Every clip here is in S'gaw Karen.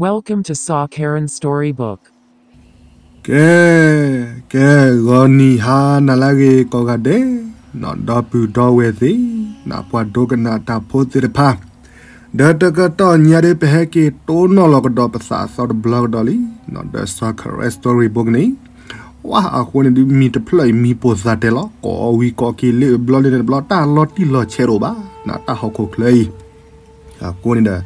Welcome to Saw Karen Storybook. ကဲ, ကဲ, ဂီၤနံၤဟါနၤလၢအဂ့ၤကိးဂၤဒဲး, ဒီပုၢ်ဒီဝဲၢ်သ့ၣ်, နပှၤဒိကနၣ်တၢ်ဖိသ့ၣ်တဖၣ်, ဒီးတကတီၢ်ညါဒီး ပဟဲက့ၤတိၢ်နီၣ်လီၤကဒီးပသးအသီတဘျီကဒီးလံ, ဒီး Saw Karen Storybook န့ၣ်, ဝါအဃိန့ၣ်ဒုး မံၤတဖျၢၣ်အံၤ မံၤပိာ်သးတဲလီၤ, ကိးဝံၤကိးက့ၤလၢအဘျီလၢန့ၣ်တဘျီ တၢ်လီၤတံၢ်လီၤဆဲးတအိၣ်ဘၣ်, နတၢ်ဟီၣ်ခိၣ်ချၢအံၤ အဃိန့ၣ်ဒီး,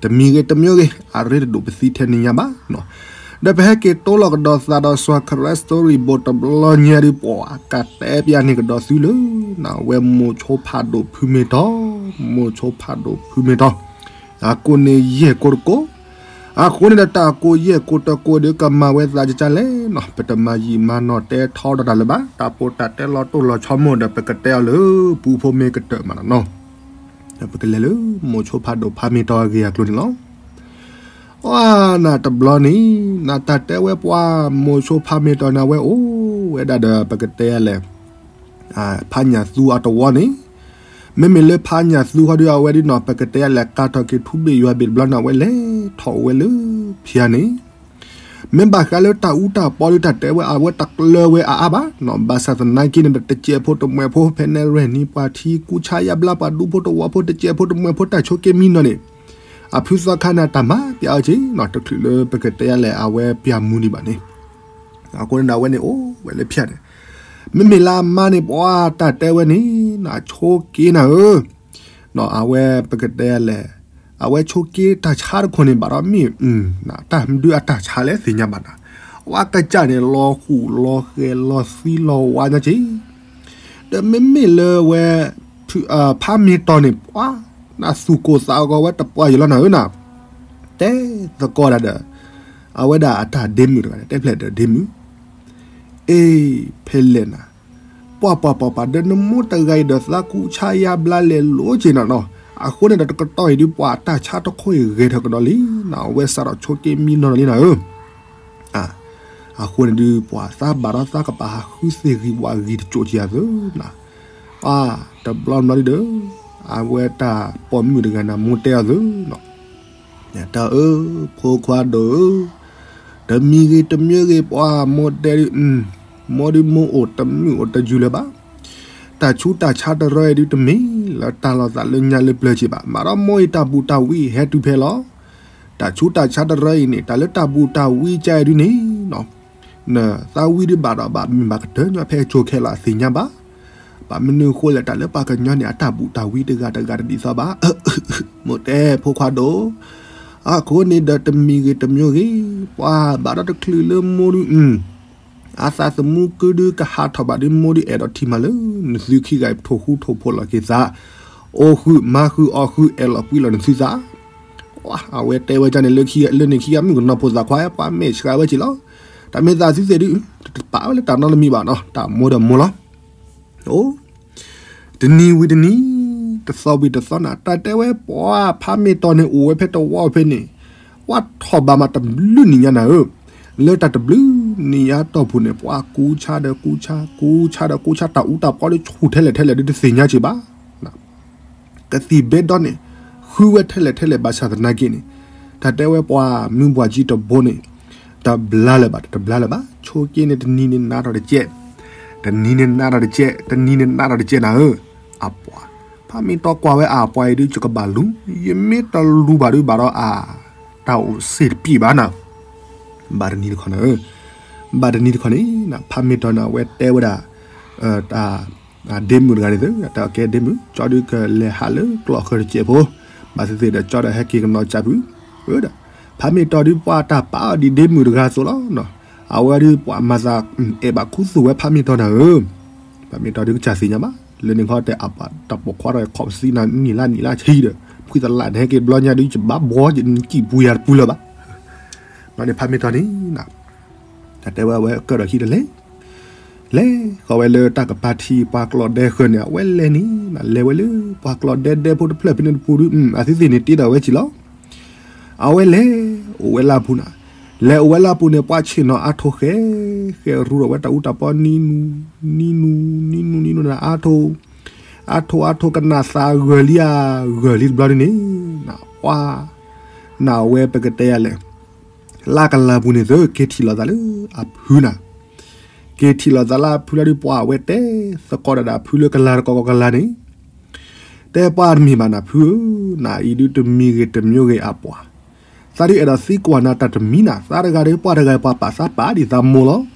တမံၤဂ့ၤတမံၤဂ့ၤ အရ့တဒိၣ်ပသံထဲန့ၣ်ညါဘၣ်, ဒီးပဟဲက့ၤတိၢ်လီၤကဒီးသးဒီး Saw Karen Storybook တဘျီညါဒုး ပှၤကတဲပျးန့ၢ်ကဒီးသုလၢ, နဝဲမိၤဆိဖးဒိၣ်ဖုမ့ၢ်တီ, မိၤဆိဖးဒိၣ်ဖုမ့ၢ်တီ, အကိးန့ၣ်ယဲၢ်ကိးတကိး, အဃိန့ၣ်ဒီးတၢ်ကိးယဲၢ်ကိးတကိးဒုးကမၤဝဲသးကကလဲၣ်နီၤ, ပတမၤယံာ်မၤနီၢ်တဲထီဒီးတၢ်လၢၤဘၣ်, တၢ်ပီးတၢ်တဲလီၤတိၢ်လီၤဆီမိၢ်ဒီး ပကတဲအီၤလၢ ပူဖိမ့ၢ်ကတၢၢ်မးနီၤ, ပကလဲၤလၢ မိၤဆိဖးဒိၣ်ဖးမ့ၢ်တီအဂ့ၢ်အကျိၤန့ၣ်လီၤ. အနတဘျီန့ၣ်, နတၢ်တဲဝဲပှၤမိၤဆိဖးမ့ၢ်တီန့ၣ် အဝဲအိၣ်ဝဲဒၣ်ဒီး ပကတဲလဲၣ်, ဖးညၣ်သူအတဝီန့ၣ်, မ့မ့ၢ်လၢဖးညၣ်သူဃီဒုး အဝဲဒ်နီၤ ပကတဲလဲၣ် ကၤထီၣ်က့ၤထူဘ့ၣ်ယွၤဘ့ၣ်တဘျီန့ၣ် အဝဲလဲၤထီၣ်ဝဲလၢဖၠါန့ၣ်, မ့ၢ်ဘၣ်ဃးလၢတၢ်အူတၢ်ပီဒုး တၢ်တဲဝဲအဝဲတကျၢၤဝဲအါအါဘၣ်နီၤ, ဘၣ်ဆၣ်သနာ်က့န့ၣ်ဒီး တစဲးဖိတမှဲၤဖိ ဖဲန့ၣ်ရဲၣ်နံၤပှၤထံ ကူဆါယါဘျါပှၤဒူဖိတဝီဖိ တစဲးဖိတမှဲၤဖိ တၢ်ဆိးက့မံနီၤန့ၣ်, အဖုသီခါန့ၣ်တၢ်မၤပျးအီၤက့ၤနီၤ, တချုးလၢပကတဲလဲၣ် အဝဲပျးမူဒံးဘၣ်န့ၣ်, အဃိန့ၣ်ဒီး အဝဲန့ၣ်အိၣ်ဝဲလၢဖၠါန့ၣ်, မ့မ့ၢ်လၢအမါန့ၣ် ပှၤတၢ်တဲဝဲန့ၣ်, နဆိးက့နၤဧၢ, အဝဲပကတဲလဲၣ်, အဝဲဆိးက့တၢ်ဆါတခိၣ်န့ၣ် ဘၣ်ဒီးမ့ၢ်, တၢ်မနုၤအတၢ်ဆါလဲၣ်သ့ၣ်ညါဘၣ်နၤ, အဝဲကစၢ်န့ၣ်လီၤဃူလီၤဃဲၤလီၤသံလီၤဝါညါက့ၤ, ဒီးမ့မ့ၢ်လၢဝဲ ဖးမ့ၢ်တီန့ၣ် ပှၤ, နသူၣ်ကိၢ်သးဂီၤဝဲတပှၢ်ယံၤလီၤနၤဧၢနၤ, တဲသကိးဒၣ်ဒီး, အဝဲဒၣ်အတၢ်ဒ့မုၣ်တဂၤန့ၣ် တဲဖျဲၣ်ဒီးဒ့မုၣ် အ့ ဖဲလဲၣ်နၤ, ပှၤပှၤပှၤပှၤ ဒီးနမိၢ်တဂၤအံၤဒီးသးကူဆါယါဘျါလဲၤလိၤက့ၤနၤနီၤ, အဃိန့ၣ်ဒီးတကတီၢ်အံၤဒုး ပှၤအတၢ်ဆါတခိၣ်အံၤဂဲၤထၢၣ်ကဒီးလံနၤ, အဝဲစးထီၣ်ဆိးက့မံနီၤလံနၤဧၢ, အဃိန့ၣ်ဒုး ပှၤသးဘၣ်ဒီးသးကပၤဟးဃုသ့ၣ်ဂံၢ်ဝးဂံၢ်တစိၢ်ကံၤအသိးနၤ, အါ တဘျီဘျီဒုးဒီး, အဝဲတၢ်ပိာ်မုၣ်တဂၤန့ၣ် မိၢ်တဲအီၤသုနီၤ တၢ်အၢ, ဖိခွါဒိၣ်ဧၢ, တမံၤဂ့ၤတမံၤဂ့ၤ ပှၤမိၢ်တဲဒုး, မိၢ်ဒုးမိၢ်အိၣ်တမုာ်အိၣ်တယုၢ်လၢၤဘၣ်, တၢ်ဆူးတၢ်ဆါတရၢအံၤဒုးတမ့ၢ်လၢတၢ်လီၤသးလၢညါလၢပျၢၤက့ၤဘၣ်, မၤဒီးမိၢ်အံၤတၢ်ဘူၣ်တၢ်ဝံဟဲတုၤဖဲလီၤ, တၢ်ဆူးတၢ်ဆါတရၢအံၤန့ၣ် တၢ်လၢတၢ်ဘူၣ်တၢ်ဝံကါအံၤဒုးန့ၣ် နသးဝံဒုးဘၣ်ဒီးဘၣ်မ့ၢ်ဘၣ်ကတၢၢ်ညီဖဲအကၠိခဲလၢာ်အသ့ၣ်ညါဘၣ်, ဘၣ်မနုၤအဃိလဲၣ် တၢ်လၢပှၤကညီန့ၣ် အတၢ်ဘူၣ်တၢ်ဝံတဂၤတဂၤတဒ်သိးဘၣ်, မိၢ်တဲဖိခွါဒိၣ်, အဃိန့ၣ်ဒီးတမံၤဂ့ၤတမံၤဂ့ၤ, ပှၤဘၣ်ဒီးတချုးလၢမိၢ်ဒုး, အသးသမူကုဒုးကဟးထီၣ်ဘၣ်ဒုး မိၢ်ဒုးအဲၣ်ဒိးထံၣ်မးလၢ နသုခံဂၤအံၤထိၣ်ဃူထိၣ်ဖိးလီၤက့ၤသး, အိၣ်ဃုာ်မၤဃုာ်အီၣ်ဃုာ်အဲၣ်လီၤကွံလီၤနသုသး အဝဲတဲဝဲဒ်န့ၣ်လၢန့ၣ်ခံဂၤမုၣ်ကနီၤဖိသၣ်ခွါ ပှၤမဲာ်ဆှးဝဲက့ၤလီၤ, တၢ်မ့ၢ်သးသုသ့ၣ်ဒုး, တပာ်ဝဲလၢတၢ်နီတမံၤဘၣ်နီၤ, တၢ်မိၢ်ဒီးမိၢ်လီၤ, အိၣ်, တနံၤဝံၤတနံၤ, တသီဝံၤတသီနၤ, တၢ်တဲဝဲပှၤဖးမ့ၢ်တီန့ၣ် အိၣ်ဝဲဖဲတဝီဖဲန့ၣ်, ပှၤထီၣ်ဘးမးတဘျုးနံၣ်ညါနၤဧၢ, လၢတၢ်တဘျုးနံၣ်ညါတီၢ်ပူၤန့ၣ် ပှၤကူဆါဒီးကူဆါ, ကူဆါဒီးကူဆါ, တၢ်အူတၢ်ပီဒုးဆူၣ်ထဲလဲၣ်ထဲလဲၣ်ဒုးတသ့ၣ်ညါက့ၤဘၣ် ကသံၣ်ဘ့ဒီန့ၣ်, ဃုဝဲထဲလဲၣ်ထဲလဲၣ်ဘၣ်ဆၣ်သနာ်က့န့ၣ်, တၢ်တဲဝဲပှၤမုၢ်ပှၢ်ကံတဘိန့ၣ်, တဘျါလၢၤဘၣ် တဘျါလၢၤဘၣ်, ဆိးက့န့ၣ်တနံၤန့ၣ်နးထီၣ်တကဲး, တနံၤန့ၣ်နးထီၣ်တကဲး, တနံၤန့ၣ်နးထီၣ်တကဲးနၤဧၢ, အပှၤ, ဖးမ့ၢ်တီကွၢ်ဝဲအပှၤအံၤဒုး ယကဘၣ်လူၤ, ယမ့ၢ်တလူၤဘၣ်ဒုးဘၣ်ဒီးအါ, တၢ်အိၣ်စ့ၢ်တပံၣ်ဘၣ်နၤ ဘၣ်တနံၤတခီနၤဧၢ, ဘၣ်တနံၤတခီန့ၣ်, ဖးမ့ၢ်တီန့ၣ် အဝဲတဲဝဲဒၣ်, တၢ်, ဒ့မုၣ်တဂၤန့ၣ်သု, တၢ်ကဲဒ့မုၣ်, ကၠီဒုးကလဲၤဟးလၢကျီၢ်ဃၢၤတစဲးဖိ, ဘၣ်သ့ၣ်သ့ၣ်ဒီးကၠီဒီးဟဲက့ၤကနီၤကၢ်ပူၤ, ဒီး, ဖးမ့ၢ်တီဒုးပှၤတၢ်ပာ်အီၤဒ်ဒ့မုၣ်တဂၤအသိးလီၤ, အဝဲဒုးပှၤမၤသး, အဲၣ်ဘၣ်ခူသူၣ်ဝဲဖးမ့ၢ်တီနၤဧၢ, ဖးမ့ၢ်တီဒုးကစၢ်သ့ၣ်ညါဘၣ်, လၢန့ၣ်ခီတဲအပှၤတၢ်ပိာ်ခွါဒီးခီၣ်ပသံနၤနံၣ်လါနံၣ်လါဆံဒီး, ဖှံသလၣ်န့ၣ်ဟဲက့ၤတဘျီညါဒုး ယဘၣ်ဘှီယနံၣ်ကံၣ်ပူၤယၤတပူၤလၢၤဘၣ် ဘျီန့ၣ်ဖးမ့ၢ်တီန့ၣ်, တၢ်တဲဝဲအဝဲကၢၣ်ဒီးခံတလဲ, လဲၤဃီၤဝဲလၢတၢ်ကပၤထံပှၤကျီၢ်ဒဲဃၢၤန့ၣ် အဝဲလဲၤန့ၣ်, လဲၤဝဲလၢပှၤကျီၢ်ဒဲဒဲဖိတဖျၢၣ်ဖဲန့ၣ်တပူၤဒုး, အသုသ့ၣ်န့ၣ်တ့ဒီးဝဲက့ၤလီၤ, အဝဲလဲၤအိၣ်ဝဲလၢအပူၤနၤ, လဲၤအိၣ်ဝဲလၢအပူၤန့ၣ် ပှၤဆ့ၣ်နီၤအါထိၣ်ဃဲ, ဃဲရူဒီးဝဲတၢ်အူတၢ်ပီနံနူ, နံနူ, နံနူနံနူနၤအါထိၣ်, အါထိၣ်အါထိၣ်ကနၣ်သးဂၢၢ်လံဧါ, ဂၢၢ်လံတဘျီဒုးန့ၣ်, နဝဲပကတဲယၤလဲၣ် လၢကလၤပူၤန့ၣ်သု က့ၤထံၣ်လိာ်သးလၢအဖုနၤ, က့ၤထံၣ်လိာ်သးလၢအဖုလီၤဒုး ပှၤအဝဲတဲသကိးဒီးအဖုလၢကလၤတကိးကိးကလၤန့ၣ်, တဲပှၤတမ့ၢ်ဘၣ်နၤဖုဧၢ, နအံၤဒုးတမံၤဂ့ၤတမံၤဂ့ၤအပှၤ, သးဒုးအဲၣ်ဒိးသံကွၢ်နၤတၢ်တမံၤနၤ, သးတဂၤဒီးပှၤတဂၤပှၤပာ်သးပာ်ဒ်သးမိၢ်လီၤ,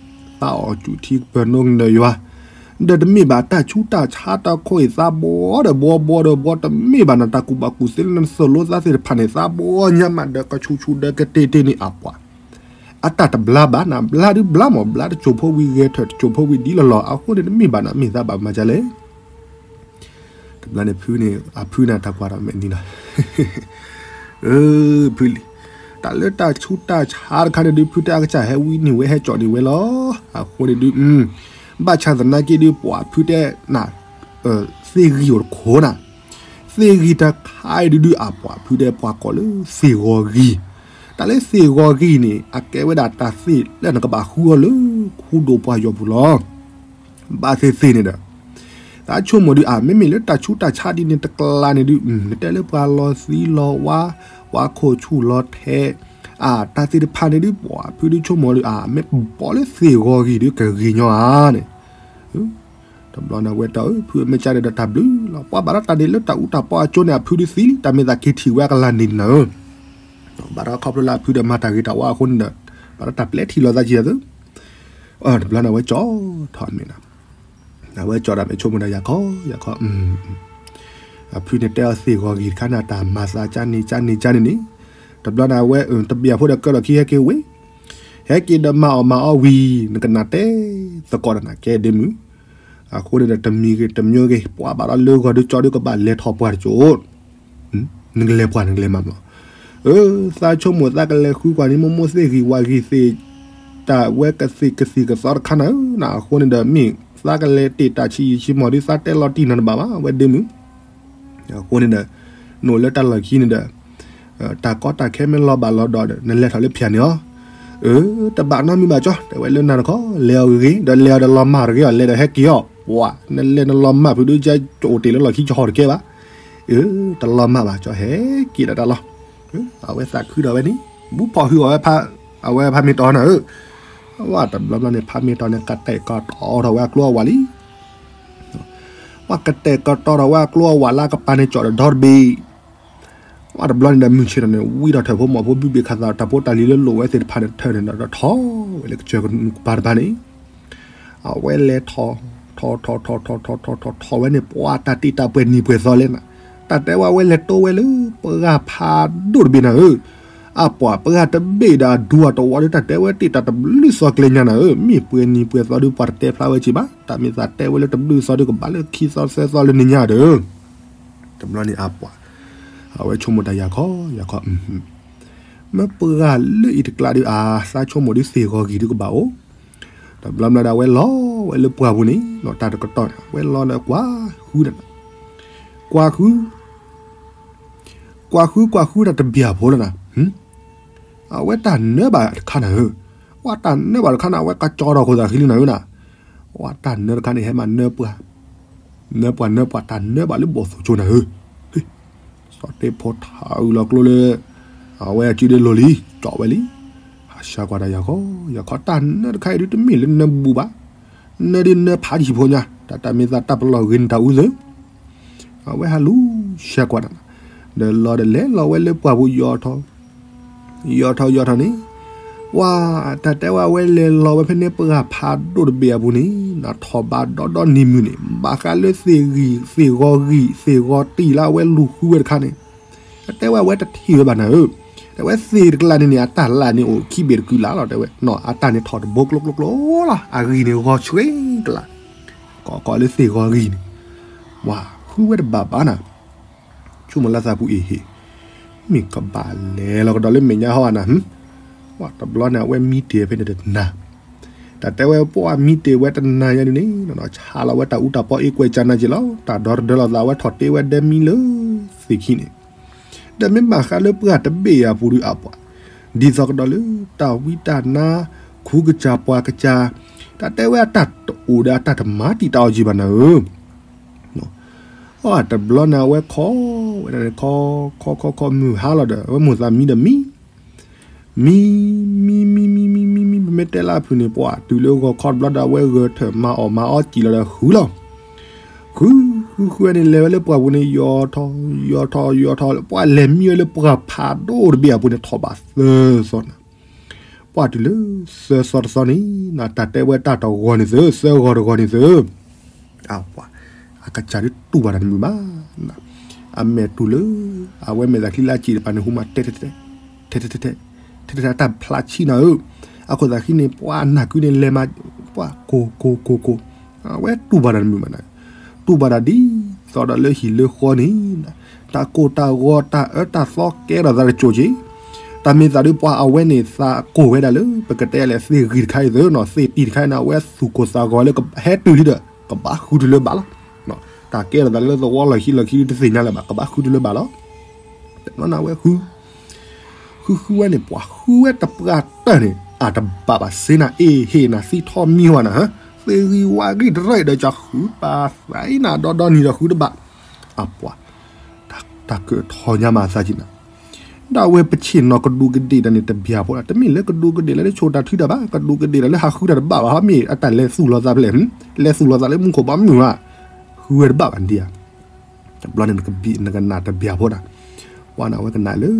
သးအီၣ်ကူၣ်ထံကပၢၤနိကနၢၤယွၤ ဒီးတမ့ၢ်ဘၣ်တၢ်ဆူးတၢ်ဆါတၢ်ခိၣ်အံၤ သးဘှီဒီးဘှီဘှီဒီးဘှီ တမ့ၢ်ဘၣ်နၤ တၢ်ကူၣ်ဘၣ်ကူၣ်သ့လၢနသိၣ်လိသးသ့ၣ်တဖၣ်န့ၣ် သးဘှီညါမးဒီးကဆူးဆူးဒီးကတ့ၢ်တ့ၢ်န့ၣ်အပှၤ, အတၢ်တဘျါဘၣ်နၤ ဘျါဒုးဘျါမး ဘျါတစိၢ်ဖိဝံၤဂဲၤထၢၣ်တစိၢ်ဖိဝံၤဒ်လီၤလီၤ အဃိန့ၣ်တမ့ၢ်ဘၣ်နၤ မ့ၢ်သးဘၣ်မၤဒ်လဲၣ် တဘျီန့ၣ်ဖုန့ၣ် အဖုန့ၣ်တၢ်ကွၢ်ဒီးမဲာ်နံၤလီၤ, ဖုလံ, တၢ်လၢတၢ်ဆူးတၢ်ဆါတခါန့ၣ်ဒုး ဖုတဲအကစၢ်ဟဲဝံန့ၢ်ဝဲ ဟဲကၠီၣ်န့ၢ်ဝဲလီၤ, အဃိန့ၣ်ဒုး ဘၣ်ဆၣ်သနာ်က့ဒုး ပှၤဖုတဲနၤ, သ့ၣ်ဂံၢ်အိၣ်တခိၣ်နၤ, သ့ၣ်ဂံၢ်တခါအံၤဒုးဒုး အပှၤဖုတဲပှၤကိးလၢသ့ၣ်ဂီၤဂံၢ်, တၢ်လၢသ့ၣ်ဂီၤဂံၢ်န့ၣ် အကဲဝဲဒၣ်တၢ်သ့ၣ်လၢနကဘၣ်ဃုအီၤလၢခူဒိၣ်ပှၢ်ယီၤပူၤလီၤ. ဘၣ်သ့ၣ်သ့ၣ်န့ၣ်ဒီး သးဆိကမိၣ်ဒုး အမ့မ့ၢ်လၢတၢ်ဆူးတၢ်ဆါဒ်န့ၣ် တကျါန့ၣ်ဒုး နတဲလၢပှၤလီၤသံလီၤဝါ, ပှၤခိၣ်ဆူၣ်လီၤထဲး, အတၢ်သ့ၣ်တဖၣ်န့ၣ်ဒုး ပှၤဖုဒုးဆိကမိၣ်ဒုး အမ့ၢ်ပီလၢသ့ၣ်ဂီၤဂံၢ်ဒုး ကဂ့ၤညီဧါန့ၣ်, တဘျီန့ၣ်ဝဲတဲ ဖုမ့ၢ်ကါဒဲးဒီးတၢ်ဘျုးလီၤ ပှၤဘၣ်ဒီးတၢ်ဒ့လၢတၢ်အူတၢ်ပီအကၠိန့ၣ် အဖုဒုးသံလံ တၢ်မ့ၢ်သးက့ၤထံၣ်ဝဲအကလၤန့ၣ်နၤဧၢ, ဘၣ်ဒီးခီဖျိလၢအဖုဒီးမၤတၢ်ဂ့ၤတၢ်ဝါအဃိန့ၣ်ဒီး ဘၣ်ဒီးတၢ်ပျဲထံၣ်လိာ်သးကံၤအသိး, တဘျီန့ၣ်အဝဲကၠီထီၣ်မ့ၢ်နၤ, အဝဲကၠီတၢ်မ့ၢ်ဆိကမိၣ်ဒီး ယၤခီ ယၤခီ အဖုန့ၣ်တဲအီၤသ့ၣ်ဂီၤဂံၢ်တခါန့ၣ် တၢ်မၤသးကါန့ၣ်ကါန့ၣ်ကါန့ၣ်န့ၣ်, တဘျီန့ၣ်အဝဲတဘ့ၣ်အဖိဒီးကၢလီၤခံဟဲက့ၤဝ့ၢ်, ဟဲက့ၤဒီးမၤအီၣ်မၤအီဝံၤ နကနၣ်တဲသကိးဒီးနၤ ကဲဒ့မုၣ်, အဃိန့ၣ်ဒီးတမံၤဂ့ၤတမံၤဂ့ၤ ပှၤဘၣ်ဒီးလၢဂီၤဒုးကၠီဒုးကဘၣ်လဲၤထီၣ်ပှၢ်တကၠိၣ် နကလဲၤပှၢ်နကလဲၤမးမး, အၢ သးဆိကမိၣ်သးကလဲၤဃုကွၢ်န့ၣ် မိၢ်မိၢ်သ့ၣ်ဂံၢ်ဝၤဂံၢ်သ့ၣ်, တၢ်ဝဲကသ့ၣ်ကသံၣ်ကသီတခါနၤဧၢ, အဃိန့ၣ်ဒီးမ့ၢ်သးကလဲၤတ့ၢ်တၢ်ဆံးယံာ်ဆံးမီၢ်ဒုး သးတဲလီၤတံၢ်နၤတဘၣ်ဘၣ် ဝဲဒ့မုၣ်, အဃိန့ၣ်ဒီး နအိၣ်လၢတၢ်လီၢ်ခံန့ၣ်ဒီး တၢ်ကီတၢ်ခဲမ့ၢ်လီၤဘၣ်လီၤဒီး နလဲၤထီၣ်လၢဖၠၣ်န့ၣ်အီၤ, အၢ တဘၣ်နီတမံၤဘၣ်ကၠီ တဲဝဲလၢနၤတခီ လဲၤအီၤဂ့ၤဂ့ၤ ဒီးလဲၤအီၤဒီးလီၤမၢ်တဂ့ၤအီၤ လဲၤဒီးဟဲက့ၤအီၤ, ပှၤ နလဲၤနလီၤမၢ်ဖုးဒုး ကအိၣ်တ့ၢ်လၢလီၢ်ခံကဟီၣ်တကဲဘၣ်, အၢ တလီၤမၢ်ဘၣ်ကၠီ ဟဲက့ၤဒီးတၢ်လီၢ်, အဝဲသးခုဒီးဝဲန့ၣ် ဘူးဖီၣ်ဟုၣ်အီၤဝဲ အဝဲဖးမ့ၢ်တီနၤဧၢ, ဝဲတဘျီဘျီန့ၣ် ဖးမ့ၢ်တီန့ၣ် ကတဲာ်ကတီၤထီၣ်ဝဲအကျိအဝၤလံ ပှၤကတဲာ်ကတီၤထီၣ်ဝဲအကျိအဝၤလၢအကပၤန့ၣ် ကၠီၣ်ဒီးဒီတဘ့ၣ်, ဝဲတဘျီန့ၣ်ဒီး မုၢ်ဆ့ၣ်ထီၣ်န့ၣ် ဝံထီၣ်ထၢၣ်ဖိမီၢ်ဖိ ဘုဘ့ၣ်ခးသးတၢ်ဖိတၢ်လံၤလၢလိၣ်ဝဲသ့ၣ်တဖၣ်န့ၣ် ထၢၣ်န့ၣ်ဒီးထီၣ်ဝဲလၢကစၢၢ်ကပၤတပၤန့ၣ်, အဝဲလဲၤထီၣ် ထီၣ်ထီၣ်ထီၣ်ထီၣ်ထီၣ်ထီၣ်ထီၣ်ထီၣ်ဝဲန့ၣ် ပှၤတၢ်တ့ၢ်တၢ်ပှဲၤနံၤပှဲၤသီလဲၣ်နၤ, တၢ်တဲဝဲအဝဲလဲၤတိဝဲလၢပှၤဖးဒိၣ်တဘ့ၣ်နၤဧၢ, အပှၤပှၤတဘ့ၣ်ဒီးအဒူအတဝီဒီး တၢ်တဲဝဲတ့ၢ်တၢ်တဘျုးသီကျဲညါနၤဧၢ, မ့ၢ်ပှဲၤနံၤပှဲၤသီဒီး ပှၤတတဲဖျါဝဲက့ၤဘၣ်, တၢ်မ့ၢ်သးတဲဝဲလၢတဘျုးသီဒီး ကဘၣ်လၢခံသီသၢသီလၢနညါဒီး, တဘျီန့ၣ်အပှၤ အဝဲဆိကမိၣ်တၢ်ယၤခီ ယၤခီ, မ့ၢ်ပှၤလၢအံၤတကျါဒီး အသးဆိကမိၣ်ဒုးသ့ၣ်ဂီၤဂံၢ်ဒုးကဘၣ်အိၣ်, တဘျီဘျီဒီးအဝဲလီၤဝဲလၢပှၢ်ပူၤန့ၣ် တၢ်တကတီၢ်န့ၣ် အဝဲလီၤဒီးကွၢ်ဃုဒီး ကွၢ်ဃု ကွၢ်ဃုကွၢ်ဃုတၢ်တဘျီဖိလီၤနၤ, အဝဲတၢ်နၢဘၣ်တခါနၤဧၢ, ဝဲတၢ်နၢဘၣ်တခါန့ၣ် အဝဲကၠီထီၣ်ခိၣ်သးဃံလံနၤဧၢနၤ, ဝဲတၢ်နၢတခါန့ၣ် ဟဲမးနၢပှၤ နၢပှၤနၢပှၤ တၢ်နၢဘၣ်လၢဘီၣ်သိၣ်ကၠိနၤဧၢ, စီၤတ့ဖိထးအုးလီၤကျိလၢ အဝဲအစုဒၢလိၤလံ ကၠီဝဲလံ, ဟးဆှၢကွၢ်တၢ်ယၤခီ ယၤခီ တၢ်နၢတခါအံၤဒုးတမ့ၢ်လၢနၢဘူးဘၣ်, နၢဒုးနၢဖးယံၤဖိညါ တၢ်တၢ်မ့ၢ်သးတၢ်ပလီၢ်ဂ့ၤန့ၣ်တၢ်အူသၢ အဝဲဟးလူၤဆှၢကွၢ်တၢ်, ဒီးလီၤဒီးလဲၤလီၤဝဲလၢပှၢ်ပူၤယီၤထီၣ် ယီၤထီၣ်ယီၤထီၣ်န့ၣ်, ဝဲ တၢ်တဲဝဲအဝဲလဲၤလီၤဝဲဖဲန့ၣ် ပှၢ်ဖးဒိၣ်တဘ့ၣ်အပူၤန့ၣ် နထီၣ်ဘးဒီဒီနံၤမုၢ်န့ၣ် ဘၣ်ဃးလၢသ့ၣ်ဂံၢ်သ့ၣ်ဂီၤဂံၢ် သ့ၣ်ဂီၤတံၢ်လၢအဝဲလူၤဃုဝဲတခါန့ၣ်, တၢ်တဲဝဲအဝဲတထံၣ်ဝဲဘၣ်နၤဧၢ, တဲဝဲသ့ၣ်တကလးန့ၣ်န့ၣ် အတၢ်လၢ်န့ၣ်အိၣ်ခံဘ့ၣ်တကုလးလီၤ တဲဝဲ, အတၢ်န့ၣ်ထီၣ်တဘိကျိကျိကျိလီၤ အဂံၢ်န့ၣ်ဂီၤဆှ့ကလး, ကိးကိးလၢသ့ၣ်ဂီၤဂံၢ်န့ၣ်, ဝဲ ဃုဝဲတဘၣ်ဘၣ်နၤ ဆိကမိၣ်လၢသးပူၤအံၤဟ့ၣ်, မ့ၢ်ကဘၣ်လဲၤလီၤကဒီးလၢမဲာ်ညါဟီဧါနၤ, ဝဲတဘျီန့ၣ် အဝဲမံတ့ၢ်ဖဲန့ၣ်တနၤ, တၢ်တဲဝဲပှၤမံတ့ၢ်ဝဲတနၤညါဒ်န့ၣ် ဆါလီၤဝဲတၢ်အူတၢ်ပီအ့ကွဲးကနၤက့ၤလီၤ တၢ်ဒီတဒၢလီၤသးဝဲထီၣ်တ့ဝဲဒဲမံလၢသ့ၣ်ခံန့ၣ်, ဒီးမ့ၢ်ဘၣ်ဃးလၢပှၢ်တဘ့ၣ်အပူၤဒုးအပှၤ, ဒ်သိးကဒီးလၢတၢ်ဝံတၢ်နါ ခူကစၢ်ပှၤကစၢ်, တၢ်တဲဝဲအတၢ်တအိၣ်ဒီးအတၢ်တမၤတံာ်တာ်အီၤက့ၤဘၣ်နၤဧၢ အတဘျီန့ၣ် အဝဲခီဝဲဒၣ်န့ၣ် ခီ ခီ ခီ ခီ မုၢ်ဟါလီၤဒီး အဝဲမိၢ်သးမံဒီးမံ, မံ မံ မံ မံ မံ မံ မံ ပမ့ၢ်တဲလၢအဖုၣ်န့ၣ် ပှၤတုၤလၢဂီၤခီတဘျီဒီး အဝဲဂဲၤထၢၣ်မၤအီၣ်မၤအီၣ်စံာ်လီၤဒီးဃုလီၤ. ဃု ဃု ဃုဝဲန့ၣ် လဲၤဝဲလၢပှၢ်ပူၤန့ၣ် ယီၤထီၣ် ယီၤထီၣ် ယီၤထီၣ် ပှၤလဲၤမံဝဲလၢပှၢ်ဖးဒိၣ်တဘ့ၣ်အပူၤန့ၣ် ထီၣ်ဘးသၢသီနၤ. ပှၤတုၤလၢသၢသီတသီန့ၣ် တၢ်တဲဝဲတၢ်တဂီၤန့ၣ်သု သၢဂီၤတဂီၤန့ၣ်သု အပှၤ အကစၢ်ဒုးတူၢ်ဘၣ်တၢ်တမုာ်ဘၣ်. အမဲာ်တူၢ်လၢ အဝဲမဲာ်သးချံလၢအစံာ်တပၤန့ၣ် ဟူမးတဲ ထဲ ထဲ ထဲ ထဲ ထဲ တၢ်ဖျါဆံနၤဧၢ. အခိၣ်သးခံန့ၣ် ပှၤနၢ်ကုန့ၣ်လဲၤမၤ ပှၤကိၢ်ကိၢ်ကိၢ်ကိၢ် အဝဲတူၢ်ဘၣ်တၢ်တမုာ်ဘၣ်နၤ. တူၢ်ဘၣ်တၢ်ဒ်သိးဒီးလၢဟံၣ်လၢဃီန့ၣ် တၢ်ကိၢ်တၢ်ဂီၤတၢ်အၢတၢ်သီကဲထီၣ်သးတစိၤက့ၤ တၢ်မ့ၢ်သးဒုးပှၤအဝဲန့ၣ် သးကိၢ်ဝဲဒၣ်လၢ ပကတဲလဲၣ်သ့ၣ်ဂံၢ်တခါအံၤသုနီၤ သ့ၣ်တံၢ်တခါအံၤန့ၣ် အဝဲသူၣ်ကိၢ်သးဂီၤလၢကဟဲတုၤလံဒီး ကဘၣ်ဃုတုၤလၢဘၣ်လီၤ. တၢ်ကဲထီၣ်သးလၢသဝီလီၢ်ခံလီၢ်ခံတသ့ၣ်ညါလၢၤဘၣ် ကဘၣ်ဃုတုၤလၢဘၣ်လီၤ. တနီၤန့ၣ်အဝဲဃု ဃုဃုဝဲန့ၣ် ပှၤဃုဝဲတပှၢ်တၢၢ်န့ၣ် အတဘၣ်ဘၣ်စ့နၤ အ့ဟ့ၣ်နၤသံထီၣ်မံဝဲနၤ သ့ၣ်ဂံၢ်ဝါဂံၢ်တရၢအံၤဒီး ကၢ်ဃုပာ်သးအံၤနၤ ဒီဒီနံၤဒီးဃုတဘၣ် အပှၤ တၢ်ကၢၢ်ထီၣ်ညါမးအသးက့နၤ. ဒီးအဝဲပဆ့ၣ်နီၤကဒူးကဒ့ၣ်တၢ်န့ၣ် တဘၣ်ဖိဒၣ် တမ့ၢ်လၢကဒူးကဒ့ၣ်လၢလၢဆိၣ်တၢ်ထုတၢ်ဘၣ် ကဒူးကဒ့ၣ်လၢလၢဟးဃုတၢ်တဘၣ်ဘၣ် မ့ၢ်အတၢ်လဲၤသူၣ်လီၤသးဖဲလဲၣ် လဲၤသူၣ်လီၤသးလၢမူခိၣ်ဘီမုၢ်ဧါ ဃုဝဲတဘၣ်ဘၣ်ဒံဧါ. တဘျီန့ၣ် နကနၣ်တဘၣ်ဖိဒၣ် ပှၤန့ၣ်အဝဲကနၣ်လၢ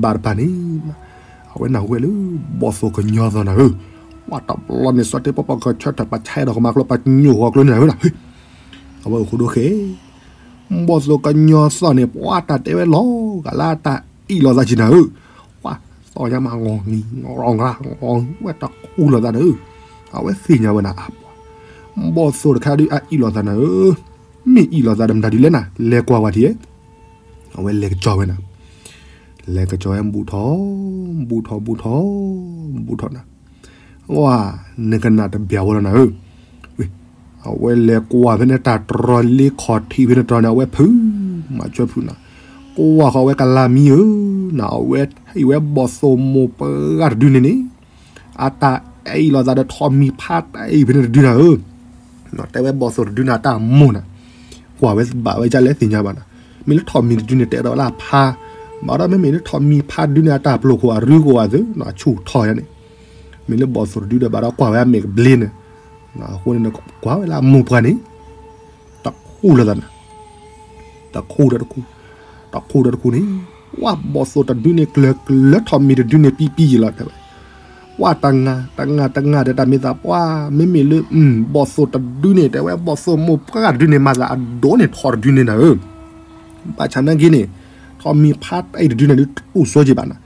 ဘၣ်တဖၣ်န့ၣ် အဝဲနၢ်ဟူဝဲလၢ ဘီၣ်သိၣ်ကညီသီၣ်နၤဧၢ. ပှၤတဘျီန့ၣ် စီၤတ့ပီပီကဆၢထၢၣ်ပှၤဆဲးဒီးကမၤကျိပှၤညိၣ်ဃီၤကျိန့ၣ်ဧၢနၤ အဝဲအိၣ်ဃိဒိၣ်ဃဲ ဘီၣ်သိၣ်ကညီသီၣ်န့ၣ် ပှၤတၢ်တဲဝဲလီၤဂာ်လၢတၢ်အ့ၣ်လိာ်သးက့နၤဧၢ. ပှၤသီၣ်ညါမး ငီၢ်ငီၢ် ဝဲတၢ်ခူၣ်လိာ်သးနၤဧၢ. အဝဲသ့ၣ်ညါဝဲနၤအပှၤ ဘီၣ်သိၣ်တခါဒုးအအ့ၣ်လိာ်သးနၤဧၢ. မ့ၢ်အ့ၣ်လိာ်သးဒီးမတၤဒုးလဲၣ်နၤ လဲၤကွၢ်ဝဲထံၣ် အဝဲလဲၤကစီၤဝဲနၤ လဲၤကစီၤဝဲဘူးထီၣ် ဘူးထီၣ် ဘူးထီၣ် ဘူးထီၣ်နၤ ဝဲ နကနၣ်တဘၣ်ဖိလီၤနၤဧၢ. အဝဲလဲၤကွၢ်ဖဲန့ၣ်တၢ်တြီၤလ့ခီၣ်ထံးဖဲန့ၣ်တြီၤန့ၣ် အဝဲဖုး မၤဆၢဖုးနၤ ကွၢ်ဃီၤဝဲကလါမံဧၢ နၤ အဝဲဟ့ၣ်ဝဲဘီၣ်သိၣ်မိၢ်ပှၢ်တဒုန့ၣ်န့ၣ် အတၢ်အ့ၣ်လိာ်သးဒီးထိးမံၤဖါတၢ်အ့ၣ်ဖဲန့ၣ်တဒုနၤဧၢ. တဲဝဲဘီၣ်သိၣ်တဒုန့ၣ် အတၢ်မိၢ်နၤ ကွၢ်ဝဲဘၣ်ဝဲဒ်လဲၣ်သ့ၣ်ညါဘၣ်နၤ. မ့ၢ်လၢထိးမံၤတဒုန့ၣ် တဲဒီးလၢအဖါ ဘၣ်ဒီးမ့မ့ၢ်လၢထိးမံၤဖါတဒုန့ၣ် အတၢ်ပျိာ်ခိၣ်အရူကိၣ်အသု အဆူၣ်ထီၣ်ယါန့ၣ် မ့ၢ်လၢဘီၣ်သိၣ်တဒုဒီး ဘၣ်ဒီးကွၢ်ဝဲအမဲာ်ကဘျ့န့ၣ် အဃိန့ၣ် ကွၢ်ဝဲလၢအမိၢ်ပှၢ်န့ၣ် တခူၣ်လိာ်သးနၤ တခူၣ်ဒီးတခူၣ် တခူၣ်ဒီးတခူၣ်န့ၣ် ဝဲဘီၣ်သိၣ်တဒုန့ၣ် ကျၢၤကျၢၤထိးမံၤတဒုန့ၣ် ပံပံယံာ်လီၤတဲဝဲ ဝဲတနၤ တနၤ တနၤဒီးတၢ်မ့ၢ်သးပှၢ် မ့မ့ၢ်လၢ ဘီၣ်သိၣ်တဒုန့ၣ် တဲဝဲဘီၣ်သိၣ်မိၢ်ပှၢ်တဒုန့ၣ် မၤသးအဒိၣ်န့ၢ်ထိးတဒုန့ၣ်နၤဧၢ. ဘၣ်ဆၣ်နာ်က့န့ၣ် ထိးမံၤဖါတၢ်အ့ၣ်တဒုန့ၣ်ဒုးတတူၢ်စိက့ၤဘၣ်နၤ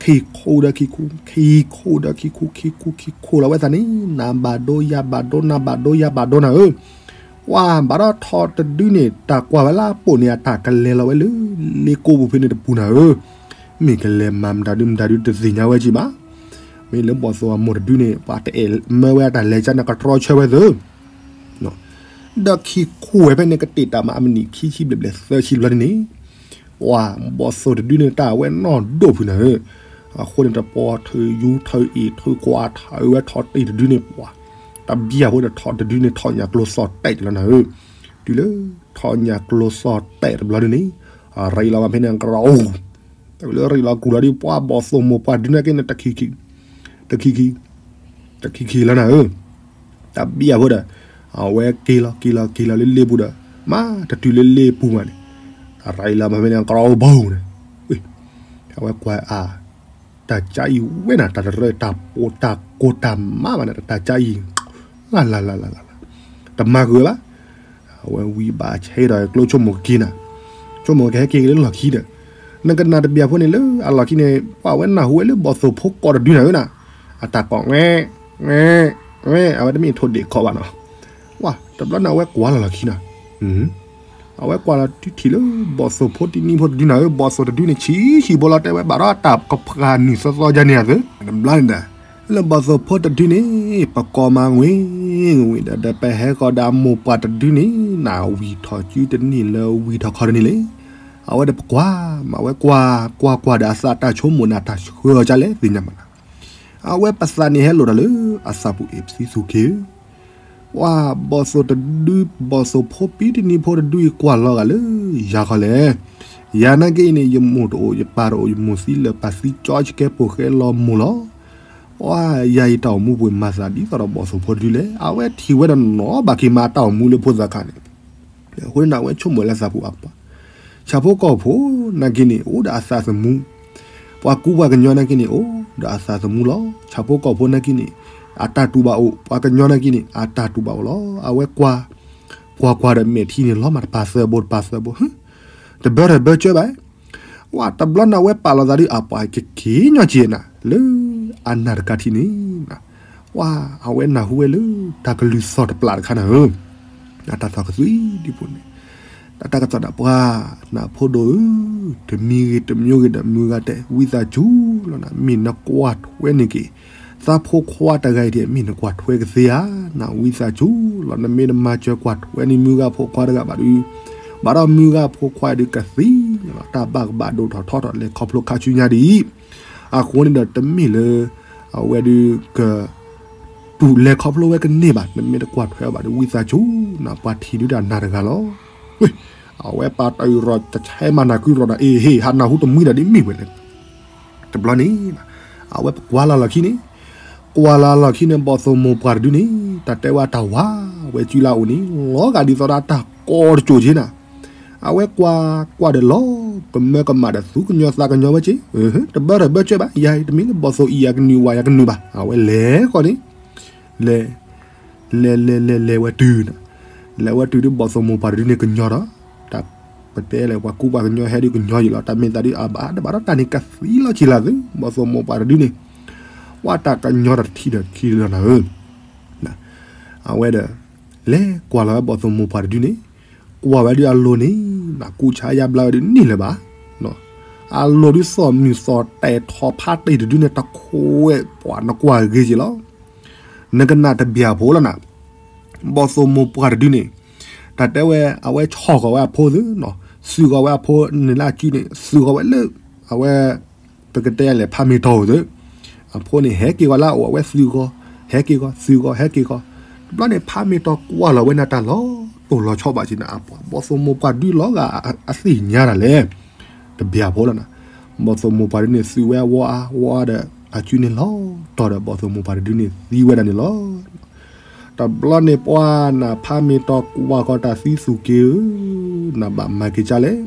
ခံခူၣ်ဒီးခံခူၣ် ခံခူၣ်ဒီးခံခူၣ် ခံခူၣ်ခံခူၣ်လီၤဝဲသးန့ၣ် နၤဘၣ်ဒိယၤဘၣ်ဒိ နၤဘၣ်ဒိယၤဘၣ်ဒိနၤဧၢ. ဝဲဘၣ်ဒီးထိးတဒုန့ၣ် တၢ်ကွၢ်ဝဲလၢအပိာ်န့ၣ် အတၢ်ကလဲၤလီၤဝဲလၢ လ့ကိပူၤဖဲန့ၣ်တပူၤနၤဧၢ. မ့ၢ်ကလဲၤမၤမတၤဒုမတၤဒုတသ့ၣ်ညါဝဲက့ၤဘၣ်. မ့ၢ်လၢဘီၣ်သိၣ်အမိၢ်တဒုန့ၣ် ပှၤတအဲၣ်မၢဝဲအတၢ်လဲၤကၢန့ၣ် ကတြီဆၢဝဲသု ဒီးခံခူၣ်ဝဲဖဲန့ၣ် ကတ့ၢ်တၢ်မၤအမုၢ်နံၤခံဆံဘျဲၣ်ဘျဲၣ်သၢဆံတဘျီန့ၣ်န့ၣ် ပှၤဘီၣ်သိၣ်တဒုန့ၣ် တၢ်ဝဲနီၢ်ဒိၣ်ဖုးနၤဧၢ. အဃိန့ၣ် တပီၤထုးယူၤထုးအ့ၣ်ထုးကွၢ်ထုးဝဲထိးတ့ၢ်တဒုန့ၣ် ပှၤ တဘျီဖိဒီးထိးတဒုန့ၣ် ထိးညၣ်ကျိသီၣ်တဲာ်တလီၤနၤဧၢ. တုၤလၢထိးညၣ်ကျိသီၣ်တဲာ်တဘျီဒုန့ၣ် ရံးလီၤဝဲဖဲန့ၣ် ကရီ တၢ်လၢရံးလီၤကူၣ်လီၤဒုး ပှၤဘီၣ်သိၣ်မိၢ်ပှၢ်တဒုန့ၣ်က့န့ၣ် တခံခံ တခံခံ တခံခံလီၤနၤဧၢ. တဘျီဖိဒီး အဝဲက့ၤလီၤက့ၤလီၤက့ၤလီၤလၢလ့ပူၤဒီး မၤတတုၤလၢလ့ပူၤမးန့ၣ် တၢ်ရံးလီၤမၤဖဲန့ၣ် ကရီဘိန့ၣ် အဝဲကွၢ်အါ တၢ်ကၢအံၤဝဲနၤ တၢ်တရၢတၢ်ပိာ်တၢ်ကိၢ်တၢ်မးဘၣ်န့ၣ် တၢ်ကၢအံၤ လၢ်လၢ်လၢ်လၢ်လၢ် တမၤဃုာ်ဝဲဘၣ်. အဝဲဝံၤဘၣ်ဆဲးဒီးကျိဆိကမိၣ်က့ၤနၤ ဆိကမိၣ်ကဟဲက့ၤက့ၤလၢလီၢ်ခံဒီး နကနၣ်တဘျီဖိန့ၣ်လၢအလီၢ်ခံန့ၣ် ပှၤဝဲနၢ်ဟူဝဲလၢဘီၣ်သိၣ်ဖိကိးတဒုနၤဧၢနၤ အတၢ်ကိး ငဲ ငဲ ငဲ အဝဲတမ့ၢ်ထိၣ်ဒ့ၣ်ခီဘၣ်နီၤ ဝဲ တဘျီန့ၣ် အဝဲကွၢ်လီၤလီၢ်ခံနၤ အဝဲကွၢ်လီၤတုၤထံၣ်လၢ ဘီၣ်သိၣ်ဖိတံၢ်နံၣ်ဖိတဒုနၤဧၢ ဘီၣ်သိၣ်တဒုန့ၣ် ဆံးဆံးဖိလီၤ တဲဝဲ ဘၣ်ဒီးတၢ်ကဖျါနံၣ်သီသီယါန့ၣ်အသု တဘျီန့ၣ်ဒီး လၢဘီၣ်သိၣ်ဖိတဒုန့ၣ် ပကိးမၤဝံၤဝံၤဒီး ဒီးပဟဲဃီၤဒီးအမိၢ်ပှၢ်တဒုန့ၣ် နဝံၤထီၣ်စုတန့ၢ်လၢဝံၤထီၣ်ခီတန့ၢ်လဲၣ် အဝဲဒီးပကွၢ် မၤဝဲကွၢ် ကွၢ်ကွၢ်ဒီးအသးတၢ်ဆိကမိၣ်န့ၣ် တၢ်ဆှၢအီၤကလဲၣ်သ့ၣ်ညါမးနၤ အဝဲပသးန့ၣ်ဟဲလိာ်ဒီးလၢ အသးပူၤအ့ၣ်ပသံသူက့ၤ ပှၤဘီၣ်သိၣ်တဒု ဘီၣ်သိၣ်ဖိပံတနံၤဖိတဒုအံၤ ကွၢ်လီၤဂာ်လၢယၤခီလဲၣ်. ယၤနာ်က့အံၤန့ၣ် ယမိၢ်တအိၣ် ယပၢ်တအိၣ် ယမိၢ်သံလၢာ်ပၢ်သံကၠီ ယကဲပိာ်ဃဲလီၤမိၢ်လီၤ. ပှၤယၤအံၤတၢ်အိၣ်မူပူၤမၤသးဒ်သိးဒီးဘီၣ်သိၣ်ဖိတဒုလဲၣ်. အဝဲထံၣ်ဝဲဒီးနီၢ်ဘၣ်က့ၤမၤတၢ်အိၣ်မူလၢဖိသၣ်ခါန့ၣ် အဃိန့ၣ် အဝဲဆိကမိၣ်လၢသးပူၤအပှၤ ဆၣ်ဖိကီၢ်ဖိနာ်က့န့ၣ် အိၣ်ဒီးအသးသမူ, ပှၤကူပှၤကညီနာ်က့န့ၣ် အိၣ်ဒီးအသးသမူလီၤ. ဆၣ်ဖိကီၢ်ဖိနာ်က့န့ၣ် အတၢ်တူၢ်ဘၣ်အိၣ်, ပှၤကညီနာ်က့န့ၣ် အတၢ်တူၢ်ဘၣ်အိၣ်လီၤ. အဝဲကွၢ်, ကွၢ်ကွၢ်ဒီးမဲာ်ထံန့ၣ်လီၤမး တပၤသၢဘိတပၤသၢဘိ, တဘၢတဘၢကၢဘၣ် ဝဲတဘျီန့ၣ် အဝဲပာ်လီၤသးဒ်အပှၤကက့ၤညီက့ၤနၤ လၢအနၢ်တကးထံးန့ၣ်, ဝဲအဝဲနၢ်ဟူဝဲလၢတၢ်ကလုၢ်သီၣ်တပျၢ်တခါနၤဧၢ, အတၢ်သီၣ်ကသွံဒံးဖိန့ၣ်, တၢ်တၢ်ကစီၣ်ဒၣ်ပှၤ နဖိဒိၣ်ဧၢ, တမံၤဂ့ၤတမံၤဂ့ၤဒီးမုၢ်ဂၤတဲ ဝံသးစူၤလီၤနၤ မ့ၢ်နကွၢ်ထွဲန့ၢ်က့ၤ သးဖိခွါတဂၤအံၤဒ် မ့ၢ်နကွၢ်ထွဲကသ့ဧါ, နဝံသးစူၤလီၤ နမ့ၢ်နမၤစၢၤကွၢ်ထွဲန့ၢ်မုၢ်ဂၤဖိခွါတဂၤဘၣ်ဒုး, ဘၣ်ဒီးမုၢ်ဂၤဖိခွါအံၤဒုးကသံလီၤ တၢ်ဘၣ်ကဘၣ်ဒိၣ်ထီၣ်ထီထီၣ်လဲၤခီဖျိခါဆူညါဒ်အံၤ, အဃိန့ၣ်ဒီးတမ့ၢ်လၢ အဝဲဒုးက တူၢ်လဲၤခီဖျိဝဲကန့ၢ်ဘၣ် နမ့ၢ်တကွၢ်ထွဲအီၤဘၣ်ဒုး ဝံသးစူၤနၤ ပှၤထံၣ်ဒုးတၢ်နၢ်တဂၤလီၤ. အဝဲပာ်တၢ်အုးရီၣ်တဆဲမးနၢ်ကုရီၣ်ဒီး အ့ဟ့ၣ် ဟးနၢ်ဟူတမှံဒီးဒ်မ့ၢ်ဝဲလဲၣ် တဘျီန့ၣ် အဝဲကွၢ်လၢလီၢ်ခံန့ၣ်, ကွၢ်လၢလီၢ်ခံန့ၣ် ဘီၣ်သိၣ်မိၢ်ပှၢ်တဒုန့ၣ် တၢ်တဲဝဲတၢ်ဝါဝဲစုလၢအအိၣ်န့ၣ် လီၤဂာ်ဒ်သိးဒီးတၢ်ကီတစိၤက့ၤနၤ, အဝဲကွၢ်ကွၢ်ဒီးလီၤ ကမၢကမၣ်ဒီးသူၣ်ကညီၤသးကညီၤဝဲက့ၤ, တဘၢတဘၢကၢဘၣ် ယၤအံၤတမ့ၢ်လၢဘီၣ်သိၣ်အံၤယၤကနုာ်ဝါယၤကနုာ်ဘၣ် အဝဲလဲၤဃီန့ၣ်, လဲၤ လဲၤလဲၤလဲၤလဲၤဝဲတုၤနၤ, လဲၤဝဲတုၤဒုးဘီၣ်သိၣ်မိၢ်ပှၢ်တဒုန့ၣ်ကညီဒီး, တၢ်ပတဲလဲၣ် ပှၤကူပှၤကညီဟဲဒုးကညီယံာ်လီၤ တၢ်မ့ၢ်သးဒုးအဘၣ်တဘၣ်ဒီးတၢ်န့ၣ်ကသံလီၤက့ၤလၢ်သု ဘီၣ်သိၣ်မိၢ်ပှၢ်တဒုန့ၣ်, ပှၤတၢ်ကညီတထံၣ်ဒီးခံလီၤနၤဧၢ, အဝဲဒီး လဲၤကွၢ်လီၤဝဲဘီၣ်သိၣ်မိၢ်ပှၢ်တဒုန့ၣ်, ကွၢ်ဝဲဒုးအလိၤန့ၣ်, ကူးဆါယါဘျါဝဲဒုးန့ၣ်လၢၤဘၣ်, အလိၤဒုးသီၣ်မုၢ်သီၣ်တဲာ်ထီၣ်ဖးတ့ၢ်တဒုန့ၣ် တခိၣ်ဝဲပှၤနကွၢ်ဂ့ၤက့ၤလီၤ နကနၣ်တဘျၢဖိလီၤနၤ, ဘီၣ်သိၣ်မိၢ်ပှၢ်တဒုန့ၣ်, တၢ်တဲဝဲ အဝဲဆီၣ်ဃီၤဝဲအဖိသု, သုးဃီၤဝဲအဖိန့ၣ်လၢအစုန့ၣ် သုးဃီၤဝဲလၢ, အဝဲ, ပကတဲလဲၣ်ဖးမ့ၢ်တီၢ်ဧိၤသု, အဖိန့ၣ် ဟဲက့ၤဃီၤလၢအအိၣ် အဝဲသုးဃီၤ, ဟဲက့ၤဃီၤ သုးဃီၤ ဟဲက့ၤဃီၤ, တဘျီန့ၣ် ဖးမ့ၢ်တီၢ်ကွၢ်လီၤဝဲန့ၣ်တၢ်လီၤတိၢ်လီၤဆီဘၣ်က့ၤန့ၣ် အပှၤ ဘီၣ်သိၣ်မိၢ်ပှၢ်ဒုးလီၤဂာ်အသ့ၣ်ညါတၢ်လဲၣ်, တဘျၢဖိလီၤနၤ, ဘီၣ်သိၣ်မိၢ်ပှၢ်ဒုးန့ၣ် သုးဝဲအဝီအါဝီအါဒီး အစုန့ၣ်လီၤတီၢ်ဒီး ဘီၣ်သိၣ်မိၢ်ပှၢ်တဒုန့ၣ်သံဝဲဒၣ်န့ၣ်လီၤ. တဘျီန့ၣ်ပှၤ နဖးမ့ၢ်တီၢ်ကွၢ်ဃီၤတၢ်သံသူၣ်က့ၤဧၢ, နဘၣ်မၤက့ၤကၢ်လဲၣ်,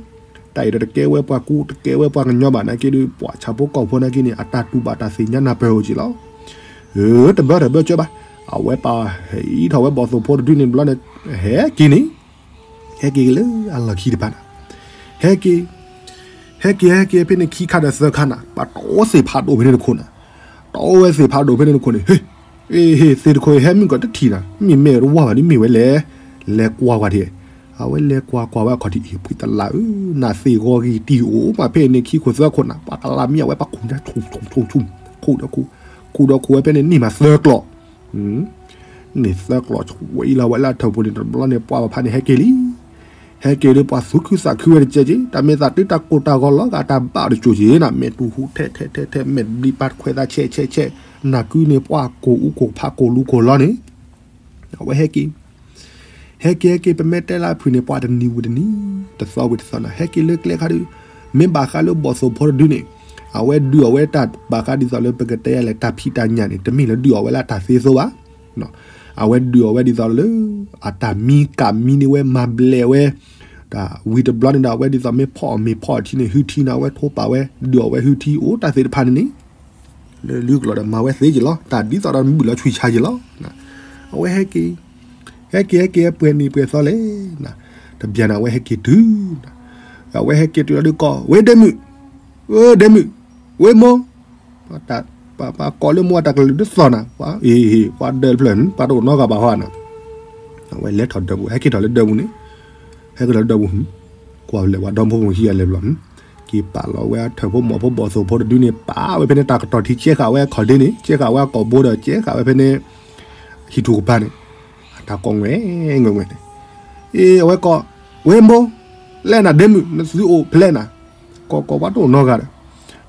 တၢ်အံၤဒီးတကဲဝဲပှၤကူ တကဲဝဲပှၤကညီဘၣ်နာ်က့ဒုး ပှၤဆၣ်ဖိကီၢ်ဖိနာ်က့န့ၣ် အတၢ်တူၢ်ဘၣ်တၢ်သ့ၣ်ညါနၢ်ပၢၢ်အိၣ်က့ၤလီၤ. အၢ တဘၢတဘၢကၢဘၣ်, အဝဲပာ်ဟဲအံၤထီၣ်ဝဲဘီၣ်သိၣ်ဖိတဒုန့ၣ်တဘျီန့ၣ်, ဟဲက့ၤန့ၣ် ဟဲက့ၤလၢအလီၢ်ခံတဖၣ်န့ၣ်, ဟဲက့ၤ, ဟဲက့ၤ ဟဲက့ၤဖဲန့ၣ်ခံခါဒီးသၢခါန့ၣ် ပှၤတအိၣ်သ့ၣ်ဖးဒိၣ်ဖဲန့ၣ်တခိၣ်န့ၣ်, တအိၣ်ဝဲသ့ၣ်ဖးဒိၣ်ဖဲန့ၣ်တခိၣ်န့ၣ်, ဟ့ၣ်, ဟ့ၣ် ဟ့ၣ် သ့ၣ်တခိၣ်အံၤဟဲမုၣ်ကီးတထံၣ်န့ၣ် မ့မ့ၢ်တဝီဘၣ်ဒ်မ့ၢ်ဝဲလဲၣ်, လဲၤကွၢ်ကွၢ်ထံၣ်, အဝဲလဲၤကွၢ်ကွၢ်ဝဲအခီၣ်ထံးအံၤ ဖှံသလၣ်ဧၢ, နၢ်သ့ၣ်ဂီၤဂံၢ်တံၢ်အိၣ်မးဖဲန့ၣ်ခံခိၣ်သၢခိၣ်န့ၣ် ပှၤကလၤမံအဝဲပှၤခူၣ်ညါ ခူၣ်ဒီးခူၣ်, ခူၣ်ဒီးခူၣ်ဝဲဖဲန့ၣ်န့ၢ်မးသၢကျီၢ် န့ၢ်သၢကျီၢ်ဆှဲအံၤလီၤဝဲလၢအထၢၣ်ပူၤန့ၣ် တဘျီန့ၣ်ပှၤဘၣ်ဖးန့ၣ်ဟဲက့ၤလံ, ဟဲက့ၤဒီးပှၤသူၣ်ခုသးခုဝဲတကဲက့ၤ တၢ်မ့ၢ်သးတုၤတၢ်ကိၢ်တၢ်ဂီၤလီၤဂာ်တၢ်ဘၣ်တစိၤက့ၤန့ၣ် မဲာ်တူၢ်ဟူးထဲထဲထဲထဲ မဲာ်ဘျံးပၢ်ခွဲးသးဆဲးဆဲးဆဲး, နၢ်ကုန့ၣ်ပှၤကိၢ်အူကိၢ်ဖးကိၢ်လူကိၢ်လီၤန့ၣ် အဝဲဟဲက့ၤ ဟဲက့ၤဟဲက့ၤ ပမ့ၢ်တဲလၢအဖုၣ်န့ၣ် ပှၤတနံၤဝံၤတနံၤ တသီဝံၤတသီန့ၣ် ဟဲက့ၤလၢကျဲခါဒုး, မ့ၢ်ဘၣ်ဃးလၢဘီၣ်သိၣ်ဖိတဒုန့ၣ်, အဝဲဒုးအီၣ်ဝဲတၢ်ဘၣ်ဃးဒ်သိးလၢပကတဲယၤလဲၣ် တၢ်ဖံးတၢ်ညၣ်န့ၣ် တမ့ၢ်လၢဒုးအီၣ်ဝဲလၢအတၢ်သ့သိးဘၣ်, အဝဲဒုးအီၣ်ဝဲဒ်သိးလၢ အတၢ်မံကၣ်မံန့ၢ်ဝဲမၤဘျဲးဝဲ, တၢ်ဝံၤတဘျီန့ၣ်ဒီး အဝဲဒ်သိးမ့ၢ်ဖီၣ်အီၣ်မ့ၤဖီၣ်အီၣ်ထံန့ၣ် ဟုထံန့ၣ် အဝဲထိပာ်ဝဲ ဒုးအီၣ်ဝဲဟုထံအိၣ်တၢ်သ့ၣ်တဖၣ်န့ၣ်န့ၣ် လၢလုၢ်ကျိာ်ဒီးမၤဝဲသ့က့ၤလီၤ တၢ်ဒ်သိးဒီးမုာ်လီၤဆွံဆါက့ၤလီၤ, အဝဲဟဲက့ၤ, ဟဲက့ၤဟဲက့ၤပှဲၤနံၤပှဲၤသီလဲၣ်, တဘျီန့ၣ် အဝဲဟဲက့ၤတုၤ, အဝဲဟဲက့ၤတုၤလီၤဒုးကိး ဝဲဒဲမုၣ်, ဝဲဒဲမုၣ်, ဝဲမိၢ်, ပှၤကိးလၢမိၢ်အတၢ်ကလုၢ်ဒ်သိးနၤ, ပှၤအ့ၣ် ပှၤဒၢးတဖျၢၣ် ပှၤတအိၣ်နီတဂၤဘၣ်ဟီနၤ, အဝဲလဲၤထီၣ်ဒၢးပူၤ ဟဲက့ၤထီၣ်လၢဒၢးပူၤန့ၣ်, ဟဲက့ၤထီၣ်လၢဒၢးပူၤ, ကွၢ်ဝဲလဲၤဝဲဒီဖိပူၤဟံၣ်အလဲၤဘျီ က့ၤပာ်လီၤဝဲအထၢၣ်ဖိမီၤဖိဘီၣ်သိၣ်ဖိတဒုန့ၣ် ပာ်ဝဲဖဲန့ၣ်တၢ်ကတီၢ်ထံကဲဃာ်ဝဲအခီၣ်ဒ့န့ၣ် ကဲဃာ်ဝဲအကိာ်ဘိဒီး ကဲဃာ်ဝဲဖဲန့ၣ် ဟံၣ်ထူၣ်ကပၤန့ၣ် အတၢ်ကိးဝဲ ငဲဝဲန့ၣ်, အ့ အဝဲကိး, ဝဲမိၢ်, လဲၣ်နၤဒဲမုၣ် နသုအိၣ်ဖဲလဲၣ်နၤ, ကိးကိးပှၤတအိၣ်နီတဂၤဒီး,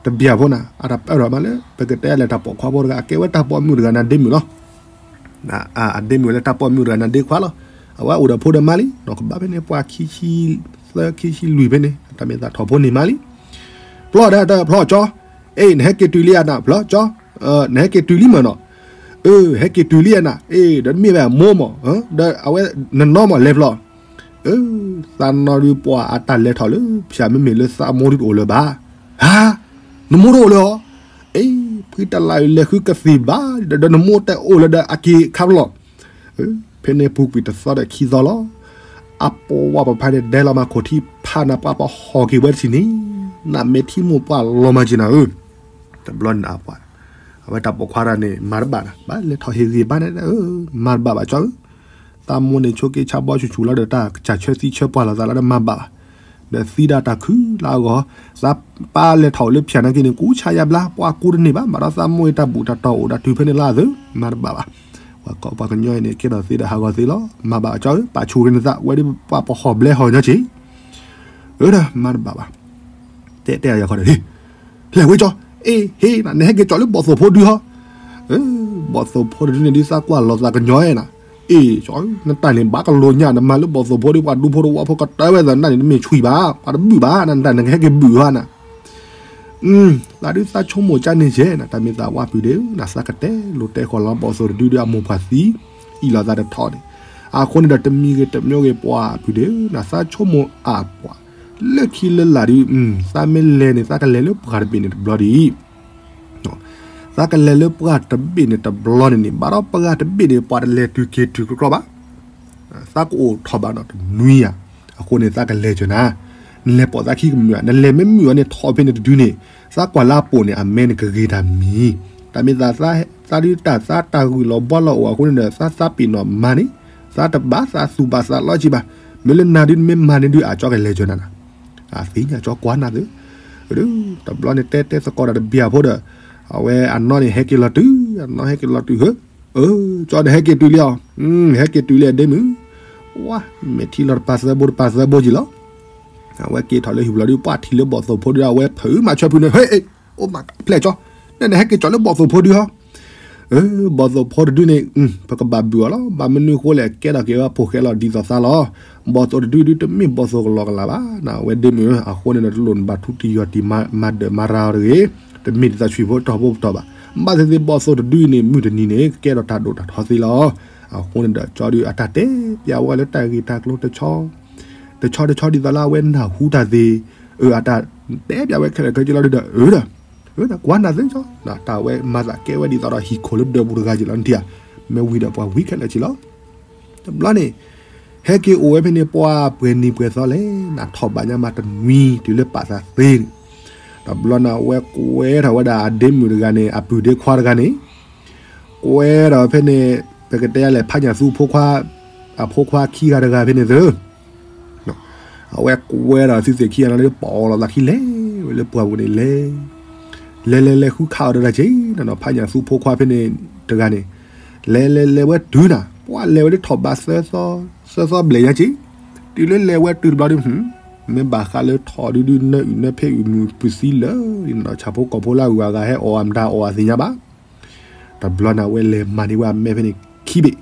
တဘျီဖိနၤ အတၢ်ပၢၢ်ထီၣ်မးလၢ ပကတဲလဲၣ်တၢ်ပိာ်ခွါဖိတဂၤ အကဲဝဲတၢ်ပိာ်မုၣ်တဂၤနၤဒဲမုၣ်လီၤ အဒဲမုၣ်ဝဲလၢတၢ်ပိာ်မုၣ်တဂၤနၤဒဲခွါလီၤ, အဝဲအိၣ်ဒီးဖိဒီးမါလံ, နီၢ်ကဘၣ်ဖဲန့ၣ် ပှၤခံဆံသၢခံဆံလွံၢ်ဖဲန့ၣ်, တၢ်မ့ၢ်သးထီၣ်ဖိန့ၢ်မးလံ. ဖျီဒီးတၢ်ဖျီကၠီ, အ့ နဟဲက့ၤတုၤလံဧါနၤ, ဖျီကၠီ, နဟဲက့ၤတုၤလံမၢ်နီၤ, အ့ ဟဲက့ၤတုၤလံဧါနၤ, အ့ ဒီးတမ့ၢ်ဘၣ်မိၢ်မၢ်, ဒီးအဝဲနနီၢ်မၢ်လဲၤဖျီ, အ့ သးနီၢ်ဒုးပှၤအတၢ်လဲၤထီၣ်လၢဖၠၣ်မ့မ့ၢ်လၢသးမိၢ်ဒုးတအိၣ်လၢၤဘၣ်, ဟါ, နမိၢ်တအိၣ်လၢၤအီၤ, အ့ ဖုတလးအုးလဲၤဃုကသ့ၣ်ဘၣ်, ဒီးနမိၢ်တအိၣ်လၢၤဒီးအက့ၤခါဖျီ ဖဲန့ၣ်ပူၤကွံာ်တသီဒီးခံသီလီၤ. အပှၤပဖါန့ၣ်ဒဲလီၤမးခိၣ်ထံဖးနၤ ပှၤပဟီၣ်က့ၤဝဲတထံၣ်န့ၣ်, နမဲာ်ထံမိၢ်ပှၢ်လီၤမးက့ၤနၤဧၢ, တဘျီန့ၣ်အပှၤ, အဝဲတၢ်ပိာ်ခွါတဂၤန့ၣ် မၤတဘၣ်နၤ, ဘၣ်လဲၤထီၣ်ဟ့ၣ်ဂံၢ်ဘါန့ၣ်, မၤတဘၣ်ဘၣ်ကၠီဧၢ, သးမိၢ်န့ၣ်ဆိးက့ဆါဘီဆူၣ်ဆူၣ်လီၤဒီး တၢ်ကစၢ်ဆၢသံဆၢပှၢ်လိာ်သးလီၤဒီးမၤဘၣ်ဘၣ်, ဒီးသံဒၣ်တၢ်ခုလၢအဂီၢ်, သးပၢ်လဲၤထီၣ်အိၣ်လၢဖၠၣ်နာ်က့န့ၣ် ကူဆါယါဘျါ ပှၤကူတန့ၢ်ဘၣ်, ဘၣ်ဒီးသးမိၢ်အံၤတၢ်ဘူၣ်တၢ်တီၤအိၣ်ဒၣ်တုၤဖဲန့ၣ်လၢအသု, မၤတဘၣ်ဘၣ်, ပှၤကီၢ်ပှၤကညီအံၤန့ၣ် ကဲထီၣ်သ့ဒီးဟးဂီၤသ့လီၤ, မၤဘၣ်ကၠီဧၢ, ပာ်ဆူၣ်က့ၤနသး ဝဲဒၣ်ပှၤပဟီၣ်ဘျဲဟီၣ်ညီက့ၤ, အၢဒီးမၤတဘၣ်ဘၣ်, တဲတဲယၤခီဒီး ဟ့ၣ်, လဲၤဝဲကၠီ, အ့ ဟ့ၣ်နၤ နဟဲက့ၤကၠီလၢဘီၣ်သိၣ်ဖိဒုဟီ, ဘီၣ်သိၣ်ဖိတဒုန့ၣ်ဒုးသးကွၢ်လီၤသးကညီအဲၣ်နၤ, အ့ၣ် ကၠီ နတၢ်န့ၣ်ဘၣ်ကလိာ်ညါ နမၤလၢဘီၣ်သိၣ်ဖိဒုး ပှၤဒူဖိတဝီဖိကတၢၢ်ဝဲသးနၢ်န့ၣ် တမ့ၢ်ဆှံဘၣ်, ပှၤတဘုၣ်ဘၣ် နတၢ်နကဟဲက့ၤဘုၣ်ဟီနၤ, သးဒုးသးဆိကမိၣ်ကၠါန့ၣ်ယဲၢ်နၤ တၢ်မ့ၢ်သးဝဲပုၢ်ဒ့ဧၢ နသးကတဲလိာ်တဲဃီၤလီၤ ဘီၣ်သိၣ်တဒုဒုးအမိၢ်ပှၢ်သံ, အ့ၣ်လိာ်သးတထီၣ်န့ၣ်, အဃိန့ၣ်ဒီးတမံၤဂ့ၤတမံၤဂ့ၤ ပှၤပုၢ်ဒ့ဧၢ နသးဆိကမိၣ်အပှၤ, လၢခံလၢလာ်ဒုး, သးမ့ၢ်လဲၤန့ၣ် သးကလဲၤလၢပှၢ်တဘ့ၣ်န့ၣ်တဘျီဒ်အံၤ သးကလဲၤလၢပှၢ်တဘ့ၣ်န့ၣ်တဘျီန့ၣ်န့ၣ် ဘၣ်ဒီးပှၢ်တဘ့ၣ်န့ၣ် ပှၤတလဲၤတုၤက့ၤတုၤကြီကြီဘၣ်, သးကအိၣ်ထီၣ်ဘၣ်ဒီးတနွံဧါ, အဃိန့ၣ်သးကလဲၤစၢၤနၤ, နလဲၤပိာ်သးခံကမုာ်ဧါ, နလဲၤမ့ၢ်မုာ်အီၤန့ၣ် ထီၣ်ဖဲန့ၣ်တဒုန့ၣ်, သးကွၢ်လၢအပိာ်န့ၣ် အမဲန့ၣ်ကဂ့ၤတၢ်မံၤ, တၢ်မ့ၢ်သး, သးဒုးတၢ်သးတၢ်ဂုၢ်လီၤဘှီလီၤအိၣ်အဃိန့ၣ်ဒီး သးသးပ့ၤနီၣ်မၤန့ၣ်, သးတဘၣ်သးသူၣ်ဘၣ်သးလီက့ၤဘၣ်, မ့ၢ်လၢနၤဒုးနမ့ၢ်မၤန့ၣ်ဒုး အကၠီကလဲၤစၢၤနၤနၤ အသ့ၣ်ညါကၠီကွၢ်နၤသု, တဘျီန့ၣ်တဲတဲသကိးတၢ်တဘျီအဖိဒီး, အဝဲအနီၢ်န့ၣ်ဟဲက့ၤလီၤတုၤ, အနီၢ်ဟဲက့ၤလီၤတုၤဧၢ, ကၠီန့ၣ်ဟဲက့ၤတုၤလံအီၤ, ဟဲက့ၤတုၤလံအဒ့မုၣ်, ဝါ, မဲာ်ထံလီၤတပာ်သၢဘိတပာ်သၢဘိက့ၤလီၤ, အဝဲက့ၤထီၣ်လၢဟံၣ်ပူၤလီၤဒုး ပှၢ်ထံၣ်လၢဘီၣ်သိၣ်ဖိဒုး အဝဲဖုးမၤဆၢဖုးန့ၣ် ဟဲ, အိၣ်မးဖျဲၣ်ကၠီ, နဲနဟဲက့ၤကၠီလၢဘီၣ်သိၣ်ဖိဒုးဟီ ဘီၣ်သိၣ်ဖိတဒုန့ၣ်, ပကဘၣ်ဘုၣ်အီၤလီၤ, ဘၣ်မနုၤအဃိလဲၣ် ကဲထီၣ်က့ၤဝဲဖိၣ်ဃဲလီၤဒ်သိးသးလီၤ, ဘီၣ်သိၣ်တဒုဒုးတမ့ၢ်ဘီၣ်သိၣ်ကလီကလးဘၣ်, နဝဲဒ့မုၣ်ဧၢ, အဃိန့ၣ်ဒီးတလိၣ်နဘၣ်ထူတံၢ်ယီၢ်တံၢ်မၤဒၢၣ်မၤရၤအီၤတဂ့ၤ, တမ့ၢ်ဒ်သိးဆံၣ်ဖိတီၢ်ဖိပတီၢ်ဘၣ်, ဘၣ်သ့ၣ်သ့ၣ်ဘီၣ်သိၣ်တဒုအံၤန့ၣ် မုၢ်တနံၤန့ၣ် ကကဲထီၣ်တၢ်ဒိၣ်တၢ်ထီသ့လီၤ, အဃိန့ၣ်ဒီး ကၠီဒုးအတၢ်တဲပျးဝဲလၢတၢ်ဂ့ၢ်တၢ်ကျိၤ တဆီတဆီဒ်သိးလၢအဝဲနၢ်ဟူတၢ်သ့ၣ်, အတၢ်တဲပျးဝဲခဲလၢာ်ခဲဆ့လီၤဒုးဒီး အၢဒီး ကွၢ်နၤသုကၠီ, တၢ်ဝဲမၤသးကဲဝဲဒ်သိးဒီးဟံၣ်ခိၣ်လၢဒၢးပူၤတဂၤက့ၤလီၤနထံၣ်ဧါ, မ့ၢ်ဝံၤဒီးပှၤဝံၤခဲလၢာ်က့ၤလီၤ, တဘျီန့ၣ်, ဟဲက့ၤအိၣ်ဝဲဖဲန့ၣ် ပှၤပှဲၤနံၤပှဲၤသီလဲၣ်, နထီၣ်ဘးညါမးတနွံတုၤလၢပာ်သးသ့န့ၣ်, တဘျီန့ၣ် အဝဲကွဲထီၣ်ဝဲဒၣ်အဒ့မုၣ်တဂၤန့ၣ် အပုၢ်ဒ့ခွါတဂၤန့ၣ် ကွဲဒီးဖဲန့ၣ်, ပကတဲယၤလဲၣ် ဖးညၣ်သူဖိခွါ, အဖိခွါခံဂၤတဂၤဖဲန့ၣ်သု, အဝဲကွဲဒီးသုသ့ၣ်ခံဂၤန့ၣ်လၢပီၣ်လီၤသးခံလဲၤဝဲလၢပှၢ်ပူၤန့ၣ်လဲၤ, လဲၤလဲၤလဲၤဃုခးအီၤဒီးတၢ်က့ၤ, ဖးညၣ်သူဖိခွါဖဲန့ၣ်တဂၤန့ၣ်, လဲၤလဲၤလဲၤဝဲတုၤနၤ ပှၤလဲၤဝဲဒၣ်ထီၣ်ဘးသၢသီ, သၢသီဘျဲၣ်ညါက့ၤ, တုၤလၢလဲၤဝဲတုၤတဘျီဒုး, မ့ၢ်ဘၣ်ဃးလၢထီၣ်ဒုဒုနၢအုၣ်နၢဖဲအုၣ်မုၢ်ပသံလၢာ်, ဆၣ်ဖိကီၢ်ဖိလၢအဂၤဂၤဟဲအီၣ်အမတၤအီၣ်အသ့ၣ်ညါဘၣ် တဘျီန့ၣ် အဝဲလဲၤမၤန့ၢ်ဝဲအမဲဖဲန့ၣ်ခံဘ့ၣ်,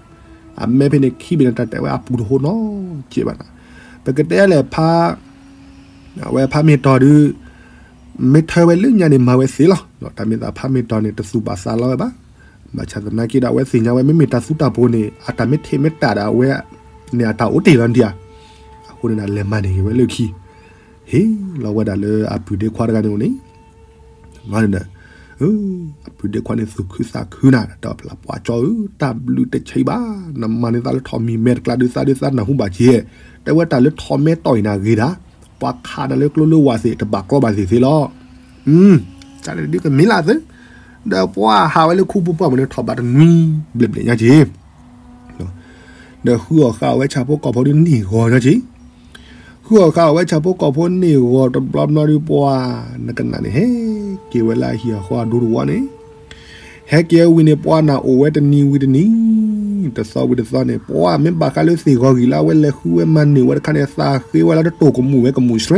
အမဲဖဲန့ၣ်ခံဘ့ၣ်န့ၣ် တၢ်တဲဝဲအပူၤတဟိနီက့ဘၣ်နၤ, ပကတဲလဲၣ်ဖး, အဝဲဖးမ့ၢ်တီၤဒုး, မ့ၢ်ထၢဝဲလၢညါန့ၣ်မၤဝဲသ့လီၤ, တၢ်မ့ၢ်သးဖးမ့ၢ်တီၤန့ၣ် တသူၣ်ဘၣ်သးလီဝဲဘၣ်, ဘၣ်ဆၣ်သနာ်က့ဒီး အဝဲသ့ၣ်ညါဝဲ မ့မ့ၢ်တၢ်သူတၢ်ပိၤန့ၣ် အတၢ်မ့ၢ်ထံးမ့ၢ်တၢ်ဒီးအဝဲ, န့ၣ်အတၢ်အိၣ်တ့ၢ်လီၤနထံၣ်ဧါ, အဃိန့ၣ်ဒီးလဲၤမၤန့ၢ်က့ၤဝဲလၢခံ ဟ့ၣ်လီၤဝဲဒၣ်လၢအပုၢ်ဒ့ခွါတဂၤန့ၣ်အိၣ်န့ၣ်, န့ၣ်, အပုၢ်ဒ့ခွါန့ၣ်သူၣ်ခုသးခုနၤ ဒီးပှၤကၠီဧၢ တၢ်ဘျုးတဆံးဘၣ်, နမၤန့ၢ်သးလၢထီၣ်မံၤမဲာ်တကျါဒုးသးဒုးသးနၢ်ဟူဘၣ်က့ၤ, တဲဝဲတၢ်လၢထီၣ်မဲာ်တီၢ်အံၤန့ၣ်ဂ့ၤဒၣ်, ပှၤခးနၤလၢကျိလၢဝၣ်သ့ၣ် တဘၣ်ကျီဘၣ်သ့ၣ်သ့လီၤ, တၢ်န့ၣ်ဒုးကမ့ၢ်လၢသု, ဒီးပှၤဟးဝဲလၢခူပူၤပှၢ်ပူၤန့ၣ် ထီၣ်ဘးတနွံဘျဲၣ်ဘျဲၣ်ညါက့ၤ ဒီးဃုအီၣ်ဃာ်အဝဲဆၣ်ဖိကီၢ်ဖိဒုးန့ၢ်ဂီၤညါက့ၤ, ဃုအီၣ်ဃာ်အဝဲဆၣ်ဖိကီၢ်ဖိန့ၢ်ဂီၤတဘျီဘျီဒုးပှၤ, နကနၣ်န့ၣ် ဟဲက့ၤဝဲလၢအဟံၣ်အဃီအဒူတဝီန့ၣ်, ဟဲက့ၤဝံၤန့ၣ် ပှၤနၢ်အိၣ်ဝဲတနံၤဝံၤတနံၤ, တသီဝံၤတသီန့ၣ် ပှၤမ့ၢ်ဘၣ်ဃးလၢသ့ၣ်ဂီၤဂံၢ်လၢအဝဲလဲၤဃုဝဲမၤန့ၢ်ဝဲတခါန့ၣ် သးဃ့ဝဲလၢတတိၢ်ကမူၣ်ဝဲကမူၣ်ဆှဲ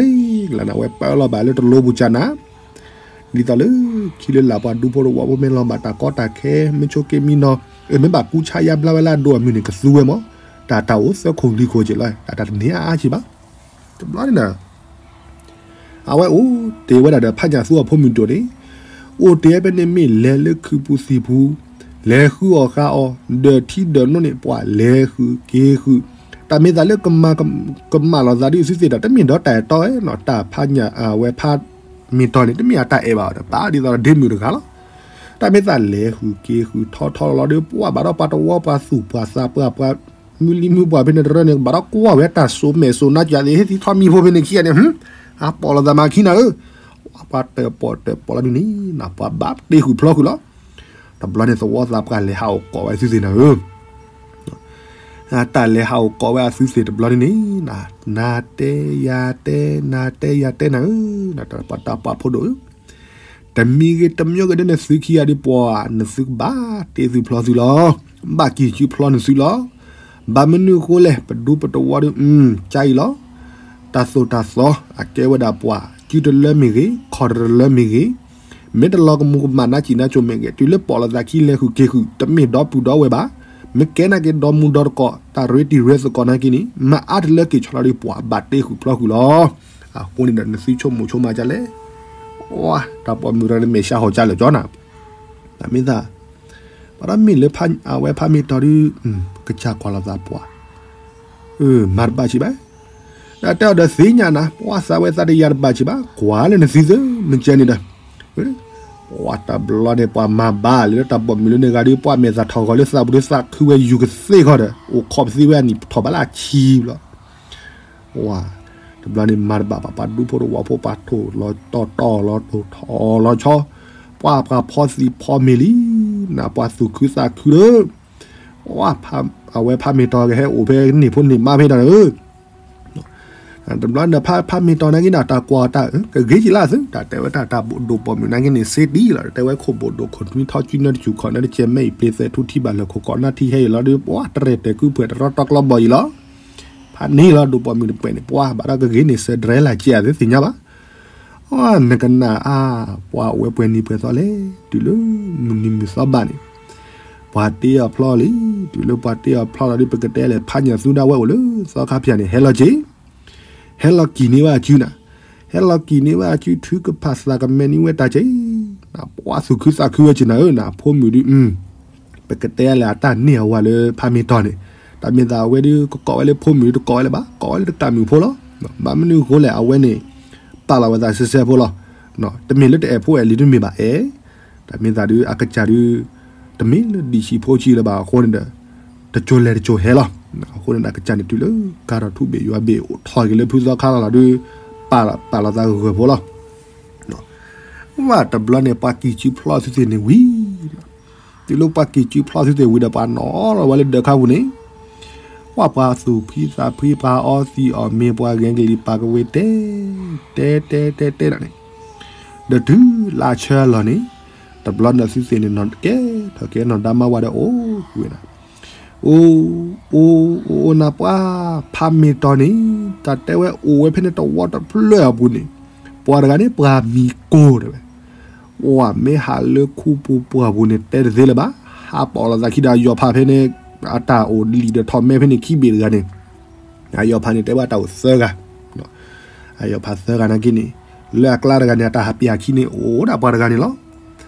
ကလါန့ၣ် အဝဲပၢလီၤဘၣ်လၢတလိပူၤကၢ်နၤ ဒ်သိးလၢခံလၢလာ်ပှၤဒူဖိတဝီဖိမ့ၢ်လီၤဘၣ်တၢ်ကီတၢ်ခဲ မ့ၢ်ဆိးက့မံနီၤ မ့ၢ်ဘၣ်ကူဆါယါဘျါဝဲလၢအဒိၣ်အမုၢ်န့ၣ် ကသူဝဲမး, တၢ်တၢ်အိၣ်သၢခိၣ်လွံၢ်ခိၣ်က့ၤလီၤ တၢ်တၢ်တန့ၢ်အါအါက့ၤဘၣ်. တဘျီန့ၣ်ဒီး အဝဲအိၣ်တ့ၢ်ဝဲဒၣ်ဒီးဖးညၣ်သူအဖိမုၣ်ဒိၣ်န့ၣ်, အိၣ်တ့ၢ်ဝဲဖဲန့ၣ်မ့ၢ်လဲၤလၢခုးပူၤသံၣ်ပူၤ, လဲၤဃုအီၣ်ဃုအီ ဒီးထံဒီးနိန့ၣ် ပှၤလဲၤဃုက့ၤဃု, တၢ်မ့ၢ်သးလၢ ကမၣ်လီၤသးဒ်အံၤသုသ့ၣ်ဒီး တမ့ၢ်ဒီးတၢ်အဲၣ်တီအဲၣ်နီၤ, တၢ်ဖးညၣ်အဝဲဖးမ့ၢ်တီၤန့ၣ် တမ့ၢ်အတၢ်အဲၣ်ဘၣ်ဒီး ပာ်ဒ်သိးဒီးဒ့မုၣ်တဂၤလီၤ. တၢ်မ့ၢ်သးလဲၤဃုက့ၤဃုထီထီလီၤဒီး ပှၤဘၣ်ဒီးပှၤတဝီပှၤသူၣ်ပှၤသးပှၢ်ပှၤ မုၢ်လံမုၢ်ပှၢ်ဖဲန့ၣ်တရၢန့ၣ် ဘၣ်ဒီးကွၢ်ဝဲတၢ်စိၤမဲာ်စိၤနါကၢ်သ့ၣ် ဟ့ၣ်သံထီၣ်မံၤဖိဖဲန့ၣ်ခံဂၤန့ၣ်, အပီၣ်လိာ်သးမၤခံနၤဧၢ, ပှၤတၢၣ်ပီၣ်တၢၣ်ပီၣ်လီၤဒုန့ၣ် ပှၤဘၣ်တ့ဃုာ်ဖျီဃုာ်လီၤ. တဘျီန့ၣ်သဝီသးပှၢ်လဲၤဟးအိၣ်ကိးဝဲသုသ့ၣ်နၤဧၢ တၢ်လဲၤဟးအိၣ်ကိးဝဲအသုသ့ၣ်တဘျီန့ၣ်န့ၣ်, နၤတဲယၤတဲ နၤတဲယၤတဲနၤဧၢ, ပှၤတၢ်ပှၤဖိဒိၣ်ဧၢ, တမံၤဂ့ၤတမံၤဂ့ၤဒီး နသုခံဂၤဒုးပှၤ နသုကဘၣ်တ့သုဖျီသုလီၤ. ဘၣ်ကံၢ်စုဖျီနသုလီၤ. ဘၣ်မနုၤအဃိလဲၣ် ပဒူပတဝီဒုး ကအံၤလီၤ. တၢ်သိၣ်တၢ်သီ အကဲဝဲဒၣ်ပှၤ စုတလၢမ့ၢ်ဂ့ၤ ခီၣ်တရလၢမ့ၢ်ဂ့ၤ မ့ၢ်တလီၤကမူၤကမၣ်နါစံၣ်နါစိၤမ့ၢ်ဂ့ၤ တုၤလၢပီၣ်လိာ်သးခံလဲၤဃုာ်က့ၤဃုာ် တမ့ၢ်ဒီပုၢ်ဒီဝဲၢ်ဘၣ်. မ့ၢ်ကဲနာ်က့ၤဒီမူဒီတကိး တၢ်ရ့တံၤရ့သကိးနာ်က့ၤန့ၣ် မၤအါတလၢက့ၤဆီလီၤဒီး ပှၤဘၣ်တ့ဃုာ်ဖျီဃုာ်လီၤ. အဃိန့ၣ်ဒီး နသုဆိကမိၣ်ဆိကမးဒ်လဲၣ်. တၢ်ပိာ်မုၣ်တဂၤန့ၣ် မဲာ်ဆှးဟီၣ်ကၢလၢာ်ကၠီနၤ, တၢ်မ့ၢ်သး ပှၤဒီးမ့ၢ်လၢ အဝဲဖးမ့ၢ်တီၤဒုး ကစၢ်ကွၢ်လိာ်သးပှၤ မၤတဘၣ်ဆံးဘၣ်. ဒီးတဲအီၤဒီးသ့ၣ်ညါနၤ ပှၤသးဝဲသးတယၤတဘၣ်ဆံးဘၣ် ကွၢ်လၢနသုသ့ၣ် မ့ၢ်ကဲန့ၣ်ဒီး ပှၤတဘျီန့ၣ် ပှၤမၤဘၣ်လၢတၢ်ပိာ်မုၣ်လၢန့ၣ်ဂၤဒုး ပှၤမဲာ်သးထီၣ်ဂီၤလၢသးပူၤဒုး သးခုဝဲယူၤကသ့ၣ်ခီဒီး အိၣ်ခိးပသ့ဝဲအနံၣ်ထီၣ်ဘးလၢအဆံဘျီ တဘျီန့ၣ်မၤတဘၣ်ဘၣ် ပှၤဒူဖိတဝီဖိ ပှၤထိၣ်လီၤတီၢ်တီၢ်လီၤထိၣ်ထီၣ်လီၤဆီ ပှၤပှၤဖီသံၣ်ဖီမ့ၤလံ, နပှၤသူၣ်ခုသးခုလၢ အဝဲဖးမ့ၢ်တီၤကဟဲအိၣ်ဖဲန့ၣ်ဖိန့ၣ်မါဖဲတၢ်ဧၢ တဘျီန့ၣ် ဖးမ့ၢ်တီၤနာ်က့န့ၣ် တၢ်ကွၢ်တၢ် ကဂ့ၤက့ၤလၢသု တၢ်တဲဝဲတၢ်တၢ်ဘိၣ်ဒိၣ်ပိာ်မုၣ်နာ်က့န့ၣ် စ့တံၢ်လီၤ တဲဝဲခိၣ်ဘိၣ်ဒိၣ်ခိၣ်နွံထီၣ်စုနၢတစူၢ်ခီၣ်နၢတကဲမဲအံၤပျ့ၤသဲးထူထံဘၣ်လၢခိၣ်ကီးနၢထံဟဲအံၤလီၤဒီး ပှၤတရဲၣ်တဲာ်ကုဖှဲးတရီတီကျီဘီၣ်အံၤလီၤ. ဖးန့ၣ်လီၤ ဒိၣ်ပိာ်မုၣ်တပှဲၤန့ၣ် ပှၤဘၣ်ဒီးကဂ့ၤန့ၣ် စဲးဒြဲလၢကဲအသ့ၣ်ညါဘၣ် နကနၣ်အါ ပှၤအိၣ်ဝဲပှဲၤနံၤပှဲၤသီလဲၣ် တုၤလၢမုၢ်နံၤမုၢ်သီဘၣ်န့ၣ် ပှၤတ့အီၤဖျီလံ တုၤလၢပှၤတ့အီၤဖျီလီၤဒီး ပကတဲလဲၣ် ဖးညၣ်သူဒၣ်ဝဲအိၣ်လၢသီခါဖၠၣ်န့ၣ် ဟဲလီၤက့ၤ ဟဲလီၤကံၢ်န့ၢ်ဝဲအစုနၤ ဟဲလီၤကံၢ်န့ၢ်ဝဲအစု ထုကဖၣ်သးကမဲာ်န့ၢ်ဝဲတၢ်က့ၤ ပှၤသူၣ်ခုသးခုဝဲက့ၤနၤဧၢ နဖိမုၣ်ဒုး ပကတဲလဲၣ် အတၢ်န့ၢ်အဝၤလၢဖးမ့ၢ်တီၤန့ၣ် တၢ်မ့ၢ်သးအဝဲဒုး ကကိးဝဲလၢဖိမုၣ်ဒုး တကိးဝဲလၢၤဘၣ် ကိးဝဲလၢတကးမုၣ်ဖိလီၤ. ဘၣ်မနုၤအဃိလဲၣ် အဝဲန့ၣ် ပာ်လီၤဝဲသးစဲစဲဖိလီၤ. တမ့ၢ်လၢတအဲၣ်ဖိအဲၣ်လံၤတမ့ၢ်ဘၣ်အဲၣ် တၢ်မ့ၢ်သးဒုး အကစၢ်ဒုး တမ့ၢ်လၢဒံၣ်ဆံးဖိဆံးလၢၤဘၣ်အဃိန့ၣ်ဒီး တကၠိၤလဲၤတကၠိၤဟဲလီၤ. အဃိန့ၣ်ဒီး အကစၢ်န့ၣ်တုၤလၢကါထီၣ်ထူဘ့ၣ်ယွၤဘ့ၣ် အိၣ်ထီၣ်က့ၤလၢဖုသီခါလီၤလီၤဒုး ပာ်လီၤသးဂၢၢ်ဖိလီၤ. ဝဲတဘျီန့ၣ် ပှၤကံၢ်စုဖျီသုသ့ၣ်န့ၣ်ဝံၤ တုၤလၢပှၤကံၢ်စုဖျီသုသ့ၣ်ဝံၤဒီး ပှၤနီၤလီၤဝဲလၢဒၢးခါပူၤန့ၣ် ပှၤပှၤသူၣ်ဖှံသးဖှံ ပှၤအီသံးအီၣ်မ့ၤ ပှၤဂဲၤကလံၤပာ်ကဝ့ၤတဲ တဲတဲတဲတဲဒၣ်န့ၣ် ဒီးတုၤလၢအဆၢလီၤန့ၣ် တဘျီန့ၣ်သုသ့ၣ်န့ၣ် နီၤကဲထီၣ်ကဲနီၢ်ဒါမါဝၤဒီးအိၣ်ကွံာ်ဝဲဒၣ် အိၣ် အိၣ် အိၣ် အိၣ်နၤပှၤ ဖးမ့ၢ်တီၤန့ၣ် တၢ်တဲဝဲအိၣ်ဝဲဖဲန့ၣ်တဝီတဖျၢၣ်အပူၤန့ၣ် ပှၤတဂၤန့ၣ် ပှၤမံၤကိၢ်တဲဝဲ ပှၤမ့ၢ်ဟးလၢခူပူၤပှၢ်ပူၤန့ၣ် တဲတသ့လၢၤဘၣ် ဟးပိာ်လိာ်သးခံဒီး ယီၤဖးဖဲန့ၣ် အတၢ်အိၣ်လံာ်ဒီးထီၣ်မဲဖဲန့ၣ် ခံဘ့ၣ်တဂၤန့ၣ် အယီၤဖးန့ၣ် တဲဝဲအတၢ်အိၣ်သၢဂၤ အယီၤဖးသၢဂၤနာ်က့န့ၣ် လၢအကျါတဂၤန့ၣ် အတၢ်ဟးပျၢ်ခံန့ၣ် အိၣ်ဒၣ်ပှၤတဂၤန့ၣ်လီၤ.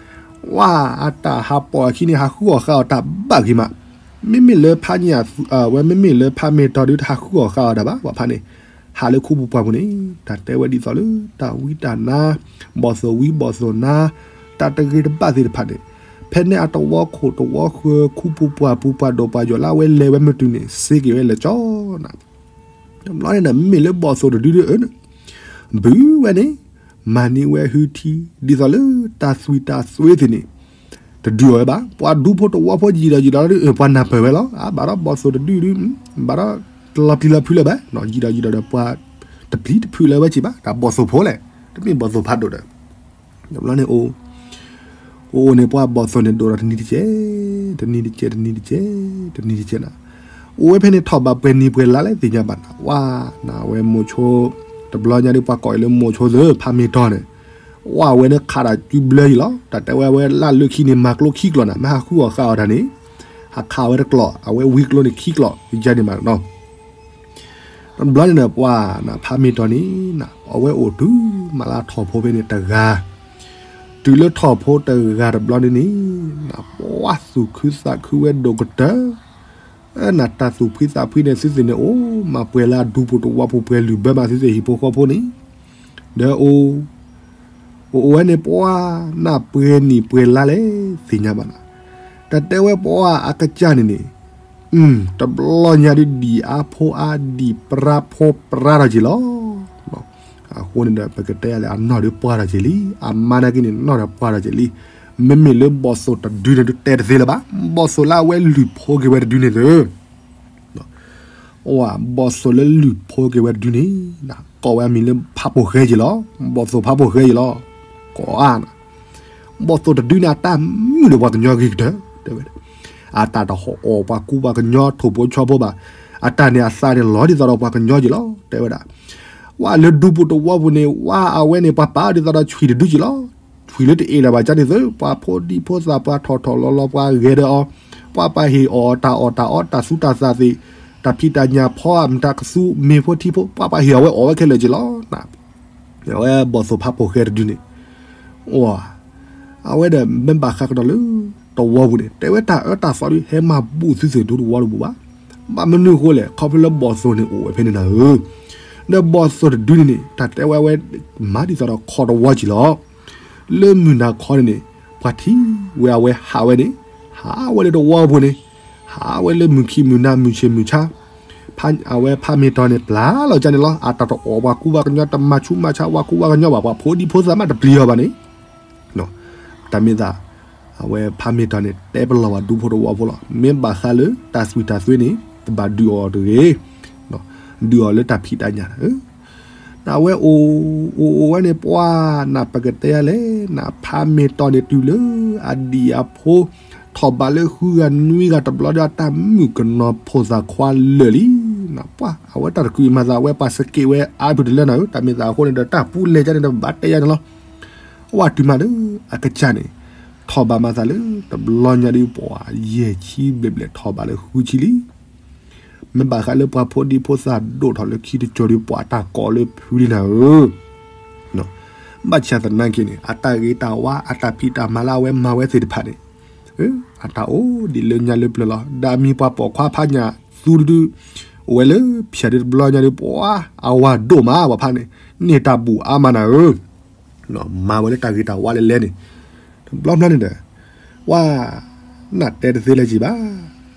ဝဲ အတၢ်ဟးပိာ်အခံန့ၣ် ဟးဃုအီၣ်ဃာ်အီၤတၢ်ဘၣ်ဂ့ၤမး, မ့မ့ၢ်လၢဖးညၣ် ဝဲမ့မ့ၢ်လၢဖးမ့ၢ်တီၤဒုး တဟးဃုအီၣ်ဃာ်အီၤတၢ်ဘၣ် ပှၤဖးန့ၣ် ဟးလၢခူပူၤပှၢ်ပူၤန့ၣ် တၢ်တဲဝဲဒ်သိးလၢ တၢ်ဝံတၢ်နါ ဘီၣ်သိၣ်ဝံဘီၣ်သိၣ်နါ တၢ်တဂ့ၤတဘၣ်သ့ၣ်တဖၣ်န့ၣ် ဖဲန့ၣ်အတဝီခိၣ်တဝီဃၢၤ ခူပူၤပှၢ်ပူၤ ပှၤဒိၣ်ပှၤယိာ်လၢအဝဲလဲၤဝဲမ့ၢ်တုၤန့ၣ် စ့က့ၤဝဲလၢာ်ကၠီနၤ တဘျီန့ၣ်ဒီး မ့မ့ၢ်လၢဘီၣ်သိၣ်တဒုဒုအၢန့ၣ် ဘုးဝဲန့ၣ် မၤန့ၢ်ဝဲဟုထံ ဒ်သိးလၢတၢ်သွံၣ်တၢ်သွဲသ့ၣ်န့ၣ် တဒုးအီၤဝဲဘၣ်. ပှၤဒူဖိတဝီဖိယံာ်ဒီးယံာ်ဒီးဒုး ပှၤနၢ်ပၢၢ်ဝဲလီၤ. အါ ဘၣ်ဒီးဘီၣ်သိၣ်တဒုဒုး ဘၣ်ဒီးတလီၤပျံၤလီၤဖုးလၢၤဘၣ် ယံာ်ဒီးယံာ်ဒီးဒီး ပှၤတပျံၤတဖုးလၢၤဝဲက့ၤဘၣ် တၢ်ဘီၣ်သိၣ်ဖိလဲၣ် တမ့ၢ်ဘီၣ်သိၣ်ဖးဒိၣ်ဒီး တဘျီန့ၣ်အိၣ် အိၣ်အိၣ်န့ၣ် ပှၤဘီၣ်သိၣ်န့ၣ် ဒိၣ်ဒီးတနံၤတကဲး တနံၤတကဲး တနံၤတကဲး တနံၤတကဲးနၤ အိၣ်ဝဲဖဲန့ၣ် ထီၣ်ဘးပှဲၤနံၤပှဲၤလါလဲၣ်သ့ၣ်ညါဘၣ်နၤ ဝဲ နဝဲမိၤဆိ တဘျီညါဒုး ပှၤကိးအံၤလၢမိၤဆိသ့ၣ် ဖးမ့ၢ်တီၤန့ၣ် ဝဲ အဝဲန့ၣ်ခးဒၣ်ကုဘျၢအံၤလီၤ. တၢ်တဲဝဲ အဝဲလၢလၢခံန့ၣ် မၤကျိခံကျိာ်နၤ မ့ၢ်ဟးဃုအီၣ်ဃာ်အီၤတၢ်န့ၣ် ဟးခးဝဲတကျိာ် အဝဲဝံကျိန့ၣ်ခံကျိာ် ယၤန့ၣ်မးနီၤ တ ဘျီန့ၣ်ဒီးပှၤနဖးမ့ၢ်တီန့ၣ် အဝဲအိၣ်တုၤမၤလၢထီၣ်ဖိဖဲန့ၣ်တဂၤ, တုၤလၢထီၣ်ဖိတဂၤတဘျီန့ၣ်န့ၣ် ပှၤသူၣ်ခုသးခုဝဲဒိၣ်ကတၢၢ်, နတၢ်သူၣ်ဖှံသးဖှံန့ၣ်သုသ့ၣ်န့ၣ်အိၣ်မးပှဲၤလၢအဒူပူၤတဝီပူၤပှဲၤလုာ်ဘၢမးသုသ့ၣ်ဟံၣ်ဖိဃီဖိန့ၣ်, ဒီးအိၣ် အိၣ်အိၣ်ဝဲန့ၣ်ပှၤနၢ်ပှဲၤနံၣ်ပှဲၤလါလဲၣ်သ့ၣ်ညါဘၣ်နၤ, တၢ်တဲဝဲပှၤအကစၢ်န့ၣ်န့ၣ်, တဘျီညါဒုးဒံၣ်အါဖိအါ ဒံၣ်ပြါဖိပြါထီၣ်က့ၤလီၤ. အဃိန့ၣ်ဒီး ပကတဲယၤလၢအနီၢ်ဒုးပှၢ်ထီၣ်က့ၤလံ, အမါနာ်က့န့ၣ်နီၢ်ဒီးပှၢ်ထီၣ်က့ၤလံ, မ့မ့ၢ်လၢဘီၣ်သိၣ်တဒုန့ၣ်ဒုးတဲတသ့လၢၤဘၣ်, ဘီၣ်သိၣ်လၢအဝဲလုၢ်ဖိက့ၤဝဲတဒုန့ၣ်သ့ၣ် ဘီၣ်သိၣ်လၢလုၢ်ဖိက့ၤဝဲတဒုန့ၣ်, ကိးဝဲအမံၤလၢဖးပိၢ်ဃဲက့ၤလီၤ, ဘီၣ်သိၣ်ဖးပိၢ်ဃဲက့ၤလီၤ, ကိးအါနၤ, ဘီၣ်သိၣ်တဒုန့ၣ် အတၢ်မုာ်ဒီးပှၤကညီဂ့ၤကတၢၢ်, တဲဝဲ, အတၢ်တဟီၣ်အီၣ်ပှၤကူပှၤကညီထိၣ်ဖိဆီဖိဘၣ်, အတၢ်န့ၣ်အသးန့ၣ်လီၤဒ်သိးဒီးပှၤကညီက့ၤလီၤ, တဲဝဲဒၣ်, ဝဲလၢဒူပူၤတဝီပူၤန့ၣ် ဝဲအဝဲန့ၣ် ပှၤပာ်အီၤဒ်သိးဒီးဆွံၣ်တဒုက့ၤလီၤ, ဆွံၣ်လၢတအ့ၣ်လၢၤဘၣ်ကန့ၣ်သ့ၣ် ပှၤဖိဒံဖိသၣ်ပှၤထီၣ်ထီၣ်လီၤလီၤ ပှၤဂဲၤဒီးအီၤ, ပှၤပှၤဟ့ၣ်အီၣ်တၢ်အီၣ်တၢ်အီတၢ်သူတၢ်သၣ်သ့ၣ်, တၢ်ဖံးတၢ်ညၣ်ဖီအမတၤကသူမ့ၤဖိထံဖိ ပှၤပှၤဟ့ၣ်အီၤဝဲအီၣ်ဝဲခဲလၢာ်က့ၤလီၤ, အဝဲဘီၣ်သိၣ်ဖးပိၢ်ဃဲတဒုန့ၣ်, အဝဲဒီးမ့ၢ်ဘၣ်ဃးကဒီးလၢ တဝီပူၤန့ၣ် တဲဝဲတၢ်အၢတၢ်သီဒုးဟဲမၤဘူၣ်သုသ့ၣ်ဒူတဝီတပူၤဘၣ်, ဘၣ်မနုၤအဃိလဲၣ် ခီဖျိလၢဘီၣ်သိၣ်န့ၣ်အိၣ်ဝဲဖဲန့ၣ်နၤဧၢ, ဒီးဘီၣ်သိၣ်တဒုန့ၣ်န့ၣ် တၢ်တဲဝဲအဝဲ မၤဒ်သိးဒီးခီတဝီက့ၤလီၤ, လၢမုၢ်နၤခီန့ၣ်န့ၣ် ပှၤထံၣ်ဝဲအဝဲဟးဝဲန့ၣ်, ဟးဝဲလၢတဝီပူၤန့ၣ်, ဟးဝဲလၢမုၢ်ခံမုၢ်နၤမုၢ်ဆ့ၣ်မုၢ်ဆါ, အဝဲဖးမ့ၢ်တီန့ၣ် ပျၢ်လီၤကန့ၣ်လီၤ, အတၢ်တအီၣ်ပှၤကူပှၤကညီ တမၤဆူးမၤဆါပှၤကူပှၤကညီဘၣ်, ပှၤဖိဒံဖိသၣ်မးတပျံၤအီၤဘၣ်န့ၣ်, တၢ်မ့ၢ်သး အဝဲဖးမ့ၢ်တီန့ၣ် တဲပလီၢ်ဘၣ်ဒူဖိတဝီဖိလီၤ, မ့ၢ်ဘၣ်ဃးလၢတၢ်သွံၣ်တၢ်သွဲန့ၣ် တဘၣ်ဒုးအီၤတဂ့ၤ, ဒုးအီၤလၢတၢ်ဖံးတၢ်ညၣ်, နဝဲအိၣ် အိၣ်အိၣ်ဝဲန့ၣ်ပှၤ နပကတဲယၤလဲၣ်, နဖးမ့ၢ်တီန့ၣ်တုၤလၢအဒံၣ်အဖိ ထီၣ်ဘးလၢဃုဂၤနွံဂၤတဘျီဒီး အတၢ်မုၣ်ကနီၤဖိသၣ်ခွါလၢာ်လံ, ပှၤ အဝဲတၢ်တကုးအံၤမၤသး အဝဲပှၤစက့းဝဲအါဖုတလၢနၤဧၢ, တၢ်မ့ၢ်သးအဃိန့ၣ်ဒီး တၢ်ပူၤလဲၤကန့ၣ်ဒီး ဘၣ်တဲယၤန့ၣ်လီၤ, အဝဲတုၤမးလၢအကစၢ်န့ၣ် ထီၣ်ဘးမၤသးလၢ တဘျီညါဒုးပှၤ ယဲၢ်ဆံဘျဲၣ်ဘျဲၣ်ထီၣ်ဘးလၢဃုဆံလံ မ့ၢ်ဘၣ်ဃးလၢပှၤဖိဒံဖိသၣ်ဒိၣ်ထီၣ်လၢခံတစိၤဒီး ပှၤအတၢ်ကိးလၢဖုလံနၤဧၢ, ဘၣ်ဆၣ်သနာ်က့န့ၣ် အတၢ်ဂ့ၤတၢ်ဝါ အတၢ်ဖံးတၢ်မၤလၢအဝဲမၤဝဲသ့ၣ်တဖၣ်န့ၣ်, အတၢ်အိၣ်ဒံးလၢညါလၢပျၢၤလီၤ. ဒီးအမံၤပှၤပိာ်ခွါဖးညၣ်သူတဒု အိၣ်ဝဲလၢဖၠၣ်ဒုတဘျီညါဒီး ပှၤအဝၤဒိၣ်မး ပှၤဖးန့ၣ် န့ၢ်တၢ်ဘူၣ်အါမးနၤဧၢ မၤဝဲလၢတၢ်ဂ့ၤတၢ်ဝါလဲၣ်လဲၣ်န့ၣ်, တဘျီဘျီန့ၣ်ဒီး ပှၤ နတဲတသ့လၢၤကံဘၣ်,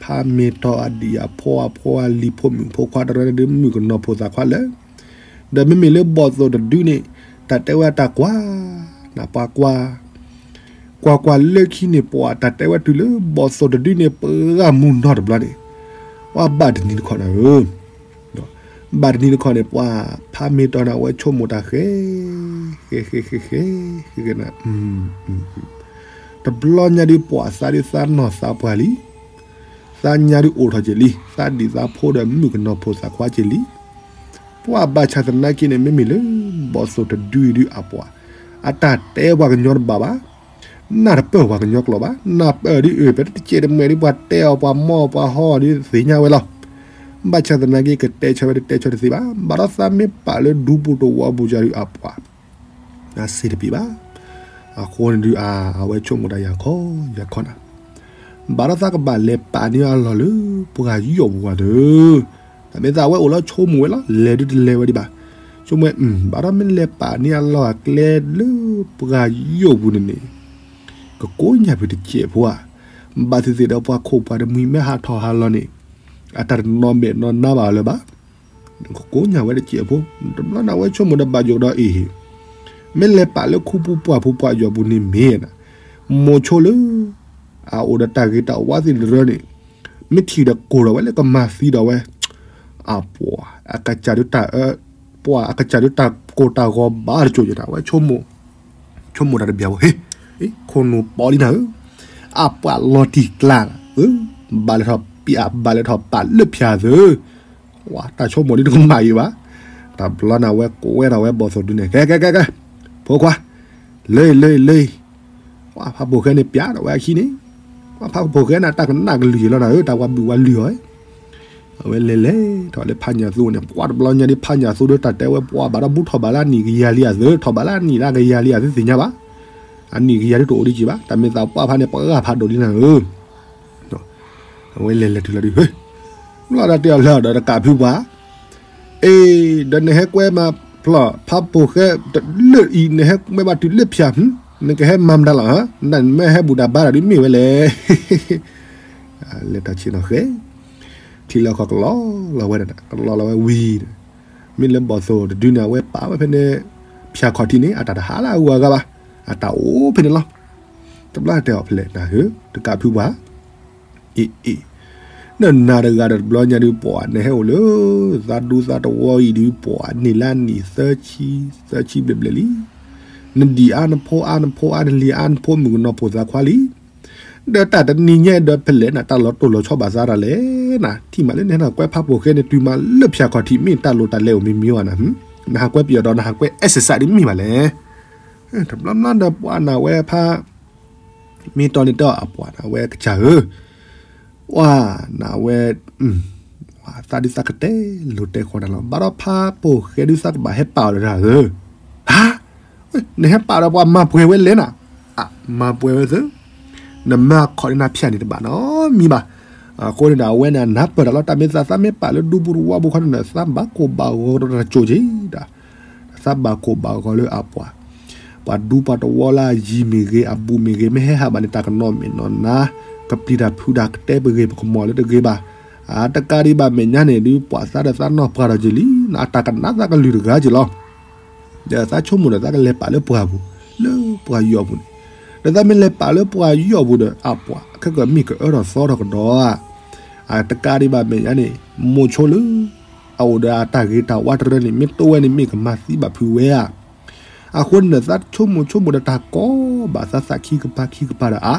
ဖးမ့ၢ်တီအဒံၣ်အဖိအဖိအလံၤဖိမုၣ်ဖိခွါတရၢန့ၣ်ဒီး မုၣ်ကနီၤဖိသၣ်ခွါလၢာ်, ဒီးမ့မ့ၢ်လၢဘီၣ်သိၣ်တဒုန့ၣ် တၢ်တဲဝဲအတၢ်ကွၢ်, နပှၤကွၢ်, ကွၢ်ကွၢ်လၢခံန့ၣ် ပှၤတၢ်တဲဝဲတုၤလၢ ဘီၣ်သိၣ်တဒုန့ၣ် ပှၤဂၤမူနီၢ်တဘျီန့ၣ်, ပှၤဘၣ်တနံၤတခီနၤဧၢ ဘၣ်တနံၤတခီန့ၣ် ပှၤဖးမ့ၢ်တီန့ၣ် အဝဲဆိကမိၣ်တၢ်ဃဲ, ဃဲဃဲဃဲဃဲ, ဃဲဃဲနၤ, တဘျီညါဒုးပှၤသးဒုးသးနီၢ်သးပှၢ်လံ, သးညါဒုးအိၣ်ထီၣ်က့ၤလံ, သးဒံၣ်သးဖိဒီးမုၣ်ကနီၤဖိသၣ်ခွါက့ၤလံ, ပှၤဘၣ်ဆၣ်သနာ်က့န့ၣ် မ့မ့ၢ်လၢ ဘီၣ်သိၣ်တဒုအံၤဒုးအပှၤ, အတၢ်တဲပှၤကညီတဘၣ်ဘၣ် နၢ်တပၢၢ်ပှၤကညီကျိာ်ဘၣ်, နၢ်ပၢၢ်ဒ်အၢ ပတကဲတမှဲၤဒ်ပှၤတဲအီၤ ပှၤမီၢ်ပှၤဟီဒ်သ့ၣ်ညါဝဲလီၤ. ဘၣ်ဆၣ်သနာ်က့ ကတဲဆၢဝဲတတဲဆၢတသ့ဘၣ်, ဘၣ်ဒီးသးမ့ၢ်ပာ်လၢဒူပူၤတဝီပူၤယၤဒုးအပှၤ, အစ့တပံၤဘၣ်. အဃိန့ၣ်ဒုး အဝဲဆိကမိၣ်တၢ်ယၤခီယၤခီနၤ, ဘၣ်ဒီးသးကဘၣ်လဲၤပာ်န့ၢ်အလီၢ်လၢပှၤယီၢ်ပူၤဂၤဒီး တၢ်မ့ၢ်သးဝဲအိၣ်လၢဆိကမိၣ်ဝဲလီၤ, လဲၤဒုးတလဲၤဝဲဒံးဘၣ်. ဆိကမိၣ်ဝဲ ဘၣ်ဒီးမ့ၢ်လဲၤပာ်န့ၢ်အလီၢ်အကျဲလၢပှၤယီၢ်ပူၤန့ၣ်န့ၣ် ကကိးညါဖုတစဲးဖိဧါ, ဘၣ်သ့ၣ်သ့ၣ်ဒီးပှၤခိၣ်ပှၤတမှံၤမ့ၢ်ဟးထီၣ်ဟးလီၤန့ၣ် အတၢ်တနီၤမဲာ်နီၤနါဘၣ်အီၤလၢၤဘၣ်. ကကိးညါဝဲတစဲးဖိ, တဘျီန့ၣ် အဝဲဆိကမိၣ်ဒီးဘၣ်ယိၣ်ကဒီးအံၤ, မ့ၢ်လဲၤပာ်လၢခူပူၤပှၢ်ပူၤပှၤယီၢ်ပူၤန့ၣ်မ့ၢ်, မိၤဆိလၢ အအိၣ်ဒီးတၢ်ဂ့ၤတၢ်ဝါသ့ၣ်တရၢန့ၣ် မ့ၢ်ထံၣ်ဒီးကိၢ်ဒီးဝဲလၢကမၤသံဒီးဝဲ, အပှၤ အကစၢ်ဒုးတၢ်အၢ, ပှၤအကစၢ်ဒုးတၢ်ကိၢ်တၢ်ဂီၤဘၣ်တစိၤယဲၢ်နၤ ဝဲဆိကမိၣ်, ဆိကမိၣ်တၢ်တဘျီဖိ ဟ့ၣ်, ခိၣ်နူာ်ပီလံနၤဧၢ, အပှၤလီၤတံၢ်ကျါ, ဘၣ်လဲၤထီၣ်ပၠး ဘၣ်လဲၤထီၣ်ပာ်လၢဖၠၣ်သု, ဝဲတၢ်ဆိကမိၣ်ဒ်တကမၣ်အံၤဘၣ်. တဘျီန့ၣ် အဝဲကွဲထီၣ်ဝဲဘီၣ်သိၣ်ဒုန့ၣ် ကဲကဲကဲကဲ, ဖိခွါ, လၢအံၤလၢအံၤလၢအံၤ, ပှၤဖးပိၢ်ဃဲန့ၣ် ပၠးဒီးဝဲအခံန့ၣ်, ပှၤဖးပိၢ်ဃဲန့ၣ် တၢ်ကနၣ်ကလုၢ်ယဲၢ်လီၤနၤဧၢ, တၢ်ပှၤဘုၣ်ပှၤလုၢ်အီၤ, အဝဲလဲၤလဲၤထီၣ်လၢဖးညၣ်သိန့ၣ် ပှၤတဘျီညါဒ်ဖးညၣ်သိဒီးတၢ်တဲဝဲ ပှၤဘၣ်ဒီးဘူးထီၣ်ဘၣ်လၢအနံၣ်ကယၤလံအသၢ ထီၣ်ဘၣ်လၢအနံၣ်လၢကယၤလံအသၢသ့ၣ်ညါဘၣ်. အနံၣ်ကယၤဒ်တအိၣ်ဒံးက့ၤဘၣ် တၢ်မ့ၢ်သးပှၢ်ဖးန့ၣ် ပှၤဂၤဖးဒိၣ်လံနၤဧၢ. အဝဲလဲၤလဲၤတုၤလီၤဒုး ဟ့ၣ် ဘျီတၢ်တဲအီၤလၢဒီးတကးဖုပှၤ အ့ ဒီးနဟဲကွဲမၤဖျီၣ် ဖးပိာ်ဃဲ လၢအံၤ နဟဲကွဲဘၣ်တုၤလၢဖၠၣ် နကဟဲမၤမတၤလီၤဧါ နမ့ၢ်ဟဲဘူၣ်တၢ်ဘါတၢ်ဒုးမ့ၢ်ဝဲလဲၣ်. လဲၤထီၣ်ဆ့ၣ်နီၤဃဲ ထံလီၢ်ခီၣ်ကလီလီၤဝဲဒၣ် ကလီလီၤဝဲဝံၤဒီး မ့ၢ်လၢဘီၣ်သိၣ်တဒုန့ၣ် အဝဲပာ်ဝဲဖဲန့ၣ် ဖၠၣ်ခီၣ်ထံးန့ၣ် အတၢ်တဟးလၢအဂုၤအဂၤဘၣ် အတၢ်အိၣ်ဖဲန့ၣ်လီၤ. တဘျီတဲအီၤဖဲလဲၣ်နၤဧၢ တကးဖုပှၤ အ့ၣ်အ့ၣ် နနၤတဂၤဒီးတဘျီညါဒုးပှၤနဟဲအိၣ်လၢ သးဒူသးတဝီအံၤဒုးပှၤန့ၢ်လၢအနံၣ်သၢဆံ သၢဆံဘျဲၣ်ဘျဲၣ်လံ. နဒံၣ်အါနဖိအါနဖိအါနလံၤအါနဖိမုၣ်ကနီၤဖိသၣ်ခွါလံ. ဒီးတၢ်တနံၤညါဒီးဖဲလဲၣ်နၤ တၢ်လီၤတိၢ်လီၤဆီဘၣ်သးတၢ်လဲၣ်နၤ ထံၣ်မးလၢနဟဲနၤကွဲဖးပိာ်ဃဲန့ၣ် တုၤမးလၢဖၠၣ်ခီၣ်ထံးမ့ၢ်တၢ်လိၣ်တၢ်လဲအိၣ်မ့ၢ်မ့ၢ်ဝဲနၤ နဟးကွဲပယီၤဒီးနဟးကွဲအဲစစးဒ်မ့ၢ်ဘၣ်လဲၣ်. တဘျီဘျီဒီးပှၤနၤဝဲဖး မ့ၢ်တီန့ၣ်တဲအီၤအပှၤနၤဝဲကစၢ်ဧၢ, ဝဲနၤဝဲ သးဒုးသးကတဲလိာ်တဲဃီနၤလီၤ. ဘၣ်ဒီးဖးပိာ်ဃဲဒုးသးကဘၣ်ဟဲပာ်အီၤတဂၤဧၢ, ဟါ, နဟဲပာ်ဒီးပှၤမၤပှဲၤဝဲလဲၣ်နၤ, မၤပှဲၤဝဲသၢ, နမၤခီၣ်န့ၢ်နၤဖၠၣ်န့ၣ်တဘၣ်နီတမံၤဘၣ်. အဃိန့ၣ်ဒီး အဝဲန့ၣ်နၢ်ပၢၢ်တၢ်လီၤ. တၢ်မ့ၢ်သးသးမ့ၢ်ပာ်လၢဒူပူၤတဝီပူၤခီန့ၣ်ဒီး သးဘၣ်ကိၢ်ဘၣ်ဂီၤဒီးတကၠိၣ်က့ၤဒီး သးဘၣ်ကိၢ်ဘၣ်ဂီၤလၢအပှၤ, ပှၤဒူပှၤတဝီလၢအယံၤမ့ၢ်ဂ့ၤ အဘူးမ့ၢ်ဂ့ၤ မ့ၢ်ဟဲဟးဘၣ်န့ၣ် တၢ်ကနီၤမဲာ်နီၤနါ, ကပျံၤတၢ်ဖုးတၢ်ကတဲပဂ့ၤပကမီၤလၢတဂ့ၤဘၣ်. အတကးဒံးဘၣ်မဲာ်ညါန့ၣ်ဒုး ပှၤသးဒီးသးနီၢ်ပှၤဒီးက့ၤလံ, အတၢ်ကနၣ်သးကလုၢ်တဂၤက့ၤလီၤ. ဒီးသးဆိကမိၣ်ဒီးသးကလဲၤပာ်လၢပှၤပူၤ, လၢပှၤယီၢ်ပူၤန့ၣ်, ဒီးသးမ့ၢ်လဲၤပာ်လၢပှၤယီၢ်ပူၤဒီး အပှၤခဲကမ့ၢ်ကအၢထီၣ်သီထီၣ်ကဒီးဧါ. အတကးဒံးဘၣ်မဲာ်ညါန့ၣ် မိၤဆိလၢ အအိၣ်ဒီးအတၢ်ဂ့ၤတၢ်ဝါတရၢန့ၣ် မ့ၢ်တအိၣ်ဝဲန့ၣ်မ့ၢ်ကမၤသံဘၣ်ဖုးဝဲဧါ. အဃိန့ၣ်ဒီး သးဆိကမိၣ်ဆိကမိၣ်ဒီးတၢ်ကိးဘၣ်သးသးခံကပၤခံကပၤဒီးအါ,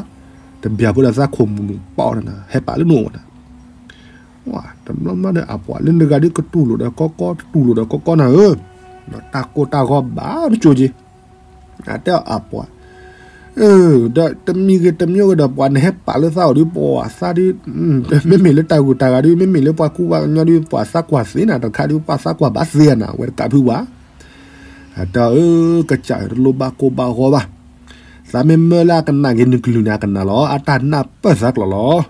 တဘၣ်ဖိဒီးသးခိၣ်မူၤပီၣ်နၤ ဟဲပာ်လၢနအိၣ်နၤ, တဘျီမးဒီးအပှၤလၢနဂၤဒ်ကတူၢ်လိာ်ဒီးကီကီ တတူၢ်လိာ်ဒီးကီကီနၤဧၢ, တၢ်ကိၢ်တၢ်ဂီၤဘၣ်တကၠိၣ်က့ၤ. အတဲအီၤအပှၤ ဒီးတမံၤဂ့ၤတမံၤဂ့ၤဒီး ပှၤနဟဲပာ်လၢသးအိၣ်ဒုး ပှၤသးဒုး, မ့မ့ၢ်လၢတၢ်ဂုၤတၢ်ဂၤဒုး မ့မ့ၢ်လၢပှၤကူပှၤကညီဒုး ပှၤသးကွၢ်သ့နၤ တခါဒုး ပှၤသးကွၢ်ဘၣ်သ့နၤ ဝဲတကးဖုပှၤ. အတဲအီၤ အၢ ကစၢ်ဧၢ တလိၣ်ဘၣ်ကိၢ်ဘၣ်ဂီၤဘၣ်. သးမ့ၢ်မၢလၢအကနၣ်က့ၤနကလုၢ်န့ၣ် အကနၣ်လီၤ. အတၢ်နၢ်ပၢၢ်သးကျိာ်လီၤ.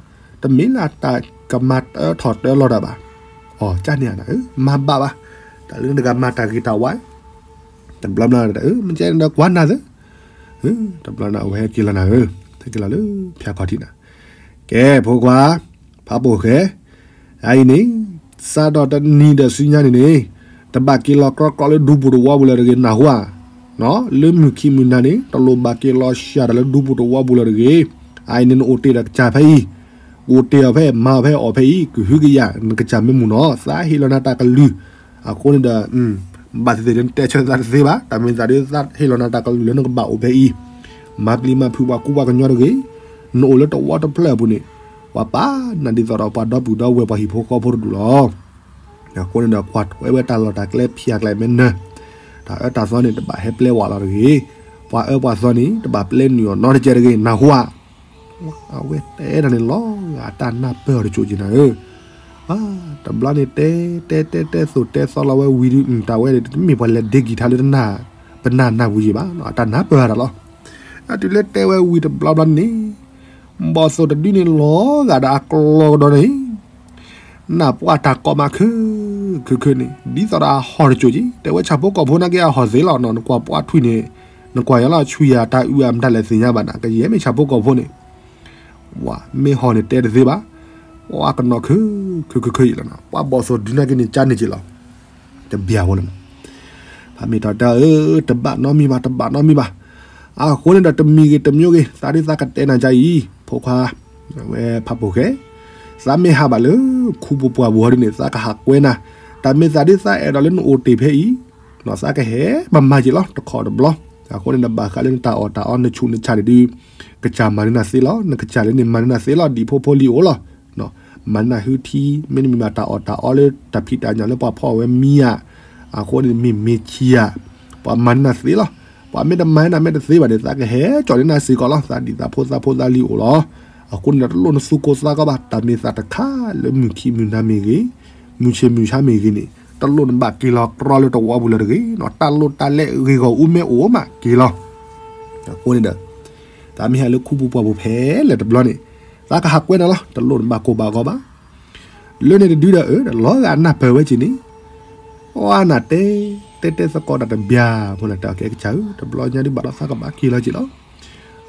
တမ့ၢ်လၢအတၢ်ကမၤတၢထီၣ်တၢလီၤတၢ်ဘၣ်. အီၤ ကန့ၣ်ဧါနၤဧၢ, မၤဘၣ်ဘၣ်. တၢ်လၢနတဂၤမၤတၢ်ဂ့ၤတၢ်ဝါ တဘျီဘျီဒီး မ့ၢ်ကဲန့ၣ်ဒီးကွၢ်နၤသ့, တဘျီန့ၣ် အဝဲဟဲက့ၤလီၤနၤဧၢ, ဟဲက့ၤလီၤလၢဖၠၣ်ခီၣ်ထံးနၤ, ကဲ ဖိခွါ, ဖးပိာ်ဃဲ, အအံၤန့ၣ် စးထီၣ်တနံၤဒီးဆူညါန့ၣ်န့ၣ် တဘၣ်က့ၤလီၤကြီကြီလၢဒူပူၤတဝီပူၤလၢၤတဂ့ၤ နၢ်ဟူဧါ. လၢမုၢ်ခံမုၢ်နၤန့ၣ် တလိၣ်ဘၣ်က့ၤလီၤစှၤတၢ်လၢဒူပူၤတဝီပူၤလၢၤတဂ့ၤ. အအံၤန့ၣ် နအိၣ်တ့ၢ်ဒီးကစၢ်ဖဲအံၤ, အိၣ်တ့ၢ်အီၤဖဲအံၤ မၤအီၤဖဲအံၤ အီၣ်ဖဲအံၤ ကဟုကယာ် နကစၢ်မ့ၢ်မုာ်နီၤ သးဟ့ၣ်လီၤနၤတၢ်ကလုၢ်, အဃိန့ၣ်ဒီး ဘၣ်သ့ၣ်သ့ၣ်လၢနတဲဆၢသးတသ့ဘၣ်. တၢ်မ့ၢ်သးဒ်သးဟ့ၣ်လီၤနၤတၢ်ကလုၢ်လၢနကဘၣ်အိၣ်ဖဲအံၤ, မၤပျံၤမၤဖုးပှၤကူပှၤကညီတဂ့ၤ, နအိၣ်လၢတဝီတဖျၢၣ်အပူၤန့ၣ်, ပှၤပာ်နၤဒ်သိးဒီးပှၤဒီပုၢ်ဒီဝဲၢ်ပှၤဟံၣ်ဖိဃီဖိတဒူၣ်လီၤ. အဃိန့ၣ်ဒီး ကွၢ်ထွဲဝဲတၢ်လီၢ်တၢ်ကျဲဖၠၣ်ကျဲမဲာ်နၢၤ, တၢ်အၢတၢ်သီန့ၣ် တဘၣ်ဟဲပျဲဝဲလီၤတဂ့ၤ, ပှၤအၢပှၤသီန့ၣ် တဘၣ်ပျဲနုာ်အီၤနီတကဲတဂ့ၤ နၢ်ဟူဧါ. အဝဲတဲဒၣ်န့ၣ်လီၤဂာ် အတၢ်နၢ်ပၢၢ်အီၤတကၠိၣ်က့ၤနၤဧၢ, တဘျီန့ၣ် တဲတဲတဲတဲသိၣ်တဲသီလီၤဝဲဝံၤဒုး တၢ်ဝဲန့ၣ် တမ့ၢ်ပှၤလဲၤဒ့ကံၤထါလၢ ပနၢ်နၢ်ပူၤယံၤဘၣ် အတၢ်နၢ်ပၢၢ်တၢ်လီၤ. အတုၤလၢတဲဝဲဝံၤတဘျီဘျီန့ၣ် ဘီၣ်သိၣ်တဒုန့ၣ်လီၤဂာ်ဒီးအကျီကဒီးန့ၣ် နၢ်ပှၢ်တၢ်ကိးမးခု ခုခုန့ၣ် ဒ်သိးဒီးအဟီၣ်တကၠိၣ်က့ၤ တဲဝဲဆၣ်ဖိကီၢ်ဖိနာ်က့အဟီၣ်သ့လီၤနီၤ နကွၢ်ပှၤထွံၣ်န့ၣ် နကွၢ်ယၤလီၤ ဆွံယၤတၢ်အုၣ်အမတၤလဲၣ်သ့ၣ်ညါဘၣ်နၤ ကယဲၢ်မ့ၢ်ဆၣ်ဖိကီၢ်ဖိန့ၣ် ဝဲမ့ၢ်ဟီၣ်န့ၣ်တဲတသ့ဘၣ်, ပှၤကနီၤခု ခုခုခုယံၤလီၤနီၤ ပှၤဘီၣ်သိၣ်ဒုနာ်က့န့ၣ် ကၢ်န့ၢ်က့ၤလီၤ. တဘၣ်ဝဲလီၤနီၤ, ဖးမ့ၢ်တီတဲအၢ တဘၣ်နီတမံၤဘၣ် တဘၣ်နီတမံၤဘၣ်. အဃိန့ၣ်ဒီးတမံၤဂ့ၤတမံၤဂ့ၤ သးဒ်သးကတဲနၤကါအံၤ ဖိခွါ, ဝဲဖးပိာ်ဃဲ, သးမ့ၢ်ဟးဘၣ်လၢခူပပှၢ်ပူၤဟီဒ်န့ၣ် သးကဟးကွဲနၤ, တၢ်မ့ၢ်သးဒ်သးအဲၣ်ဒိးလၢနအိၣ်တ့ၢ်ဖဲအံၤ သးကဟဲမၤမၤက့ၤလီၤ တခီတဘျီ. အဃိန့ၣ်ဒီးဘၣ်ဃးလၢနတၢ်အီၣ်တၢ်အီနဆူးနဆါန့ၣ်ဒုး ကစၢ်မၤန့ၢ်နၤသ့လီၤ နကစၢ်လၢန့ၣ်မၤန့ၢ်နၤသ့လီၤ ဒ်ဖိဖိလံၤအိၣ်လီၤ. မၤန့ၢ်နၤဟုထံ မ့တမ့ၢ်ဘၣ်တၢ်အီၣ်တၢ်အီလၢတၢ်ဖံးတၢ်ညၣ်လၢပှၤဖီၣ်ဝဲမံဧါ, အဃိန့ၣ်မ့ၢ်မ့ၢ်ဆံးဧါ, ပှၤမၤန့ၢ်နၤသ့လီၤ. ပှၤမ့ၢ်တမၤန့ၢ်နၤမ့ၢ်တသ့ဘၣ်န့ၣ် သးကဟဲကၠီၣ်န့ၢ်နၤစ့ၢ်ကီးလီၤ သးဒ်သးဖိသးဖိသးလံၤအိၣ်လီၤ. အဃိန့ၣ်ဒီး တလိၣ်နသူၣ်ကိၢ်သးဂီၤဘၣ်, တၢ်မ့ၢ်သးတခါလၢမုၢ်ခံမုၢ်နၤမ့ၢ်ဂ့ၤ, မုၢ်ဆ့ၣ်မုၢ်ဆါမ့ၢ်ဂ့ၤန့ၣ် တလိၣ်နဘၣ်က့ၤလီၤကြီလၢတဝီပူၤလၢၤတဂ့ၤ, တၢ်လိၣ်တၢ်လဲၤဂ့ၢ်ဂီၤအူမ့ၢ်အိၣ်မးက့ၤလီၤ. အဃိန့ၣ်ဒီး သးမ့ၢ်ဟဲလၢခူပူၤပှၢ်ပူၤဖဲလဲၣ်တဘျီန့ၣ် သးကဟးကွဲနၤလီၤ, တလိၣ်နဘၣ်ကိၢ်ဘၣ်ဂီၤဘၣ်. လၢန့ၣ်တဒုဒီး အၢ လီၤဂာ်နၢ်ပၢၢ်ဝဲက့ၤန့ၣ် အနၢ်တဲ တဲတဲသကိးတၢ်တဘျီဖိန့ၣ် တဲအီၤ ကဲကစၢ်ဧၢ, တဘျီညါဒုးဘၣ်ဒီးသးကဘၣ်က့ၤလီၤက့ၤလီၤ.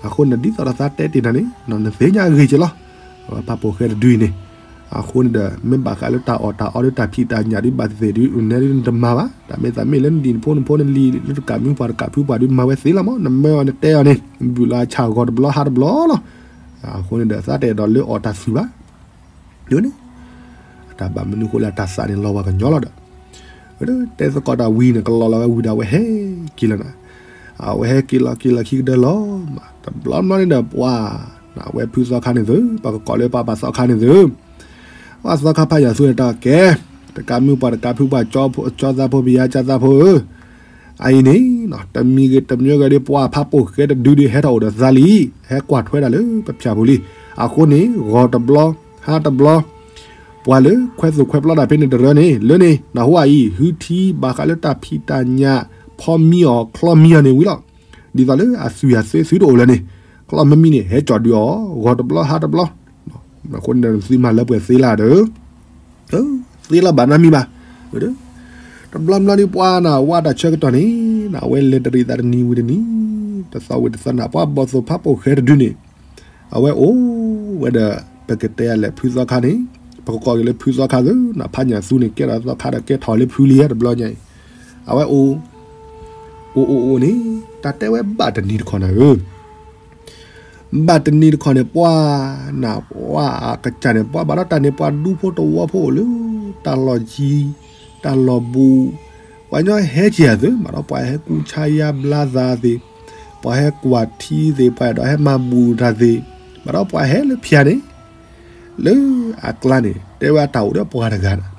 အဃိန့ၣ် ဒ်သိးဒီးသးတဲတ့ၢ်နၤန့ၣ် နသ့ၣ်ညါအဂ့ၢ်က့ၤလီၤ. ဖးပိာ်ဃဲတဒုအံၤန့ၣ် အဃိန့ၣ်ဒီး မ့ၢ်ဘၣ်ဃးလၢတၢ်အီၣ်တၢ်အီဒီးတၢ်ဖံးတၢ်ညၣ်ဒုးဘၣ်သ့ၣ်သ့ၣ်ဒုး နဲဒုးနတမၤဘၣ်. တၢ်မ့ၢ်သးမ့ၢ်လၢနဒံၣ်နဖိနဖိနလံၤ လၢတကးမုၢ်ပှၢ်တကးဖုပှၢ်ဒုးမၤဝဲသ့လီၤမး, နမၢအီၤနတဲအီၤန့ၣ် နဘုၣ်လီၤဆၣ်ဂီၤတဘျီဟါတဘျီလီၤ. အဃိန့ၣ်ဒီး သးတအဲၣ်ဒိးလၢအီၣ်တၢ်သွံၣ်ဘၣ် ဒ်န့ၣ် အတၢ်ဘၣ်မနုၤဃိလၢအတၢ်သးန့ၣ်လီၤပှၤကညီလီၤဒီး တဲသကိးတၢ်ဝံၤန့ၣ် ကလီၤလီၤဝဲဝံၤဒီး အဝဲဟဲက့ၤလီၤနၤ, အဝဲဟဲက့ၤလီၤက့ၤလီၤခံကတၢၢ်လီၤမး, တဘျီဘျီန့ၣ်ဒီး ပှၤ နဝဲဖုသီခါန့ၣ်သု, ပှၤကကိးလၢပှၤဘၣ်သီခါန့ၣ်သု, ပှၤသီခါဖးယၤသူန့ၣ် တၢ်ကဲ တကးမုၢ်ပှၢ်တကးဖုပှၢ် ကၠီသးဖိ ပယါကၠါသးဖိဧၢ, အအံၤန့ၣ် တမံၤဂ့ၤတမံၤဂ့ၤဒီး ပှၤဖးပိာ်ဃဲတဒုဒီး ဟဲထီၣ်အိၣ်ဒီးသးလံ, ဟဲကွၢ်ထွဲဒၣ်လၢပဖၠၣ်ပူၤလံ. အဃိန့ၣ် ဂီၤတဘျီ ဟါတဘျီ ပှၤလၢခွဲသိၣ်ခွဲပျီတၢ်ဖဲန့ၣ်တရၢန့ၣ် လၢန့ၣ် နၢ်ဟူအအံၤ ဟုထံဘၣ်ဃးလၢတၢ်ဖံးတၢ်ညၣ် ဖီမံအီၤချီမံအီၤန့ၣ်ဝံၤလီၤ. ဒ်သိးလၢအသွံၣ်အသွဲသုတအိၣ်လၢန့ၣ် ချီမံမံန့ၣ် ဟဲကၠီၣ်ဒုးအီၤ ဂီၤတဘျီဟါတဘျီ, အဃိန့ၣ်ဒီး သုမၤလၢပှဲၤသ့လၢဒီး သ့လီၤဘၣ်နီတမံၤဘၣ်. တဘျီဘျီဒုး ပှၤနၢ်ဝဲတၢ်ဆၢကတီၢ်န့ၣ် နဝဲလဲၤတရံးသးတနံၤဝံၤတနံၤ တသီဝံၤတသီနၤ ပှၤဘီၣ်သိၣ်ဖးပိာ်ဃဲတဒုန့ၣ် အဝဲအိၣ်ဝဲဒီး ပကတဲအလဲၤဖုသီခါန့ၣ် ပကကိးက့ၤလၢဖုသီခါသု နဖးညၣ်သူန့ၣ် ကဲထီၣ်သီခါဒီးကဲထီၣ်လၢဖုလံဧါ တဘျီညါအံၤ အဝဲအိၣ် အိၣ်အိၣ်အိၣ်န့ၣ် တၢ်တဲဝဲဘၣ်တနံၤတခီနၤဧၢ ဘၣ်တနံၤတခီန့ၣ် ပှၤနၢ်ပှၤအကစၢ်န့ၣ် ပှၤဘၣ်ဒီးတၢ်န့ၣ် ပှၤဒူဖိတဝီဖိအိၣ်လၢ တၢ်လီၢ်ယံၤ တၢ်လီၢ်ဘူး ပှၤညီဟဲက့ၤအသု ဘၣ်ဒီးပှၤဟဲကူၣ်ဆါယါဘျါသးသ့ၣ် ပှၤဟဲကွၢ်ထံသ့ၣ် ပှၤအဲၣ်ဒိးဟဲမၤဘူးတၢ်သ့ၣ် ဘၣ်ဒီးပှၤဟဲလၢဖၠၣ်န့ၣ် လၢအကျါန့ၣ် တဲဝဲအတၢ်အိၣ်ဒီးပှၤတဂၤန့ၣ်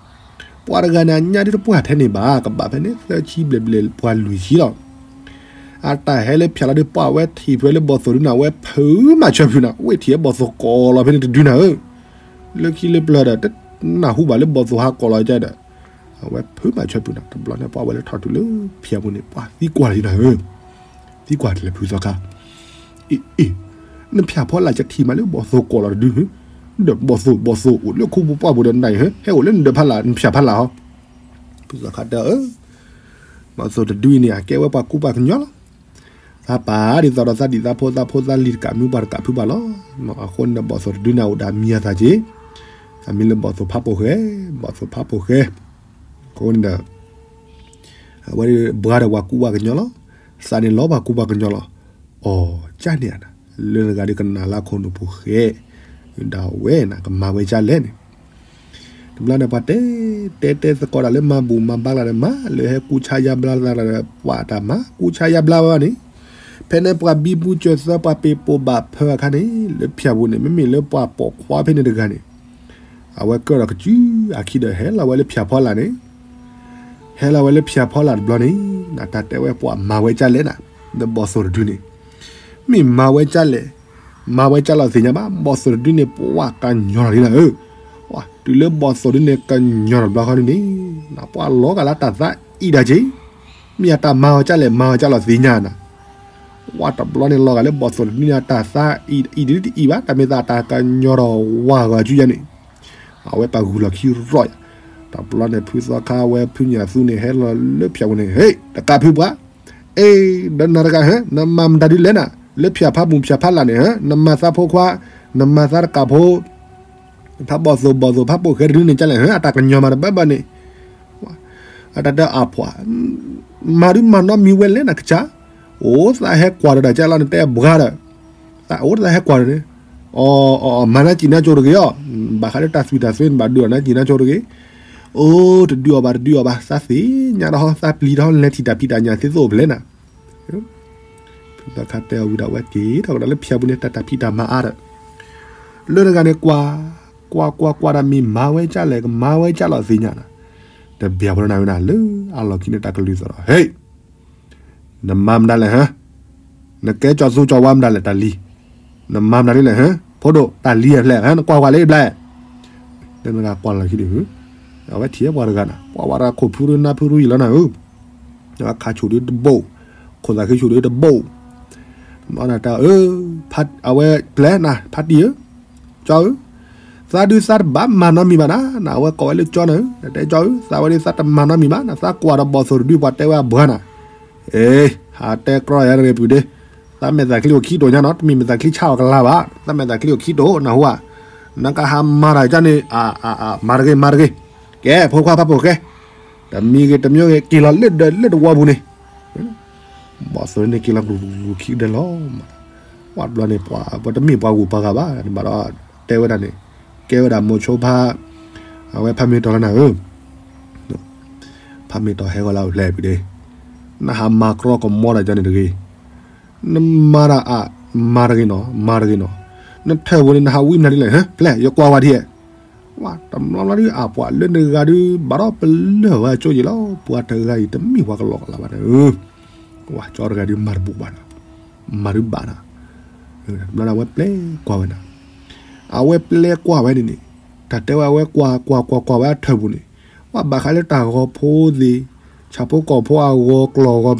ပှၤတဂၤန့ၣ် အညၣ်ဒုတပှၢ်ထဲန့ၣ်ဘၣ် ကဘၣ်ဖဲန့ၣ် သၢဆံဘျဲၣ်ဘျဲၣ်ပှၤလွံၢ်ဆံလီၤ. အတၢ်ဟဲလၢဖၠၣ်လီၤဒီး ပှၤဝဲထံၣ်ဖဲလၢဘီၣ်သိၣ်ဒုန့ၣ် အဝဲဖုးမၤဆၢဖုးနၤ ဝဲထံၣ်ဟဲဘီၣ်သိၣ်ကိးလီၤဖဲန့ၣ်တဒုနၤဧၢ လၢခံလၢပျၢၤဒီး တနၢ်ဟူဘၣ်လၢဘီၣ်သိၣ်ဟးကိးလီၤကဒီး အဝဲဖုးမၤဆၢဖုးနၤ တဘျီန့ၣ် ပှၤဝဲလၢထီၣ်တုၤလၢဖၠၣ်ပူၤန့ၣ် ပှၤသံကွၢ်လီၤနၤဧၢ သံကွၢ်တလဲၤဖုသီခါ အ့ အ့ နဖၠၣ်ဖီလာ်ကထံၣ်မးလၢဘီၣ်သိၣ်ကိးလီၤတဒု ဒီးဘီၣ်သိၣ် ဘီၣ်သိၣ်အိၣ်လၢခိပူၤပှၢ်ပူၤဒီးနၤအံၤ ဟဲအိၣ်လၢနဒၢးဖီလာ် နဖၠၣ်ဖီလာ်ဟီ ဖုသီခါတဲအီၤ ဘီၣ်သိၣ်တဒုအံၤန့ၣ် အကဲဝဲပှၤကူပှၤကညီလီၤ. သးပာ်ဒ်သိးဒီးသးဒံၣ်သးဖိသးဖိသးလံၤတကးမုၢ်ပှၢ်တကးဖုပှၢ်လီၤ. အဃိန့ၣ်ဒီးဘီၣ်သိၣ်တဒုန့ၣ်အိၣ်ဒီးအမံၤအသၣ်က့ၤ အမံၤလၢဘီၣ်သိၣ်ဖးပိာ်ဃဲ ဘီၣ်သိၣ်ဖးပိာ်ဃဲ အဃိန့ၣ်ဒီး အဝဲဘှါဒီးပှၤကူပှၤကညီလီၤ. သးန့ၣ်လီၤပှၤကူပှၤကညီလီၤ. အီၤ ကၢ်န့ၣ်ဧါနၤ လၢနဂၤဒုးကနၣ်လၢခိၣ်နူာ်ဖိဃဲ ဒၣ်ဝဲနၤ ကမၤဝဲကၢ်လဲၣ်န့ၣ် တဘျီန့ၣ် ပှၤတဲ တဲတဲသကိးတၢ်လၢမၤဘူၣ်မၤဘါလၢ်ဒီးမၤ လၢဟဲကူဆါယါဘျါလၢ်ဒီး ပှၤတၢ်မၤကူဆါယါဘျါဝဲဘၣ်န့ၣ် ဖဲန့ၣ်ပှၤဘံဘူစၢၤသၢပှၤပ့ၤပိာ်ဘၣ်ဖၢအခါန့ၣ် လၢဖၠၣ်ပူၤန့ၣ် မ့မ့ၢ်လၢပှၤပိာ်ခွါဖဲန့ၣ်တဂၤန့ၣ် အဝဲကၢၣ်ဒီးကစုအခံဒီး ဟဲလီၤဝဲလၢဖၠၣ်ဖီလာ်န့ၣ် ဟဲလီၤဝဲလၢဖၠၣ်ဖီလာ်တဘျီန့ၣ် နတၢ်တဲဝဲပှၤမၤဝဲကၢ်လဲၣ်နၤ ဒီးဘီၣ်သိၣ်တဒုန့ၣ် မ့ၢ်မၤဝဲကၢ်လဲၣ် မၤဝဲကၢ်လီၤသ့ၣ်ညါဘၣ် ဘီၣ်သိၣ်တဒုန့ၣ် ပှၤကညီလီၤဒ်နၤဧၢ, တုၤလၢဘီၣ်သိၣ်တဒုန့ၣ်ကညီၤတဘျီဃီန့ၣ်န့ၣ် ပှၤလီၤဂာ်လၢတၢ်သးအံၣ်တၢ်က့ၤ, မ့ၢ်အတၢ်မၤဝဲကၢ်လဲၣ် မၤဝဲကၢ်လီၤသ့ၣ်ညါနၤ, ပှၤတဘျီန့ၣ်လီၤဂာ်လၢဘီၣ်သိၣ်တဒုန့ၣ် အတၢ်သးအံၣ်တဒုတအံၣ်ဘၣ် တၢ်မ့ၢ်သးတၢ်ကညီၤထီၣ်ဝါဂီၤစုယါန့ၣ် အဝဲပာ်ဂုၢ်လီၤခံရီၣ်ယါ, တဘျီန့ၣ် ဖုသီခါဝဲဖုညၣ်သူန့ၣ် ဟဲလီၤလၢဖၠၣ်ပူၤန့ၣ် ဟ့ၣ် တကးဖုပှၤ, အ့ ဒီးနၤတဂၤဟၢ နမၤမတၤဒုလဲၣ်နၤ, လၢဖၠၣ်ဖးဘူၣ်ဖၠၣ်ဖးလာ်န့ၣ်ဟၢ နမၤသးဖိခွါ, နမၤသးတကးဖိ, ဖးဘီၣ်သိၣ်ဘီၣ်သိၣ်ဖးပိာ်ဃဲတဒုန့ၣ်ကလဲၣ်ဟၢ အတၢ်ကညီၤမးတဘၣ်ဘၣ်န့ၣ် အတၢ်တဲအဖှၣ်, မၤဒုမၤနီတမံၤဝဲလဲၣ်နၤကစၢ်, အိၣ်သးဟဲကွၢ်ဒီးတၢ်ကဲလီၤနတဲဘှါဒီး, အိၣ်သးဟဲကွၢ်ဒီးန့ၣ်, အီၤ အီၤ မၤနါစံၣ်နါကၠိတဂ့ၤအီၤ, ဘၣ်ဃးလၢတၢ်သွံၣ်တၢ်သွဲန့ၣ် ဘၣ်ဒုးအီၤနါစံၣ်နါကၠိတဂ့ၤ, အိၣ် တဒုးအီၤဘၣ် တဒုးအီၤဘၣ် သးသ့ၣ်ညါဒီးဟီ သးပျံၤဒီးဟီ လဲၤထံၣ်တၢ်ဖံးတၢ်ညၣ်သ့သိးအိၣ်ဖဲလဲၣ်နၤ ဖုသီခါတဲအီၤဝံၤဒီး အဝဲက့ၤထီၣ်ကဒီးလၢဖၠၣ်ပူၤန့ၣ် တၢ်တၢ်ဖံးတၢ်မၤအါဒီး, လၢတဂၤန့ၣ်ကွၢ်, ကွၢ်ကွၢ်ကွၢ်ဒီးမ့ၢ်မၤဝဲကၢ်လဲၣ် ကမၤဝဲကၢ်လီၤသ့ၣ်ညါနၤ, တဘၣ်ဖိနၤဝဲနၤ လၢအလီၢ်ခံန့ၣ်တၢ်ကလုၢ်သီးဒီး ဟ့ၣ် နမၤမတၤလဲၣ်ဟၢ, နကဲကၠီသူကၠီဝါမတၤလဲၣ်တၢ်လံ, နမၤမတၤဒ်လဲၣ်ဟၢ ဖိဒိၣ်တၢ်လံၤအဖျဲၣ် နကွၢ်ကွၢ်လၢဘျဲၣ်, နမ့ၢ်ကွၢ်လီၤခံဒုး, အဝဲထံၣ်ပှၤတဂၤနၤ, ပှၤဝဲတဂၤခိၣ်ဖုရူနၢ်ဖုရူယံာ်လီၤနၤဧၢ, ခါဆူၣ်ဒုတဘိၣ်, ခိၣ်သးဃံဆူၣ်ဒုတဘိၣ်, တဘျီနၤတၢ်အၢ, အဝဲပျဲနၤ ဖါတံၢ်ဧၢ, ကၠီဧၢ, သးဒုးသးတဘၣ်မၤနီတမံၤဘၣ်နၤ, နအဝဲကိးဝဲလၢကၠီနၤဧၢ, တဲကၠီဧၢ, သးဝဲဒုးသးတမၤနီတမံၤဘၣ်နၤ, သးကွၢ်ဒီးဘီၣ်သိၣ်တဒုပှၤတဲဝဲအဘှါနၤ, အ့, ဟးတဲကြီယၤတဂ့ၤပုၢ်ဒ့, သးမဲာ်သးချံအိၣ်ခံတိာ်ညါနီၤ, တမ့ၢ်မဲာ်သးချံဆါအီၤကလါဘၣ်, သးမဲာ်သးချံအိၣ်ခံတိာ်နဟူဧါ, နကဟးမၤတၢ်ကန့ၣ်, မၤတဂ့ၤ မၤတဂ့ၤ, ကဲ ဖိခွါဖးပိာ်ဃဲ, တမံၤဂ့ၤတမံၤဂ့ၤ က့ၤလီၤလၢဒၢးလၢတဝီပူၤန့ၣ် ဘီၣ်သိၣ်န့ၣ်က့ၤလီၤ ပူၤခံကဒဲလီၤ, ပှၤတဘျီန့ၣ် ပှၤတမ့ၢ်ပှၤဂုၤပှၤဂၤဘၣ်, ဘၣ်ဒီးတဲဝဲဒၣ်န့ၣ်, ကဲဝဲဒၣ်မိၤဆိဖါ, အဝဲဖးမ့ၤတီၤလၢနၤဧၢ, ဖးမ့ၤတီၤဟဲဂီၤလၢအဖျဲၣ်ပုၢ်ဒ့, နဟးမၤကြီကမီတၢ်ကန့ၣ်တဂ့ၤ, နမၤတၢ်အါ, မၤတဂ့ၤနီၤ မၤတဂ့ၤနီၤ, နထၢၣ်ပူၤန့ၣ် နဟးဝံနၤဒ်လဲၣ်, ဟၢ ဖျဲၣ် ယကွၢ်ဝဲဒ်, ဝဲတဘျီဘျီဒုး အပှၤလၢနဂၤဒုး ဘၣ်ဒီးပလၢၢ်ဝဲကၠိက့ၤလီၤ, ပှၤတဂၤအံၤတမ့ၢ်ပှၤကလီကလီဘၣ်န့ၣ်ဧၢ, ဝဲကၠီတဂၤဒုးမၤတဘူးဘၣ်နၤ, မၤတဘၣ်နၤ, တဘျီန့ၣ် အဝဲပျဲကွၢ်ဝဲနၤ, အဝဲပျဲကွၢ်ဝဲန့ၣ်န့ၣ်, တၢ်တဲဝဲအဝဲကွၢ်ကွၢ်ကွၢ်ကွၢ်ဝဲအထၢၣ်ပူၤန့ၣ်, ပှၤဘၣ်ဃးလၢတၢ်ဂီၤဖိသ့ၣ်, ဆၣ်ဖိကီၢ်ဖိအဂီၤကျီၢ်ဂီၤ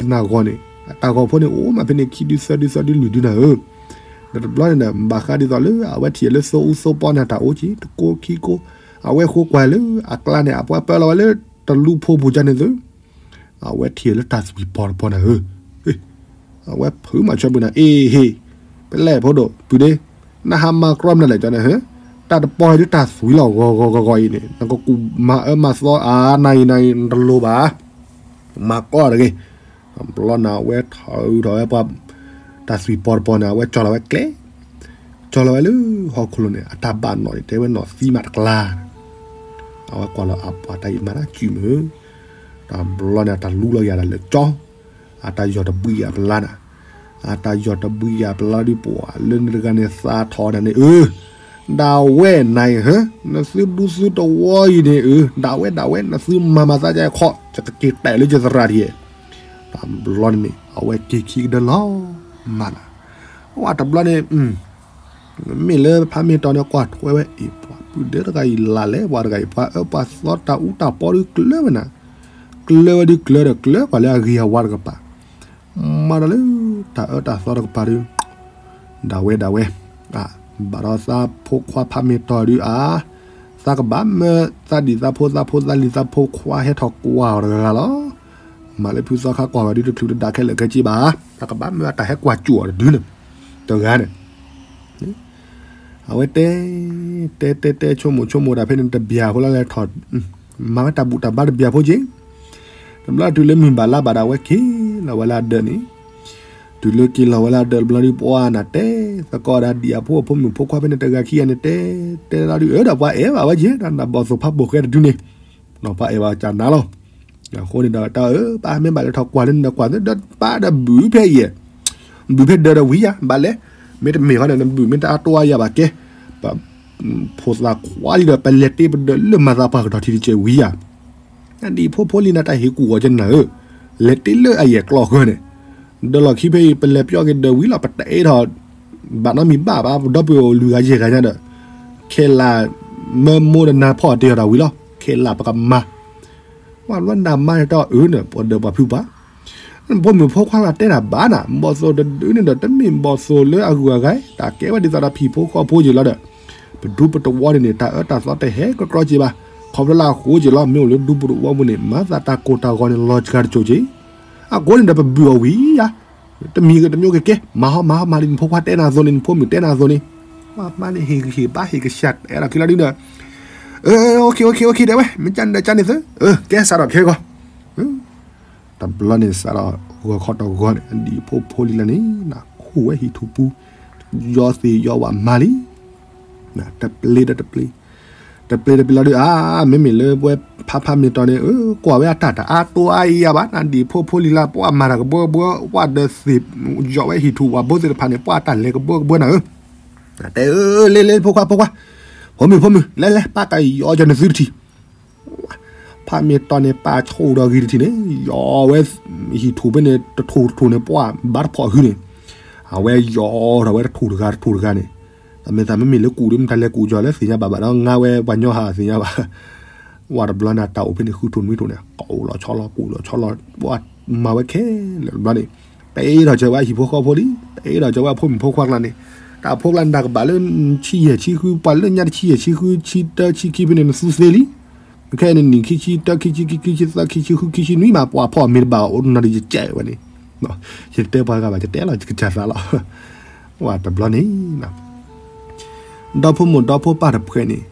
ပနၢ်ဂီၤန့ၣ်, တၢ်ဂီၤဖိန့ၣ် အိၣ်မးဖဲန့ၣ် ခံဒုသၢဒုသၢဒုလွံၢ်ဒုနၤဧၢ, ဒီးတဘျီန့ၣ်ဒီး ဘၣ်ဃးဒ်သိးလၢ အဝဲထံၣ်လၢသိအူသိပီန့ၣ် တၢ်အိၣ်က့ၤ တကိးခံကိး, အဝဲဃိကွၢ်လၢအကျါန့ၣ် အပှၤပၢလီၤဝဲလၢတလူဖိပူၤကန့ၣ်သု, အဝဲထံၣ်လၢတၢ်သွံၣ်ပီၤတပီၤနၤဧၢ, အဝဲဖုးမၤဆၢပူၤနၤ အ့ဟ့ၣ်, ပလဲၣ်ဖိဒိၣ် ပုၢ်ဒ့, နဟးမၤကြီမနုၤလဲၣ်ကန့ၣ်ဧၢ, တၢ်တပီၤဒုးတၢ်သွံၣ်လီၤဂီၤဂီၤဂီၤဂီၤအံၤန့ၣ် နကကူးမၤအၢမၤသီအါနၤအံၤနၤအံၤ နတလိၤဘၣ်, မၤကြီတဂ့ၤ, ဘျီန့ၣ် အဝဲထီၣ်အုးထီၣ်ဝဲပှၤ တၢ်သွံၣ်ပီၤတပီၤန့ၣ် အဝဲကၠီလီၤဝဲကျဲ, ကၠီလီၤဝဲလၢဟီၣ်ခိၣ်လိၤန့ၣ် အတၢ်ဘၣ်နီၣ်န့ၣ် တဲဝဲနီၣ်သံမးတကျါ, အဝဲကွၢ်လီၤအပှၤတၢ်အံၤမၤတၢ်စုၣ်မုၢ်, တဘျီန့ၣ် အတၢ်လူလီၤယၤတၢ်လၢကၠီ, အတၢ်ယီၢ်တဘှံးယၤပလါနၤ, အတၢ်ယီၢ်တဘှံးယၤပလါဒုးပှၤလၢနတဂၤန့ၣ်သးထီၣ်နၤန့ၣ် အၢ ဒၣ်ဝဲနၤအံၤဟၢ, နသုဒူသုတဝီအံၤန့ၣ် အၢ ဒၣ်ဝဲဒၣ်ဝဲ နသုမၤမၤသးကခီ, ယကက့ၤတဲာ်လၢယသရၣ်ဒ်, တဘျီန့ၣ်န့ၣ် အဝဲက့ၤခံကဒၢလီၤ, မၤနၤ, ဝဲတဘျီန့ၣ် မ့ၢ်လၢဖးမ့ၢ်တီၤန့ၣ် ကွၢ်ထွဲဝဲအံၤ ပှၤပုၢ်ဒ့တဂၤအံၤလၢ်လဲၣ် ပှၤတဂၤအံၤ ပှၤအၢပှၤသီတၢ်အူတၢ်ပီဒုးကျၢဝဲနၤ, ကျၢဝဲဒုးကျၢဒီးကျၢပှၤလၢအဂ့ၤအဝါတကပၤ, မၤဒီးလၢတၢ်အၢတၢ်သီတကပၤဒုး ဒၣ်ဝဲဒၣ်ဝဲ, ဘၣ်ဒီးသးဖိခွါဖးမ့ၢ်တီၤဒုးအါ, သးကဘၣ်မၢသးဒံၣ်သးဖိ သးဖိသးလံၤသးဖိခွါဟဲထီၣ်ကွၢ်အီၤတဂၤလီၤ, မၤလၢဖုသီခါကွၢ်ဝဲဒုးတချုးတဒၣ်ခဲလၢာ်ခဲဆ့ဘၣ်, သးကဘၣ်မၢအတၢ်ဟဲကွၢ်စူၣ်အီၤတဒုန့ၣ်, တဂၤန့ၣ် အဝဲတဲ, တဲတဲတဲဆိကမိၣ်ဆိကမိၣ်ဒၣ်ဖဲန့ၣ်တဘျီဖိလၢလဲၤထီၣ်, မၤဝဲတၢ်ဘူၣ်တၢ်ဘါတဘျီဖိက့ၤ, တဘျီတုၤလၢမုၢ်ဘၣ်လါဘၣ်ဒၣ်ဝဲက့ၤလီၤဝဲလၢအဒၢးန့ၣ်, တုၤလၢက့ၤလီၤဝဲလၢအဒၢးတဘျီဒုးပှၤနၤတဲ, သကိးဒၣ်ဒံၣ်အဖိအဖိမုၣ်ဖိခွါဖဲန့ၣ်တဂၤခံဂၤန့ၣ်တဲ, တဲဒၣ်ဒုးအၢဒီးပှၤအဲၣ်ဘၣ်ဝဲက့ၤ ဒီးနဘီၣ်သိၣ်ဖးပိာ်ဃဲတဒုန့ၣ်, ဒီးပှၤအဲၣ်ဘၣ်ကနၤလီၤ, အဃိန့ၣ်ဒီးတၢ်အၢ ပၢ်မ့ၢ်ဘၣ်လဲၤထီၣ်ကွၢ်လၢနဒီးကွၢ်သ့ဒီးပၢ်ဒီးဘုးဖဲအံၤ ဘုးဖဲဒၢးဒီးဝံၤယၤ ဘၣ်လဲၣ်, မ့တမ့ၢ်ဃီဒီး နဘုးမ့ၢ်တအါတိအါယၤဘၣ်ကဲ, ပဖိသၣ်ခွါလံဒီး ပလဲၤတ့ပဒၢးလၢမၤသးပှၢ်ကတီၢ်ထံတကဲးဝံၤယၤ, နဒံၣ်ဖိဖိလံနၤတၢ်ဟ့ၣ်ကူၣ်အီၤကနၤဧၢ, လဲၤတ့လၢအယဲၢ်ကျီၢ်ဃၢၤန့ၣ်, ဒီးလီၢ်ခံဖဲအံၤ ပလဲၤပျီက့ၤဒၢးဝံၤလီၤ ပတအဲၣ်ထီၣ် ဘၣ်နီတမံၤဘၣ်ဘၣ် ဒီပုၢ်ဝဲၢ်အိၣ်လွံၢ်ဂၤယဲၢ်ဂၤညါဒီး, ခဲလၢာ် မၢမိၢ်ဒီးနၤဖီၣ်တ့ၢ်အီၤတၢ်ဝံၤလီၤ ခဲလၢာ်ပကမၤ ပှၤဘျီနၤမါန့ၣ်တၢ်အၢန့ၣ် ပှၤဒၢးပှၤဖုပှၤ, ဖိမုၣ်ဖိခွါလၢတဲတၢ်ဘၣ်နၤ ဘီၣ်သိၣ်တဒုန့ၣ်ဒီး တမ့ၢ်ဘီၣ်သိၣ်လၢအဂုၤအဂၤ, တၢ်ကဲဝဲဒ်သိးဒီးဖံးဖိဃီဖိက့ၤလီၤဒီး, ပဒူပတဝီန့ၣ်န့ၣ် တၢ်အၢတၢ်သီတဟဲကြီကြီက့ၤဘၣ်, ခီဖျိလၢအဃိက့ၤလီၤ မ့ၢ်အိၣ်လၢဒူပတဝီပူၤန့ၣ် မၤသးတၢ်ကိၢ်တၢ်ဂီၤန့ၣ် လီၤစှၤတစိၤက့ၤ, အဃိန့ၣ်ဒီး ပဘုၣ်အီၤဝံၤယၤ, တမံၤဂ့ၤတမံၤဂ့ၤကဲ, မၤဟီမၤဟီမၤလံ နဖိခွါတဲနၤအသိးန့ၣ် နဖိမုၣ်တဲနၤအသိးန့ၣ်, ပှၤမါန့ၣ်ဟ့ၣ်ဂံၢ်ဟ့ၣ်ဘါဟ့ၣ်ကစၢ်တဲဒီးခံလီၤဒုဒီး, အၢ OK OK OK တဲဝဲ မ့ၢ်ကန့ၣ်ဒီးကန့ၣ်သု, အၢ ကဲစးထီၣ်ခဲဂီၤ, တဘျီန့ၣ်စးထီၣ်ဂီၤခီတီဂီၤန့ၣ် အဒံၣ်ဖိဖိလံၤလၢန့ၣ် နခူၣ်ဝဲဟံၣ်ထူၣ်ပူၤ, ယီသ့ၣ်ယီဝဲမၤလံ, တပျ့ၤဒီးတပျ့ၤ, တပျ့ၤတပျ့ၤလီၤဒုး အါ မ့မ့ၢ်လၢပဝဲဖးဖးမ့ၢ်တီၤန့ၣ် အၢ ကွၢ်ဝဲအတၢ်တအါတိအါအံၤယၤဘၣ် နဒံၣ်ဖိဖိလံၤလၢပှၤမၤတၢ်ကဘၢကဘၢ ပှၤဒီးသ့ၣ်, ယီဝဲဟံၣ်ထူၣ်ပှၤဘိသ့ၣ်တဖၣ်န့ၣ် ပှၤတၢ်လဲၤကဘၢကဘၢနၤဧၢ, တဲအၢ လ့လ့ ဖိခွါဖိခွါ, ဖိမုၣ်ဖိမုၣ် လဲၤလဲၤ ပၢ်ကယီကနသုတထံၣ် ဖးမ့ၢ်တီၤန့ၣ် ပၢ်ဆိၣ်ဒီးဂ့ၤတထံၣ်န့ၣ် ယီဝဲဟံၣ်ထူၣ်ဖဲန့ၣ် တထူၣ်တထူၣ်န့ၣ် ပှၤဘါတဖီၣ်ဟုန့ၣ်, အဝဲယီထီၣ်ဝဲတထူၣ်တဂၤတထူၣ်တဂၤန့ၣ်, မ့ၢ်သးမ့မ့ၢ်လၢကူးဒီး မတၤလဲၤကူးကီၤလၢသ့ၣ်ညါဘၣ်ဘၣ်ဒီး ငါဝဲပှၤညီဟးသ့ၣ်ညါဘၣ်. ဝဲတဘျီန့ၣ် တၢ်အိၣ်ဖဲန့ၣ် ဃုထူၣ်နွံထူၣ်န့ၣ် ကူးလီၤဆီလီၤ ကူးလီၤဆီလီၤ ဝဲမၤဝဲခဲလၢာ်တဘျီန့ၣ် ပအဲၣ်ဒိးစၢၤဝဲအဟံၣ်ဖိဃီဖိလံ, ပအဲၣ်ဒိးစၢၤဝဲအဖိမုၣ်ဖိခွါကျါန့ၣ်, တၢ်အဖိကျါန့ၣ် တၢ်ကဘၣ်လၢဆံယဲၢ်ဆံဃု, ပှၤလၢညါတဆံယဲၢ်ဆံဃု ဆံတၢ ဆံခံဖဲန့ၣ် နသူသ့လံ. ခဲအံၤန့ၣ် နံၣ်ခံဆံတၢ ခံဆံခံ ခံဆံသၢ ခံဆံဃု ခံဆံနွံမး ပှၤဖီၣ်မ့ၢ်တဘၣ်အိၣ်နီၤဒီးယကဲဝဲန့ၣ်, ယတဲပှၤဂၤဘၣ် ယတဲလီၤ ယကစၢ်သးလီၤ. ဝဲတဘျီန့ၣ် ဒီဖိမိၢ်ဒီဖိပၢ်တဖုန့ၣ်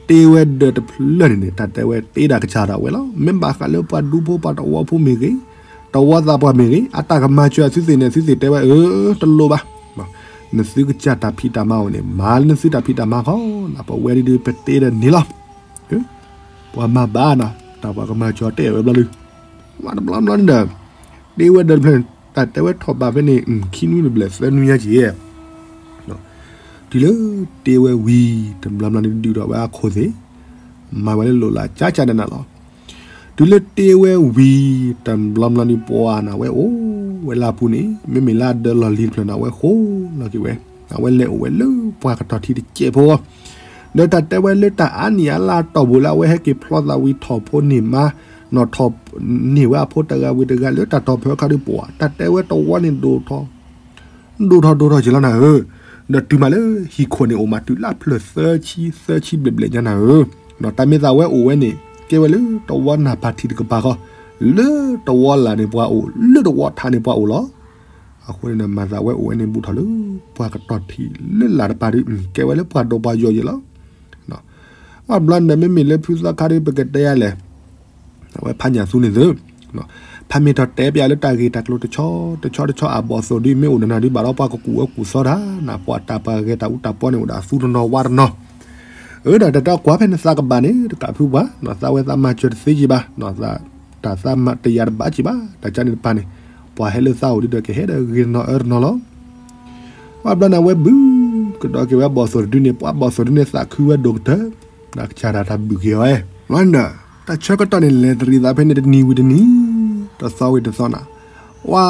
တ့ဝဲဒၢးတဖျၢၣ်န့ၣ်န့ၣ် တၢ်တဲဝဲတ့ဒၣ်ကစၢ်ဒၣ်ဝဲလီၤ. မ့ၢ်ဘၣ်ဃးလၢပှၤဒူဖိပှၤတဝီဖိမ့ၢ်ဂ့ၤ, တဝီသးပှၢ်မ့ၢ်ဂ့ၤ, အတၢ်ကမၤစၢၤအသုသ့ၣ်န့ၣ် အသုသ့ၣ်တဲဝဲ အၢ တလိၣ်ဘၣ်. နသုကစၢ်တၢ်ဖံးတၢ်မၤအိၣ်န့ၣ် မၤလၢနသုတၢ်ဖံးတၢ်မၤခီ, ပဝဲဒၣ်ဒုးပတ့ဒီးန့ၣ်လီၤ. ပှၤမၤဘၣ်နီၤ တၢ်ပှၤကမၤစၢၤတဲဝဲဘျီဒုး, ဝဲတဘျီဘျီန့ၣ်ဒီး တ့ဝဲဒၢးတဖျၢၣ်န့ၣ် တၢ်တဲဝဲထီၣ်ဘးဖဲန့ၣ် ခံနွံတဘျဲၣ်သၢနွံညါက့ၤ တုၤလၢတ့ဝဲဝံၤ တဘျီဘျီန့ၣ်ဒုးထီၣ်ဝဲအခိၣ်သ့ၣ်, မၤဝဲလၢလိၣ်လၢ်ကၠါကၠါနးနးလီၤ. တုၤလၢတ့ဝဲဝံၤ တဘျီဘျီန့ၣ် ပှၤန့ၣ်ဝဲအိၣ်ဝဲလၢအပူၤန့ၣ် မ့မ့ၢ်လၢအဒၢးလီၢ်လံၤတဖျၢၣ်န့ၣ် အဝဲဃိလီၤက့ၤဝဲ, အဝဲလဲၤအိၣ်ဝဲလၢပှၤကတီၢ်ထံတစဲးဖိ ဒီးတၢ်တဲဝဲလၢတၢ်အါနံၣ်အလါအတီၢ်ပူၤလၢ အဝဲဟဲက့ၤဖျီသးဝံၤထီၣ်ဖိန့ၢ်မါ, နီၢ်ထီၣ်န့ၢ်ဝဲအဖိတဂၤဝံၤတဂၤလၢတၢ်တီၢ်ဖၢခါဒုးပှၤ တၢ်တဲဝဲတဝီန့ၣ်ဒိၣ်ထီၣ် ဒိၣ်ထီၣ်ဒိၣ်ထီၣ်က့ၤလီၤနၤဧၢ, ဒီးတုၤမးလၢဟံၣ်ခိၣ်န့ၣ်အိၣ်မးတုၤလၢဖျၢၣ်သၢဆံ သၢဆံဘျဲၣ်ဘျဲၣ်ညါနၤဧၢ, ဒီးတၢ်မ့ၢ်သးဝဲအိၣ်ဝဲန့ၣ် ကဲဝဲလၢတဝီနၢ်ပၢၢ်ထံးတကပၤဃီ, လၢတဝီလာ်န့ၣ်ပှၤအိၣ် လၢတဝီထးန့ၣ်ပှၤအိၣ်လီၤ. အဃိန့ၣ်ဒီးမၤသးဝဲအိၣ်ဝဲန့ၣ်ဘူးထီၣ်လၢ ပှၤကတီၢ်ထံးလၢလာ်တပၤဒုး ကဲဝဲလၢပှၤဒိၣ်ပှၤယိာ်ယဲၢ်လီၤ. အဘျီန့ၣ်ဒီးမ့မ့ၢ်လၢဖုသီခါဒုး ပကတဲယၤလဲၣ် အဝဲဖးညၣ်သူန့ၣ်သု, ဖးမ့ၢ်ထီၣ်တဲပၠးလၢတၢ်ဂ့ၢ်တၢ်ကျိၤတဆီတဆီတဆီအဘီၣ်သိၣ်ဒုး မ့ၢ်အိၣ်ဒီးနၤဒုး ဘၣ်ဒီးပှၤကကူၣ်အၢကူၣ်သီတၢ်နၤ ပှၤတၢ်ပှၤဂဲၤတၢ်အူတၢ်ပီန့ၣ် အိၣ်ဒီးအသူတနီၤဝါတနီၤ, အၢ ဒီးတၢ်တၢ်ကွၢ်ဖဲန့ၣ်သးကဘၣ်န့ၣ် တကးဖုပှၤ သးဝဲသးမၤစၢၤတသ့ကံဘၣ်, တၢ်သးမၤတယာ်တဘၣ်ကံဘၣ် တၢ်ကါန့ၣ်တပၤန့ၣ် ပှၤဟဲလၢသးအိၣ်ဒုးဒီးကဟဲဒီးဂ့ၤတနီၤအၢတနီၤလီၤ. ပှၤဘျီန့ၣ် အဝဲဘုကဒီးက့ၤဝဲဘီၣ်သိၣ်တဒုန့ၣ် ပှၤဘီၣ်သိၣ်တဒုန့ၣ် သးခုဝဲဒိၣ်ကတၢၢ်, ဒီးကစၢ်ဒၣ်တၢ်ဘုၣ်က့ၤအီၤဝဲ, ဘျီန့ၣ်ဒီး တၢ်ဆၢကတီၢ်န့ၣ် လဲၤတရံးသးဖဲန့ၣ် တနံၤဝံၤတနံၤ, တသီဝံၤတသီနၤ, ဝါ,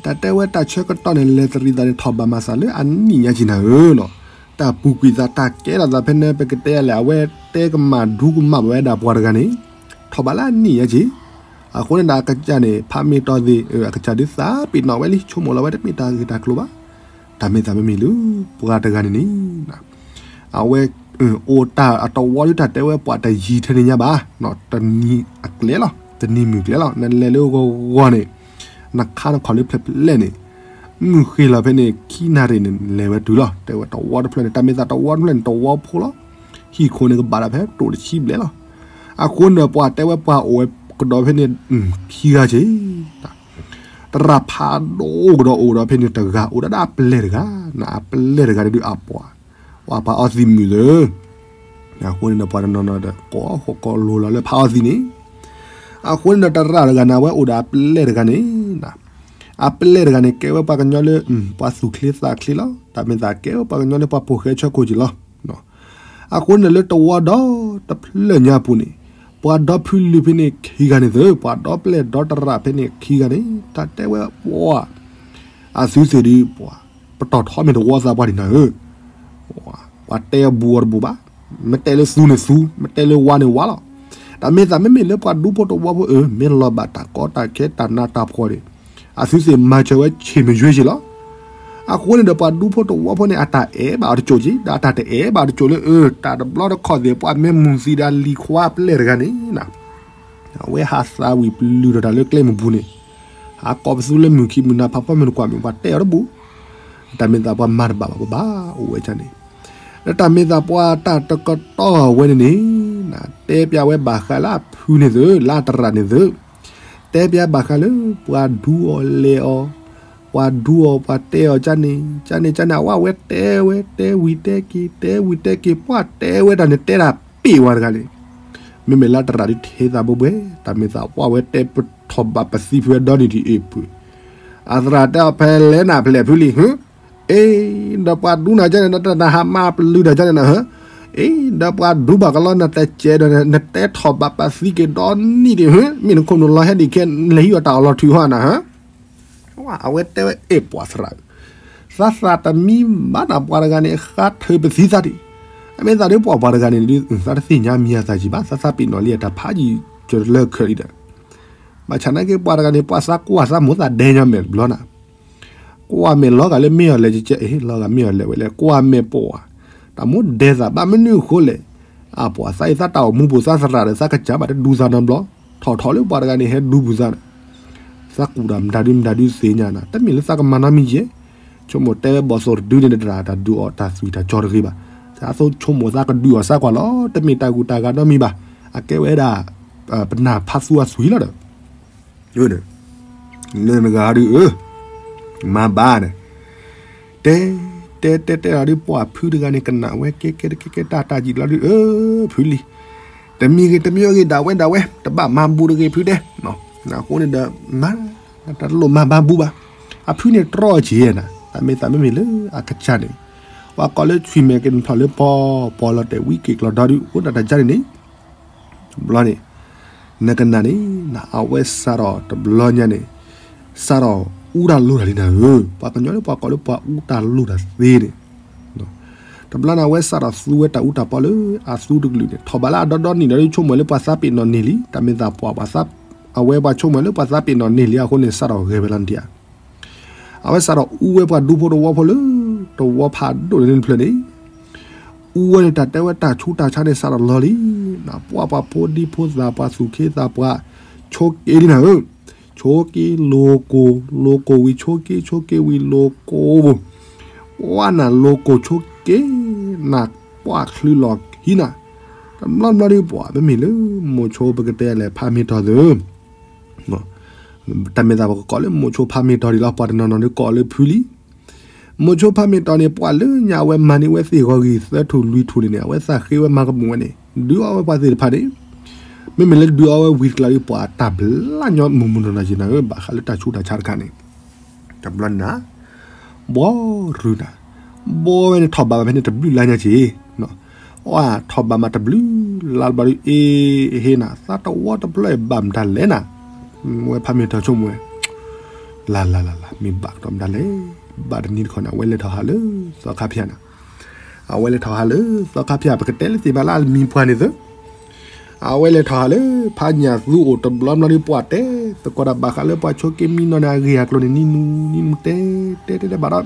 တၢ်တဲဝဲတၢ်ဆၢကတီၢ်န့ၣ် လဲၤတရံးသးန့ၣ် ထီၣ်ဘးမၤစၢၤလၢအနံၣ်ညါက့ၤနၤဧၢနီၤ, တၢ်ပူၤကွံာ်သး တၢ်ကဲထီၣ်သးဖဲန့ၣ် ပကတဲယၤလဲၣ် အဝဲတဲကမၣ်ဒူကမၣ်ဘၣ်ဝဲဒၣ်ပှၤတဂၤန့ၣ် ထီၣ်ဘးလၢအနံၣ်ညါက့ၤ, အဃိန့ၣ်ဒီးအကစၢ်န့ၣ် ဖးမ့ၢ်တီသ့ၣ် အကစၢ်ဒုးသးပ့ၤနီၣ်ဝဲလံ ဆိကမိၣ်လီၤဝဲတမ့ၢ်တၢ်ဂ့ၢ်တၢ်ကျိၤဘၣ်, တၢ်မ့ၢ်သးမ့မ့ၢ်လၢ ပှၤတဂၤန့ၣ်န့ၣ် အဝဲ အိၣ်တၢ်အတဝီဒုး တၢ်တဲဝဲပှၤတယံၤထဲန့ၣ်ညါဘၣ်, တနံၤအကျဲလီၤ တနံၤမုၢ်ကျဲလီၤ နလဲၤလၢဂီၤဂီၤန့ၣ် နခါနခီၣ်လၢဖျဲၣ်ဖျဲၣ်န့ၣ် မုၢ်ဃ့ၢ်လီၤဖဲန့ၣ် ခံနၣ်ရံၣ်န့ၣ် လဲၤဝဲတုၤလီၤ တဲဝဲတဝီတဖျၢၣ်န့ၣ် တၢ်မ့ၢ်သးတဝီတဖျၢၣ်န့ၣ် တဝီဖိလီၤ, ဟံၣ်ခိၣ်န့ၣ်ကဘၣ်ဒၣ်ဖဲတိၢ်တဆံဘျဲၣ်လီၤ, အဃိန့ၣ်ဒီးပှၤတဲဝဲပှၤအိၣ်ဝဲကဒီးဖဲန့ၣ် ခံဂၤက့ၤ တရၣ်ဖးဒိၣ်ကဒီးအိၣ်ဒီးဖဲန့ၣ်တဂၤ အိၣ်ဒၣ်ဒၣ်အပျဲၢ်တဂၤ, အပျဲၢ်တဂၤဒုးအပှၤ, ပှၤဖးအီသံးမုာ်သၢ, အဃိန့ၣ်ဒီးပှၤတနီၤနီၤဒီး ကိးဃီကိးလိၤလီၤလၢဖးအီသံးန့ၣ်, အဃိန့ၣ်ဒီးတရၣ်တဂၤန့ၣ် အဝဲအိၣ်ဒီးအပျဲၢ်တဂၤန့ၣ်, အပျဲၢ်တဂၤန့ၣ် ကဲဝဲပှၤကညီလၢ ပှၤသူၣ်ချ့သးချ့လီၤ, တၢ်မ့ၢ်သးကဲဝဲပှၤကညီလၢပှၤပိာ်ဃဲဆၢခိၣ်က့ၤလီၤ. အဃိန့ၣ်လၢတဝီဒီတဖျၢၣ်ညါပူၤန့ၣ်, ပှၤဒီဖုလုၢ်ဖဲန့ၣ်ခံဂၤန့ၣ်သၢ, ပှၤဒီပျဲၢ်ဒီတရၣ်ဖဲန့ၣ်ခံဂၤန့ၣ် တၢ်တဲဝဲပှၤ, အသုသ့ၣ်ဒုးပှၤ, ပတီၢ်ထီမ့ၢ်တဝီသးပှၢ်ဒံးနၤဧၢ, ပှၤတဲအဘူးအီၤတဘူးဘၣ်, မ့ၢ်တဲလၢသူန့ၣ်သူ, မ့ၢ်တဲလၢဝါန့ၣ်ဝါလီၤ. တၢ်မ့ၢ်သးမ့မ့ၢ်လၢပှၤဒူဖိတဝီဖိအၢ မ့ၢ်လီၤဘၣ်တၢ်ကီတၢ်ခဲတၢ်နးတၢ်ဖှီၣ်န့ၣ်, အသုသ့ၣ်မၤစၢၤဝဲဆ့ၣ်မယွ့ဆ့လီၤ. အဃိန့ၣ်ဒီးပှၤဒူဖိတဝီဖိန့ၣ် အတၢ်အဲၣ်ဘၣ်အီၤတကၠိၣ်က့ၤ, ဒီးအတၢ်တအဲၣ်ဘၣ်အီၤတကၠိၣ်လၢအၢ တၢ်တဘျီတခီၣ်သ့ၣ် ပှၤမ့ၢ်မုာ်သံဒီးလံၤခွါပျဲၢ်တဂၤန့ၣ်, အဝဲဟးသးဝံၤပလုၢ်ထီၣ်တၢ်လၢကျဲမုၢ်ပူၤန့ၣ်, ဟးကိးပသူလၢမုၢ်ခံမုၢ်နၤ ဖးဖီမုၢ်တကွၢ်မုၢ် ပှၤတဲအီၤတဘူး, တၢ်မ့ၢ်သးပှၤမၤတဘၣ်ဘၣ်ပဘၣ်အိၣ်ဝဲဒၣ်န့ၣ်, ဒီးတၢ်မ့ၢ်သးပှၤတၢ်တကတီၢ်ဝဲန့ၣ်န့ၣ်, တဲပျးဝဲဘၣ်ဃးလၢအဖုန့ၣ်သၢ လၢအတရၣ်န့ၣ်သၢ, တဲပျးဘၣ်ဃးလၢ ပှၤဒူအီၤလဲၤအီၤ, ပှၤဒူအီၤပှၤတဲအီၤကန့ၣ်, ကန့ၣ် ကန့ၣ် အဝဲတဲဝဲ တဲဝံၤတဲက့ၤ တဲဝံၤတဲက့ၤ ပှၤတဲဝဲတၢ်န့ၣ် တဲတၢ်ပ့ၢ်ဝဲတဂၤန့ၣ်, မ့မ့ၢ်လၢတရၣ်ဒုးထဲသးဘိဘှဲ, တၢ်မ့ၢ်သးပှၢ်ဝဲတဲပထီၣ်ဘၣ်ပသံဖုဝဲဒီနံၤဒံးအ့ၣ်ပှ့ၤ, အသရၣ်တဲအီၤဖဲလဲၣ်နၤဖဲလဲၣ်ဖုလံ, အ့ ဒီးပှၤဒူနၤကန့ၣ် နတၢ်နဟးမၤပလုၢ်တၢ်ကန့ၣ်နၤ, အ့ ဒီးပှၤဒူဘၣ်ကလီနတဲကဲဒီး နတဲထီၣ်ဘၣ်ပသံက့ၤဒီနံၤဒံး, မ့ၢ်နခိၣ်နူာ်လီၤဟဲဒံးခဲ လဲၤဟံးအီၣ်တၢ်အီၣ်လီၤထုးဟီနၤ, အဝဲတဲဝဲအဲၣ်ပှၤသရၣ်, သးသးတမံဘၣ်နၤ ပှၤတဂၤန့ၣ် ဃါထုးပသံသးဒံး, အမ့ၢ်သးဒ်ပှၤပှၤတဂၤန့ၣ်ဒုး သးတသ့ၣ်ညါမံၤအသးကံဘၣ် သးသးပ့ၤနီၣ်လံအတၢ်ဖးယံၤကလၢခၢးလံဒီး, ဘၣ်ဆၣ်နာ်က့ပှၤတဂၤန့ၣ် ပှၤသးကွၢ်သးမိၢ်သးဒဲညီမဲာ်တဘျီနၤ ကွၢ်မဲာ်လီၤဂာ်လၢမ့ၢ်အီၤလဲၣ်ကကဲ အ့ လီၤဂာ်မ့ၢ်အီၤလဲၣ်ဝဲလဲၣ် ကွၢ်မဲာ်ပိာ်ဧါ, တၢ်မိၣ်ဒဲသးဘၣ်မနုၤအဃိလဲၣ်, အပှၤသးအံၤသးတၢ်အိၣ်မူပူၤသးသရၣ်ဒီးသးကစၢ်ဘၣ်တဒူသးနီတဘျီ, ထီၣ်ထီၣ်လၢပှၤတဂၤန့ၣ်ဟဲဒူပူၤသးဒီး, သးကူၣ်တၢ်မတၤဒုမတၤဒုသ့ၣ်ညါနၤ တမ့ၢ်လၢသးကမၤနီတမံၤယဲၢ်, ဆိကမိၣ်တဲဝဲဘီၣ်သိၣ်တဒုန့ၣ်တရၣ်တၢ်ဒုးအီၣ်တၢ်သွံၣ်တၢ်ကၠီတဂ့ၤဘၣ်, သးသိဆိကမိၣ်သးကဒုးအီၣ်သးကွၢ်လီၤ တမ့ၢ်တၢ်ဂုၤတၢ်ဂၤနီတမံၤဘၣ်, အကဲဝဲဒၣ် ပနၢ်ဖးသူအသွံၣ်လီၤဒီး လၢနဂၤဒုး မၤဘၣ်န့ၣ်, တဲ တဲတဲတဲလီၤဒုး ပှၤဖုတဂၤန့ၣ် ကနၣ်ဝဲကဲကဲတကဲကဲတၢ်တၢ်ယံာ်လီၤဒုး အၢ ဖုလံ, တမံၤဂ့ၤတမံၤဂ့ၤ ဒၣ်ဝဲဒၣ်ဝဲ တဘၣ်မၤဘူးတဂ့ၤဖုတဲ, အဃိန့ၣ်ဒီး မၤ တလိၣ်မၤဘၣ်ဘူးဘၣ်, အဖုန့ၣ်တြီအီၤက့ၤနၤ တၢ်မ့ၢ်သးမ့မ့ၢ်လၢအကစၢ်န့ၣ်, ပှၤကိးလၢဆွံမဲာ်က့ၤနဖျိးလၢပီ ပီလီၤတဲာ်ဝံက့ၤကျီၤဒီဒုး အိၣ်ဒၣ်တၢ်ကၢ်န့ၣ်န့ၣ် တဘျီန့ၣ် နကနၣ်န့ၣ် အဝဲစးထီၣ်တဘျီညါန့ၣ် စးထီၣ်အူတၢ်လိၣ်တၢ်လံနၤဧၢ, ပှၤကညီလၢပှၤကိးလၢပှၤအူတၢ်လိၣ်တၢ်သ့န့ၣ်, တဘျီန့ၣ် အဝဲစးထီၣ်သူဝဲတၢ်အူတၢ်ပီလၢအသူတကလုာ်န့ၣ် ထီၣ်ဘးလၢအဒီဒီနံၣ်ဒီး ဆိကမိၣ်လၢပှၤသးပ့ၤနီၣ်န့ၢ်လံ, တၢ်မ့ၢ်သးပှၢ်ပှၤသး အဝဲပှၤဆိကမိၣ်လၢပှၤသးပ့ၤနီၣ်န့ၢ်လံအဃိန့ၣ် စးထီၣ်ဂဲၤဝဲလီၤနဒံးဧါ အဝဲစးထီၣ်အူဝဲပှၤဒူဖိတဝီဖိလၢ တဝီဖးဒိၣ်န့ၣ်တဖျၢၣ်န့ၣ်, အူဝဲန့ၣ်တၢ်တဲဝဲတၢ်ဆူးတၢ်ဆါန့ၣ် စးထီၣ်လီၤလံ, ပှၤပှၤဖိဒံဖိသၣ်ပှၤသူၣ်က့သးပှၢ် ဆိက့ဒ်နၤဧၢ, ဆိက့လိၤကိၢ် လိၤကိၢ်ဝံၤဆိက့ ဆိက့ဝံၤလိၤကိၢ်, ပှၤနၤလိၤကိၢ်ဆိက့ နၢ်ပှၢ်ချုးလီၤဟံးနၤ, တဘျီဘျီဒုးပှၤ မ့မ့ၢ်လၢမိၤဆိပကတဲလဲၤဖးမ့ၢ်တီၤသု တၢ်မ့ၢ်သးပကကိးလၢမိၤဆိဖးမ့ၢ်တီၤဒံးလီၤ ပှၤတနီၤနီၤဒုးကိးလၢဖုလံ, မိၤဆိဖးမ့ၢ်တီၤန့ၣ် ပှၤလၢညါအဝဲမၤန့ၢ်ဝဲသ့ၣ်ဂီၤဂံၢ်သၢထူၣ်လွံၢ်ထူၣ်န့ၣ်န့ၣ် အဝဲသးဃ့ဝဲမၤကမူၣ်ဝဲန့ၣ် ဒုးအီၣ်ဝဲပှၤသ့ၣ်တဖၣ်န့ၣ်, မ့မ့ၢ်လၢဒုးအီၣ်ဝဲဝံၤတကျါဒုး ပှၤတၢ်ဘျါညီမုၢ်မုၢ်နီၢ်နီၢ်က့ၤနၤဧၢ ဘၣ်ဃးလၢတၢ်ဆူးတၢ်ဆါတခါန့ၣ်, တဘျီန့ၣ်နၤ ဘီရူၤနၤ, ဘီဝဲန့ၣ်ထီၣ်ဘးမးဖဲန့ၣ်တဘျုးလါညါက့ၤ, အထီၣ်ဘးမးတဘျုးလါဘျီဒုး အ့ဟ့နၤ သးတဝီတဖျၢၣ်ဘၣ်မတၤလဲၣ်နၤ, ဝဲဖးမ့ၢ်တီၤဆိကမိၣ်ဝဲ, လၢ်လၢ်လၢ်လၢ် မ့ၢ်ဘၣ်ကဒီးမတၤလဲၣ်, ဘၣ်တနံၤတခီန့ၣ် အဝဲလဲၤထီၣ်ဟးလၢသီခါဖၠၣ်နၤ, အဝဲလဲၤထီၣ်ဟးလၢသီခါဖၠၣ် ပကတဲလၢသ့ၣ်ဘၣ်လၢအမံၤပှၢ်န့ၣ်သၢ အဝဲလဲၤထီၣ်ဟးလၢဖးညၣ်သူအိၣ်တဘျီဘျီဒုး ပှၤတဲသကိးတၢ်ဘၣ်ဃးလၢပှၤဆိက့မံနီၤန့ၣ် အဂ့ၢ်အကျိၤန့ၣ် နံၤနူနံၤနူတဲ တဲတဲတဲဘၣ်ဒီး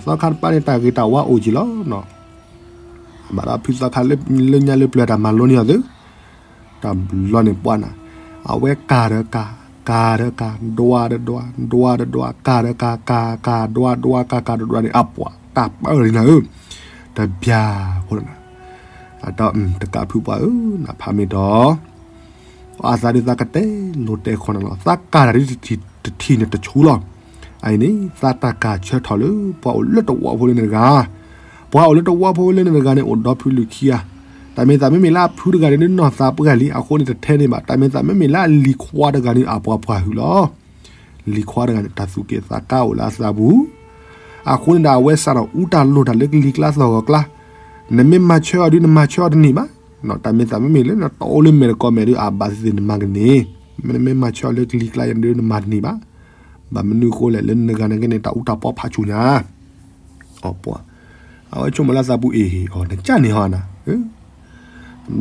သီခါတပၤန့ၣ် တၢ်ဂ့ၤတၢ်ဝါအိၣ်က့ၤလီၤနီၤ, ဘၣ်ဒီးဖုသီခါလၢညါလၢပျၢၤတၢ်မၤလိန့ၢ်အီၤသု တဘျီန့ၣ်ပှၤနၤ, အဝဲကၤဒီးကၤ, ကၤဒီးကၤ, ဒွးဒီးဒွး, ဒွးဒီးဒွး, ကၤဒီးကၤ, ကၤ, ကၤ, ဒွး ဒွး, ကၤ, ကၤဒီးဒွးန့ၣ် အပှၤတၢ်ပၢၢ်လံနၤဧၢ, တဘျါဖိလီၤနၤ, အတၢ်တကးဖုပှၤဧၢ နဖးမ့ၢ်တီၤ အသးဒုးသးကတဲလိၤတဲခီနၤလီၤ, သးကၤတၢ်ဒ်တထံၣ်န့ၣ်တဆူလီၤ, အအံၤန့ၣ် သးတၢ်ကၤဆၢထီၣ်လၢ ပှၤအိၣ်လၢတဝီဖိလၢန့ၣ်တဂၤ, ပှၤအိၣ်လၢတဝီဖိလၢန့ၣ်တဂၤန့ၣ် အိၣ်ဒီဖုလုၢ်ခံဂၤ, တၢ်မ့ၢ်သးမ့မ့ၢ်လၢအဖုတဂၤန့ၣ် ဒုးနီၢ်သးပှၢ်လံ အဃိန့ၣ်တထဲန့ၣ်ဘၣ်, တၢ်မ့ၢ်သးမ့မ့ၢ်လၢအလံၤခွါတဂၤန့ၣ် အပှၤပှၢ်ဟုၣ်လီၤ, လံၤခွါတဂၤန့ၣ် တၢ်သူၣ်က့ၣ်သးကါအိၣ်လၢအသးပူၤ, အဃိန့ၣ်ဒီးအဝဲစးထီၣ်အူတၢ်လိၣ်တၢ်လၢကလံၤကျါသီၣ်ဂီၤကျါ, နမ့ၢ်မၤဆၢအီၤဒုး နမၤဆၢအီၤတန့ၢ်ဘၣ်, တၢ်မ့ၢ်သးမ့မ့ၢ်လၢနတအိၣ်လၢမဲာ်တကိးမဲာ်ဒုး အဘၣ်သ့ၣ်သ့ၣ်နမၤကန့ၢ်, မ့ၢ်နမ့ၢ်မၤဆၢအီၤလၢကလံၤကျါယၤဒုး နမၤတန့ၢ်ဘၣ်, ဘၣ်မနုၤအဃိလဲၣ် လၢနဂၤန့ၣ်က့န့ၣ် တၢ်အူတၢ်ပီဖးဆူၣ်ညါ အီၤပှၤ, အဝဲဆိကမိၣ်လၢသးပူၤအ့ၣ်အီၤ နကၢ်န့ၣ်ဟီ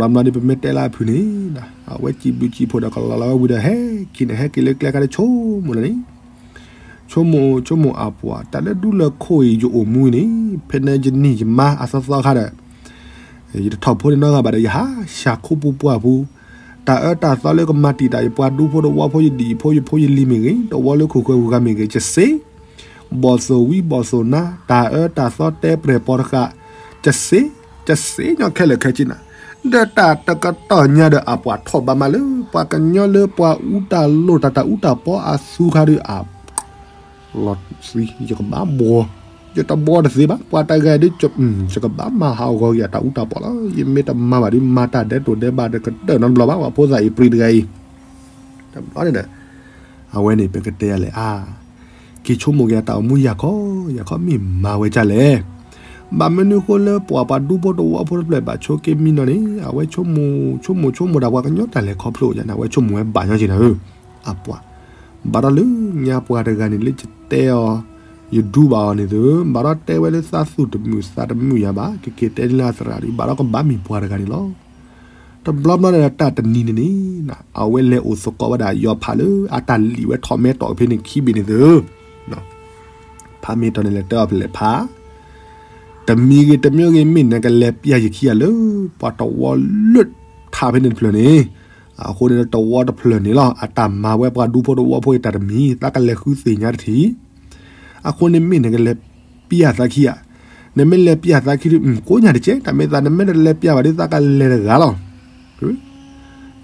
နၤ, ဘျီဘျီဒ်ပမ့ၢ်တဲလၢအဖုန့ၣ်, အဝဲစံးဘျုးစံးဖှိၣ်ဒီးကလီၤလီၤဝဲဝံၤဒီး ဟဲက့ၤန့ၣ် ဟဲက့ၤလၢကျဲခါဒီးဆိကမိၣ်လီၤန့ၣ်, ဆိကမိၣ်ဆိကမိၣ်အပှၤ တၢ်လၢဒူလၢခိၣ်အံၤ ယအိၣ်မူအံၤန့ၣ် ဖဲန့ၣ်ယနံၣ်ယမါအသီသီခါဒီး ယတထီၣ်ဖိန့ၣ်နီတဂၤဘၣ်ဒီး ယဟးဆှၣ်ခိၣ်ပူၤပှၢ်ပူၤ, တၢ်အၢတၢ်သီလၢကမၤတံာ်တာ် ယပှၤဒူဖိတဝီဖိ ယဒံၣ်ဖိယဖိယလံၤမ့ၢ်ဂ့ၤ, တဝီလၢခိၣ်ဃၢၤဂုၤဂၤမ့ၢ်ဂ့ၤ, ယစ့, ဘီၣ်သိၣ်ဝံဘီၣ်သိၣ်နါ တၢ်အၢတၢ်သီတဲပြဲၢ်ပီၤတဃာ်, ယစ့, ယစ့ညီခဲလၢာ်ခဲဆ့နၤ, ဒီးတၢ်တကတီၢ်ညါဒီး အပှၤထီၣ်ဘးမးလၢ ပှၤကညီလၢပှၤအူတၢ်လိၣ်တၢ် တၢ်အူတၢ်ပီအသူခါဒီး အ လီၤသံ ယကဘၣ်ဘှီ, ယတဘှီတသ့ဘၣ်, ပှၤတဂၤဒ် ယကဘၣ်မၤဟးဂီၤက့ၤအတၢ်အူတၢ်ပီလီၤ, ယမ့ၢ်တမၤဘၣ်ဒ် မၤတၢ်ဒဲးတိာ်ဒဲးဘးဒီးကတၢၢ်နီတဘျီဘၣ်, ပှၤဖိသၣ်အံၤပြံတဂၤအံၤ, တဘျီန့ၣ်ဒီး အဝဲန့ၣ် ပကတဲယၤလဲၣ်အါ, က့ၤဆိကမိၣ်က့ၤအတၢ်အိၣ်မူယၤခီ, ယၤခီမ့ၢ်မၤဝဲဒ်လဲၣ်, ဘၣ်မနုၤဃိလၢပှၤပှၤဒူဖိတဝီဖိတဖျၢၣ် ဘၣ်ဆိးက့မံနီၤန့ၣ် အဝဲဆိကမိၣ်, ဆိကမိၣ်ဆိကမိၣ်ဒၣ်ပှၤကညီတၢ်လဲၤခီဖျိယၤန့ၣ် အဝဲဆိကမိၣ်ဝဲဘၣ်ညီက့ၤနၤဧၢ, အပှၤ, ဘၣ်ဒီးလၢညါပှၤတဂၤန့ၣ်လၢယတဲအီၤ, ယဒူဘၣ်အီၤန့ၣ်သု, ဘၣ်ဒီးတဲဝဲလၢသးသူၣ်တမုာ်သးတမုာ်ယၤဘၣ်, ကက့ၤတဲန့ၢ်လၢအသရၣ်ဒီး ဘၣ်ဒီးကဘၣ်မ့ၢ်ပှၤတဂၤန့ၣ်လီၤ. တဘျီဘျီန့ၣ်ဒီးတၢ်တနံၤန့ၣ်န့ၣ် အဝဲလဲၤအိၣ်သကိးဝဲဒၣ်ယီၤဖးလၢအတၢ်လံာ်ဝဲထီၣ်မဲာ်တီၢ်ဖဲန့ၣ်ခံဘ့ၣ်န့ၣ်သု, ဖးမ့ၢ်တီၢ်န့ၣ်လဲၤတဲအီၤဖဲလဲၣ်ဖး, တမံၤဂ့ၤတမံၤဂ့ၤ မ့ၢ်နကလဲၤပျၢ်ယခံဂၤလၢ ပှၤတဝီလၢထးဖဲန့ၣ်တဖျၢၣ်န့ၣ်, အဃိန့ၣ်ဒီးတဝီတဖျၢၣ်န့ၣ်လီၤ. အတၢ်မၤဝဲပှၤဒူဖိတဝီဖိအံၤတၢ်တမံၤ သးကလဲၤဃုသ့ၣ်ညါတထံၣ်. အဃိန့ၣ်မ့ၢ်နကလဲၤပျၢ်သးခံဧါ, နမ့ၢ်လဲၤပျၢ်သးခံဒီး ကိးညါတကဲး တၢ်မ့ၢ်သး နမ့ၢ်တလဲၤပျၢ်ဘၣ်ဒီး သးကလဲၤတဂၤလီၤ.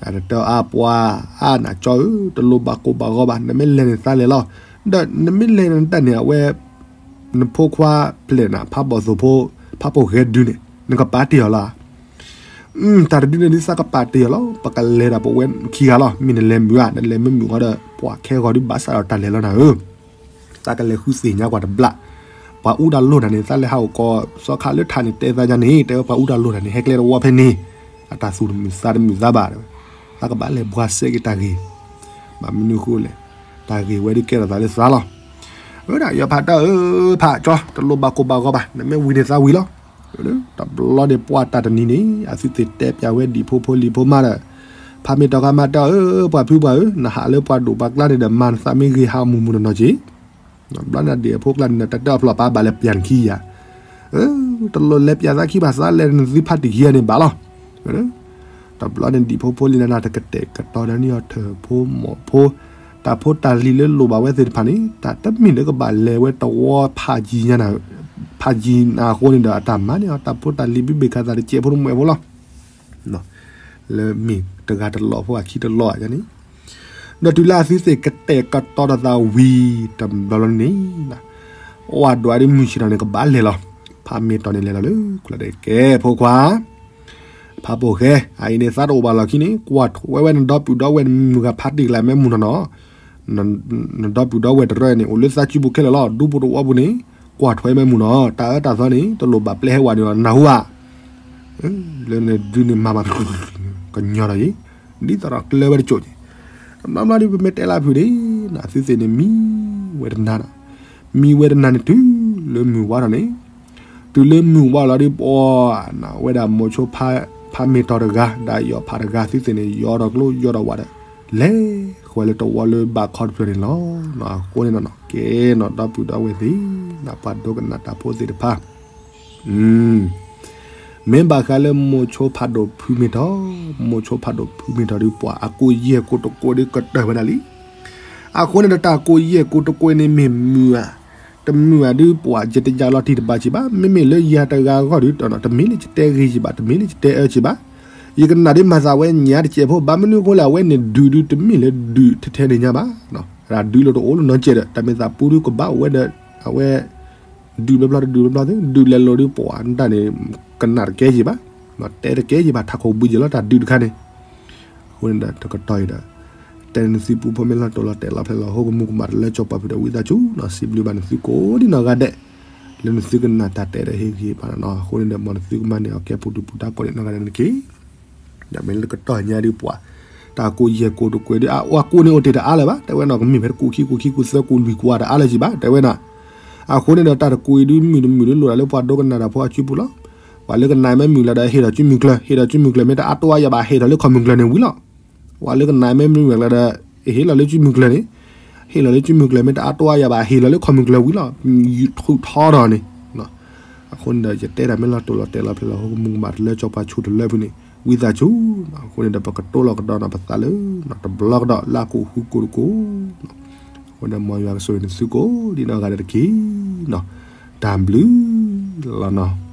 အတၢ်အါပှၤ အါနၤကၠီဧၢ, တလိၣ်ဘၣ်ကိၢ်ဘၣ်ဂီၤဘၣ်, နမ့ၢ်လဲၤန့ၣ်သးလဲၤလီၤ. ဒီးနမ့ၢ်လဲၤန့ၣ်တၢ်န့ၣ် အဝဲ နဖိခွါဖျဲးနၤ ဖးဘီၣ်သိၣ်ဖိ ဖးပိာ်ဃဲဒုးန့ၣ် နကပာ်တ့ၢ်အီၤလီၤ. တၢ်တဒုန့ၣ်ဒ်သးကပာ်တ့ၢ်အီၤလီၤ, ပကလဲၤဒၣ်ပဝဲခံဂၤလီၤ. မ့ၢ်နလဲၤမုာ်ဧါ, နလဲၤမ့ၢ်မုာ်ဃီဒီး ပှၤခဲဂီၤဒုးဘၣ်ဆၣ်ဒီးတၢ်လဲၤလီၤနၤဧၢ, သးကလဲၤဃုသ့ၣ်ညါကွၢ်တဘျီ, ပှၤအူတၢ်လိၣ်တၢ်န့ၣ် သးလဲၤဟးအိၣ်ကီး စီၤခးလၢထးန့ၣ် တဲသးညါန့ၣ် တဲဝဲပှၤအူတၢ်လိၣ်တၢ်န့ၣ် ဟဲကျဲတဝီဖဲန့ၣ်, အတၢ်သူၣ်တမုာ်သးတမုာ်သးဘၣ်, သးကဘၣ်လဲၤဘှါစဲက့ၤတၢ်ဂ့ၤ, ဘၣ်မနုၤအဃိလဲၣ်, တၢ်ဂ့ၤဝဲဒုးကဲထီၣ်သးလၢသးလီၤ. အဝဲဒၣ်ယီၤဖးတၢ်အၢ ဖးကၠီ တလိၣ်ဘၣ်ကိၢ်ဘၣ်ဂီၤဘၣ်, နမ့ၢ်ဝံၤန့ၣ်သးဝံၤလီၤ. တဘျီန့ၣ်ပှၤတၢ်တနံၤန့ၣ် အသုသ့ၣ်တဲပျၢ်ဝဲဒံၣ်ဖိဖိလံၤဖိမးဒီး, ဖးမ့ၢ်တီၢ်ခါမးတၢ်အၢ ပှၤဖုပှၤဧၢ, နဟးလၢပှၤဒိၣ်ပှၤကျါန့ၣ်ဒီး မၤနသးမ့ၢ်ဂ့ၤဟးမုၢ်မုၢ်နီၢ်နီၢ်က့ၤ ဘျီန့ၣ်ဒံၣ်အဖိကျါန့ၣ် တၢ်တၢ်အဖျိးပာ်ဘၣ်လဲၤပျၢ်နခံယၤ, တလိၣ်လဲၤပျၢ်သးခံဘၣ် သးလဲၤနသုဖးတံၢ်ခံဂၤန့ၣ်ဘၣ်လီၤ. တဘျီန့ၣ်ဒံၣ်ဖိဖိလံၤနၤ တကတဲာ်ကတီၤဒီးန့ၢ်အီၤထၢၣ်ဖိမီၢ်ဖိ, တၢ်ဖိတၢ်လံၤလၢလိၣ်ဘၣ်ဝဲသ့ၣ်တဖၣ်န့ၣ် တၢ်တမ့ၢ်လၢကဘၣ်လဲၤဝဲတဝီဖးယံၤညါ, ဖးယံၤနၤအဃိန့ၣ်ဒီး အတၢ်မၤန့ၢ်အီၤ တၢ်ဖိတၢ်လံၤဘံၣ်ဘ့ၣ်ခးသးတကဲးဖိတမှဲးဖိလီၤ. လၢမ့ၢ်တဂၤတလီၢ်ဖိအခံတလီၢ်ဧါန့ၣ်, ဒီးတုၤလၢအသုသ့ၣ်ကတဲာ်ကတီၤဒီးသးဝံၤ တဘျီလီၤန့ၣ်, အဝဲဒွးဒ်မုၢ်ဆ့ၣ်ထီၣ်န့ၣ် ကဘၣ်လဲၤလီၤ. ဖးမ့ၢ်တီၢ်န့ၣ်လဲၤလီၤလၢ ကဲဖိခွါ, ဖးပိာ်ဃဲ, အအံၤန့ၣ်သးတအိၣ်ဘၣ်လီၢ်ခံန့ၣ် ကွၢ်ထွဲဝဲနဒီပုၢ်ဒီဝဲၢ်နမုၢ်ဂၤဖးတံၢ်ကလၢ်မ့ၢ်မုၢ်နီၢ်နီၢ်, နဒီပုၢ်ဒီဝဲၢ်တရၢန့ၣ် အိၣ်လၢသးစုပူၤခဲလၢာ်လီၤ. ဒူဖိတဝီပူၤန့ၣ် ကွၢ်ထွဲမ့ၢ်မုၢ်နီၢ်, တၢ်အၢတၢ်သီန့ၣ် တလိၣ်ဘၣ်ပျဲဟဲဝဲန့ၣ်လီၤ နၢ်ဟူဧါ. လၢနဒုန့ၣ်မၤမး ကညီထီၣ်အံၤ, ဒ်သိးဒီးကျၢၤဝဲတကၠိၣ်က့ၤ, တဘျီဘျီဒ်ပမ့ၢ်တဲလၢဖုးန့ၣ် အသုသ့ၣ်န့ၣ်မံဝဲတနၤနီၤ, မံဝဲတနၤန့ၣ်တုၤလၢမုၢ်ဝါထီၣ်န့ၣ်, တုၤလၢမုၢ်ဝါလီၤဒ်ပှၤ, ဝဲဒၣ်မိၤဆိဖးမ့ၢ်တီၢ်တဂၤ ဒီးယီၤဖးတဂၤ သုသ့ၣ်န့ၣ် ယီၤဒီးကျိယီၤဒီးဝးဒီး လဲၤဃီၤလၢတဝီလၢဘးခီတဖျၢၣ်န့ၣ်လီၤ. အဃိန့ၣ်နီၤ ကဲနီၤ ဒီပုၢ်ဒီဝဲၢ်သ့ၣ်, ပှၤဒိကနၣ်တၢ်ဖိသ့ၣ်တဖၣ် မ့ၢ်ဘၣ်ဃးလၢမိၤဆိဖးဒိၣ်ဖုမ့ၢ်တီၢ်, မိၤဆိဖးဒိၣ်ဖုမ့ၢ်တီၢ်ဒ်ပှၤအကိးယဲၢ်ကိးတကိးဒ်ကတၢၢ်ဝဲဒၣ်လံ. အဃိန့ၣ်ဒီးတၢ်ကိးယဲၢ်ကိးတကိးန့ၣ်မ့ၢ်မုာ်ဧါ, တမုာ်ဧါဒ်ပှၤယတယၤလီၤတံၢ်တဘၣ်က့ၤဘၣ်, မ့မ့ၢ်လၢယၤတဂၤအဂီၢ်ဒီး တမ့ၢ်လၢယတဲဂ့ၤက့ၤဘၣ်, တမ့ၢ်လၢယတဲအၢက့ၤဘၣ်, ယကနၣ်ဒ်မၤသးဝဲညါတစဲးဖိ, ဘၣ်မနုၤအဃိလဲၣ် အဝဲန့ၣ်ဒုးဒုးတမ့ၢ်လၢဒုးထဲထဲန့ၣ်ညါဘၣ်, ဒုးလီၤတအိၣ်လၢနီတစဲးဒီး တၢ်မ့ၢ်သးပူဒ်ကဘၣ်အိၣ်ဝဲဒီး အဝဲ ဒုးဘျီဘျီတဒုးဘျီဘျီသ့ ဒုးလဲၤလိာ်ဒ်ပှၤတၢ်န့ၣ် ကနၣ်တကဲက့ၤဘၣ်, တဲတကဲက့ၤဘၣ် ထးခိၣ်ဘှံးက့ၤလီၤတၢ်ဒုးတခါန့ၣ်. အဃိန့ၣ်ဒီးတကတီၢ်အံၤဒီး တဲနသုပူဖိမ့ၢ်လီၤတိၢ်လီၤတဲာ်လီၤဖျဲၣ်လီၤဟိ ကမူကမၣ်တလၢကၠီၤပှၤဖုးဒီး ဝံသးစူၤနီၤ စံးဘျုးဘၣ်နသုကိးဒ်နီၢ်ဂၤဒဲး လၢနသုကနၣ်တၢ်တဲဒီးဟ့ၣ်ဂံၢ်ဘါနီၤ. အဃိန့ၣ်ဒီး မ်နသုကမၤန့ၢ်အီၤကဲပူၤဒုၣ်ပူၤဒါကိးဒ်နီၢ်ဂၤဒဲးန့ၣ်တက့ၢ်. ဒီးမ့ၢ်လၢတကတီၢ်ညါဒ်ပှၤ တၢ်ကိးယဲၢ်ကိးတကိးဒ် အကိးန့ၣ်အိၣ်တ့ၢ်တအါလၢၤဘၣ် တဲဝဲနီၤ, ကမ့ၢ်ဖဲတကိးခံကိးခံကိးသၢကိးလွံၢ်ကိးတအါလၢၤက့ၤဘၣ် တဲဝဲနီၤ. အဃိန့ၣ်ဒီး တၢ်တကိးအံၤဒ်မုၢ်တမုၢ်ဒ်လိၣ်ဒၣ်လၢပှၤဒိကနၣ်တၢ်ဖိအစုပူၤလီၤ. ပှၤလၢကနၣ်မ့ၢ်မုာ်လၢၤဒီး ဟ့ၣ်ဒီးစုမုၢ်ကျၢၤ, ဟ့ၣ်ဒီးစုမုၢ်ကျၢၤ မ့ၢ်တအါတီအါယၤဘၣ် ဟ့ၣ်ဒီးလၢခီၣ်မုၢ်ကျၢၤန့ၣ်ဝံၤလီၤ. ပှၤလၢကနၣ်မ့ၢ်မုာ်လၢၤဒီး ဟ့ၣ်လီၤလၢစုမုၢ်ကျၢၤန့ၣ်, ဟ့ၣ်လီၤလၢစုမုၢ်ကျၢၤ မ့ၢ်တအါတီအါယၤဘၣ် ဟ့ၣ်လီၤလၢခီၣ်မုၢ်ကျၢၤဝံၤလီၤ. ထုးထီဒီးန့ၣ် အဃိန့ၣ်ဒီး ယတဲတၢ်မ့ၢ်လီၤတိၢ်လီၤတဲာ်လီၤဖျဲၣ်လီၤဟိ ကမူကမၣ်တလၢကၠီၤပှၤဆိတလၢဖုန့ၣ် ဝံသးစူၤ. အဃိန့ၣ်ဒီး ပကတိၢ်လီၤကဒီးနီၤ ပသးလၢ တဘျီကဒီးလၢအကိးဃုကိးတကိး. အဃိန့ၣ် မ်ယွၤကဆိၣ်ဂ့ၤနသုကိးဒ်နီၢ်ဂၤဒဲးတက့ၢ်နီၤ. တၢ်ဘျုးလီၤနီၤ.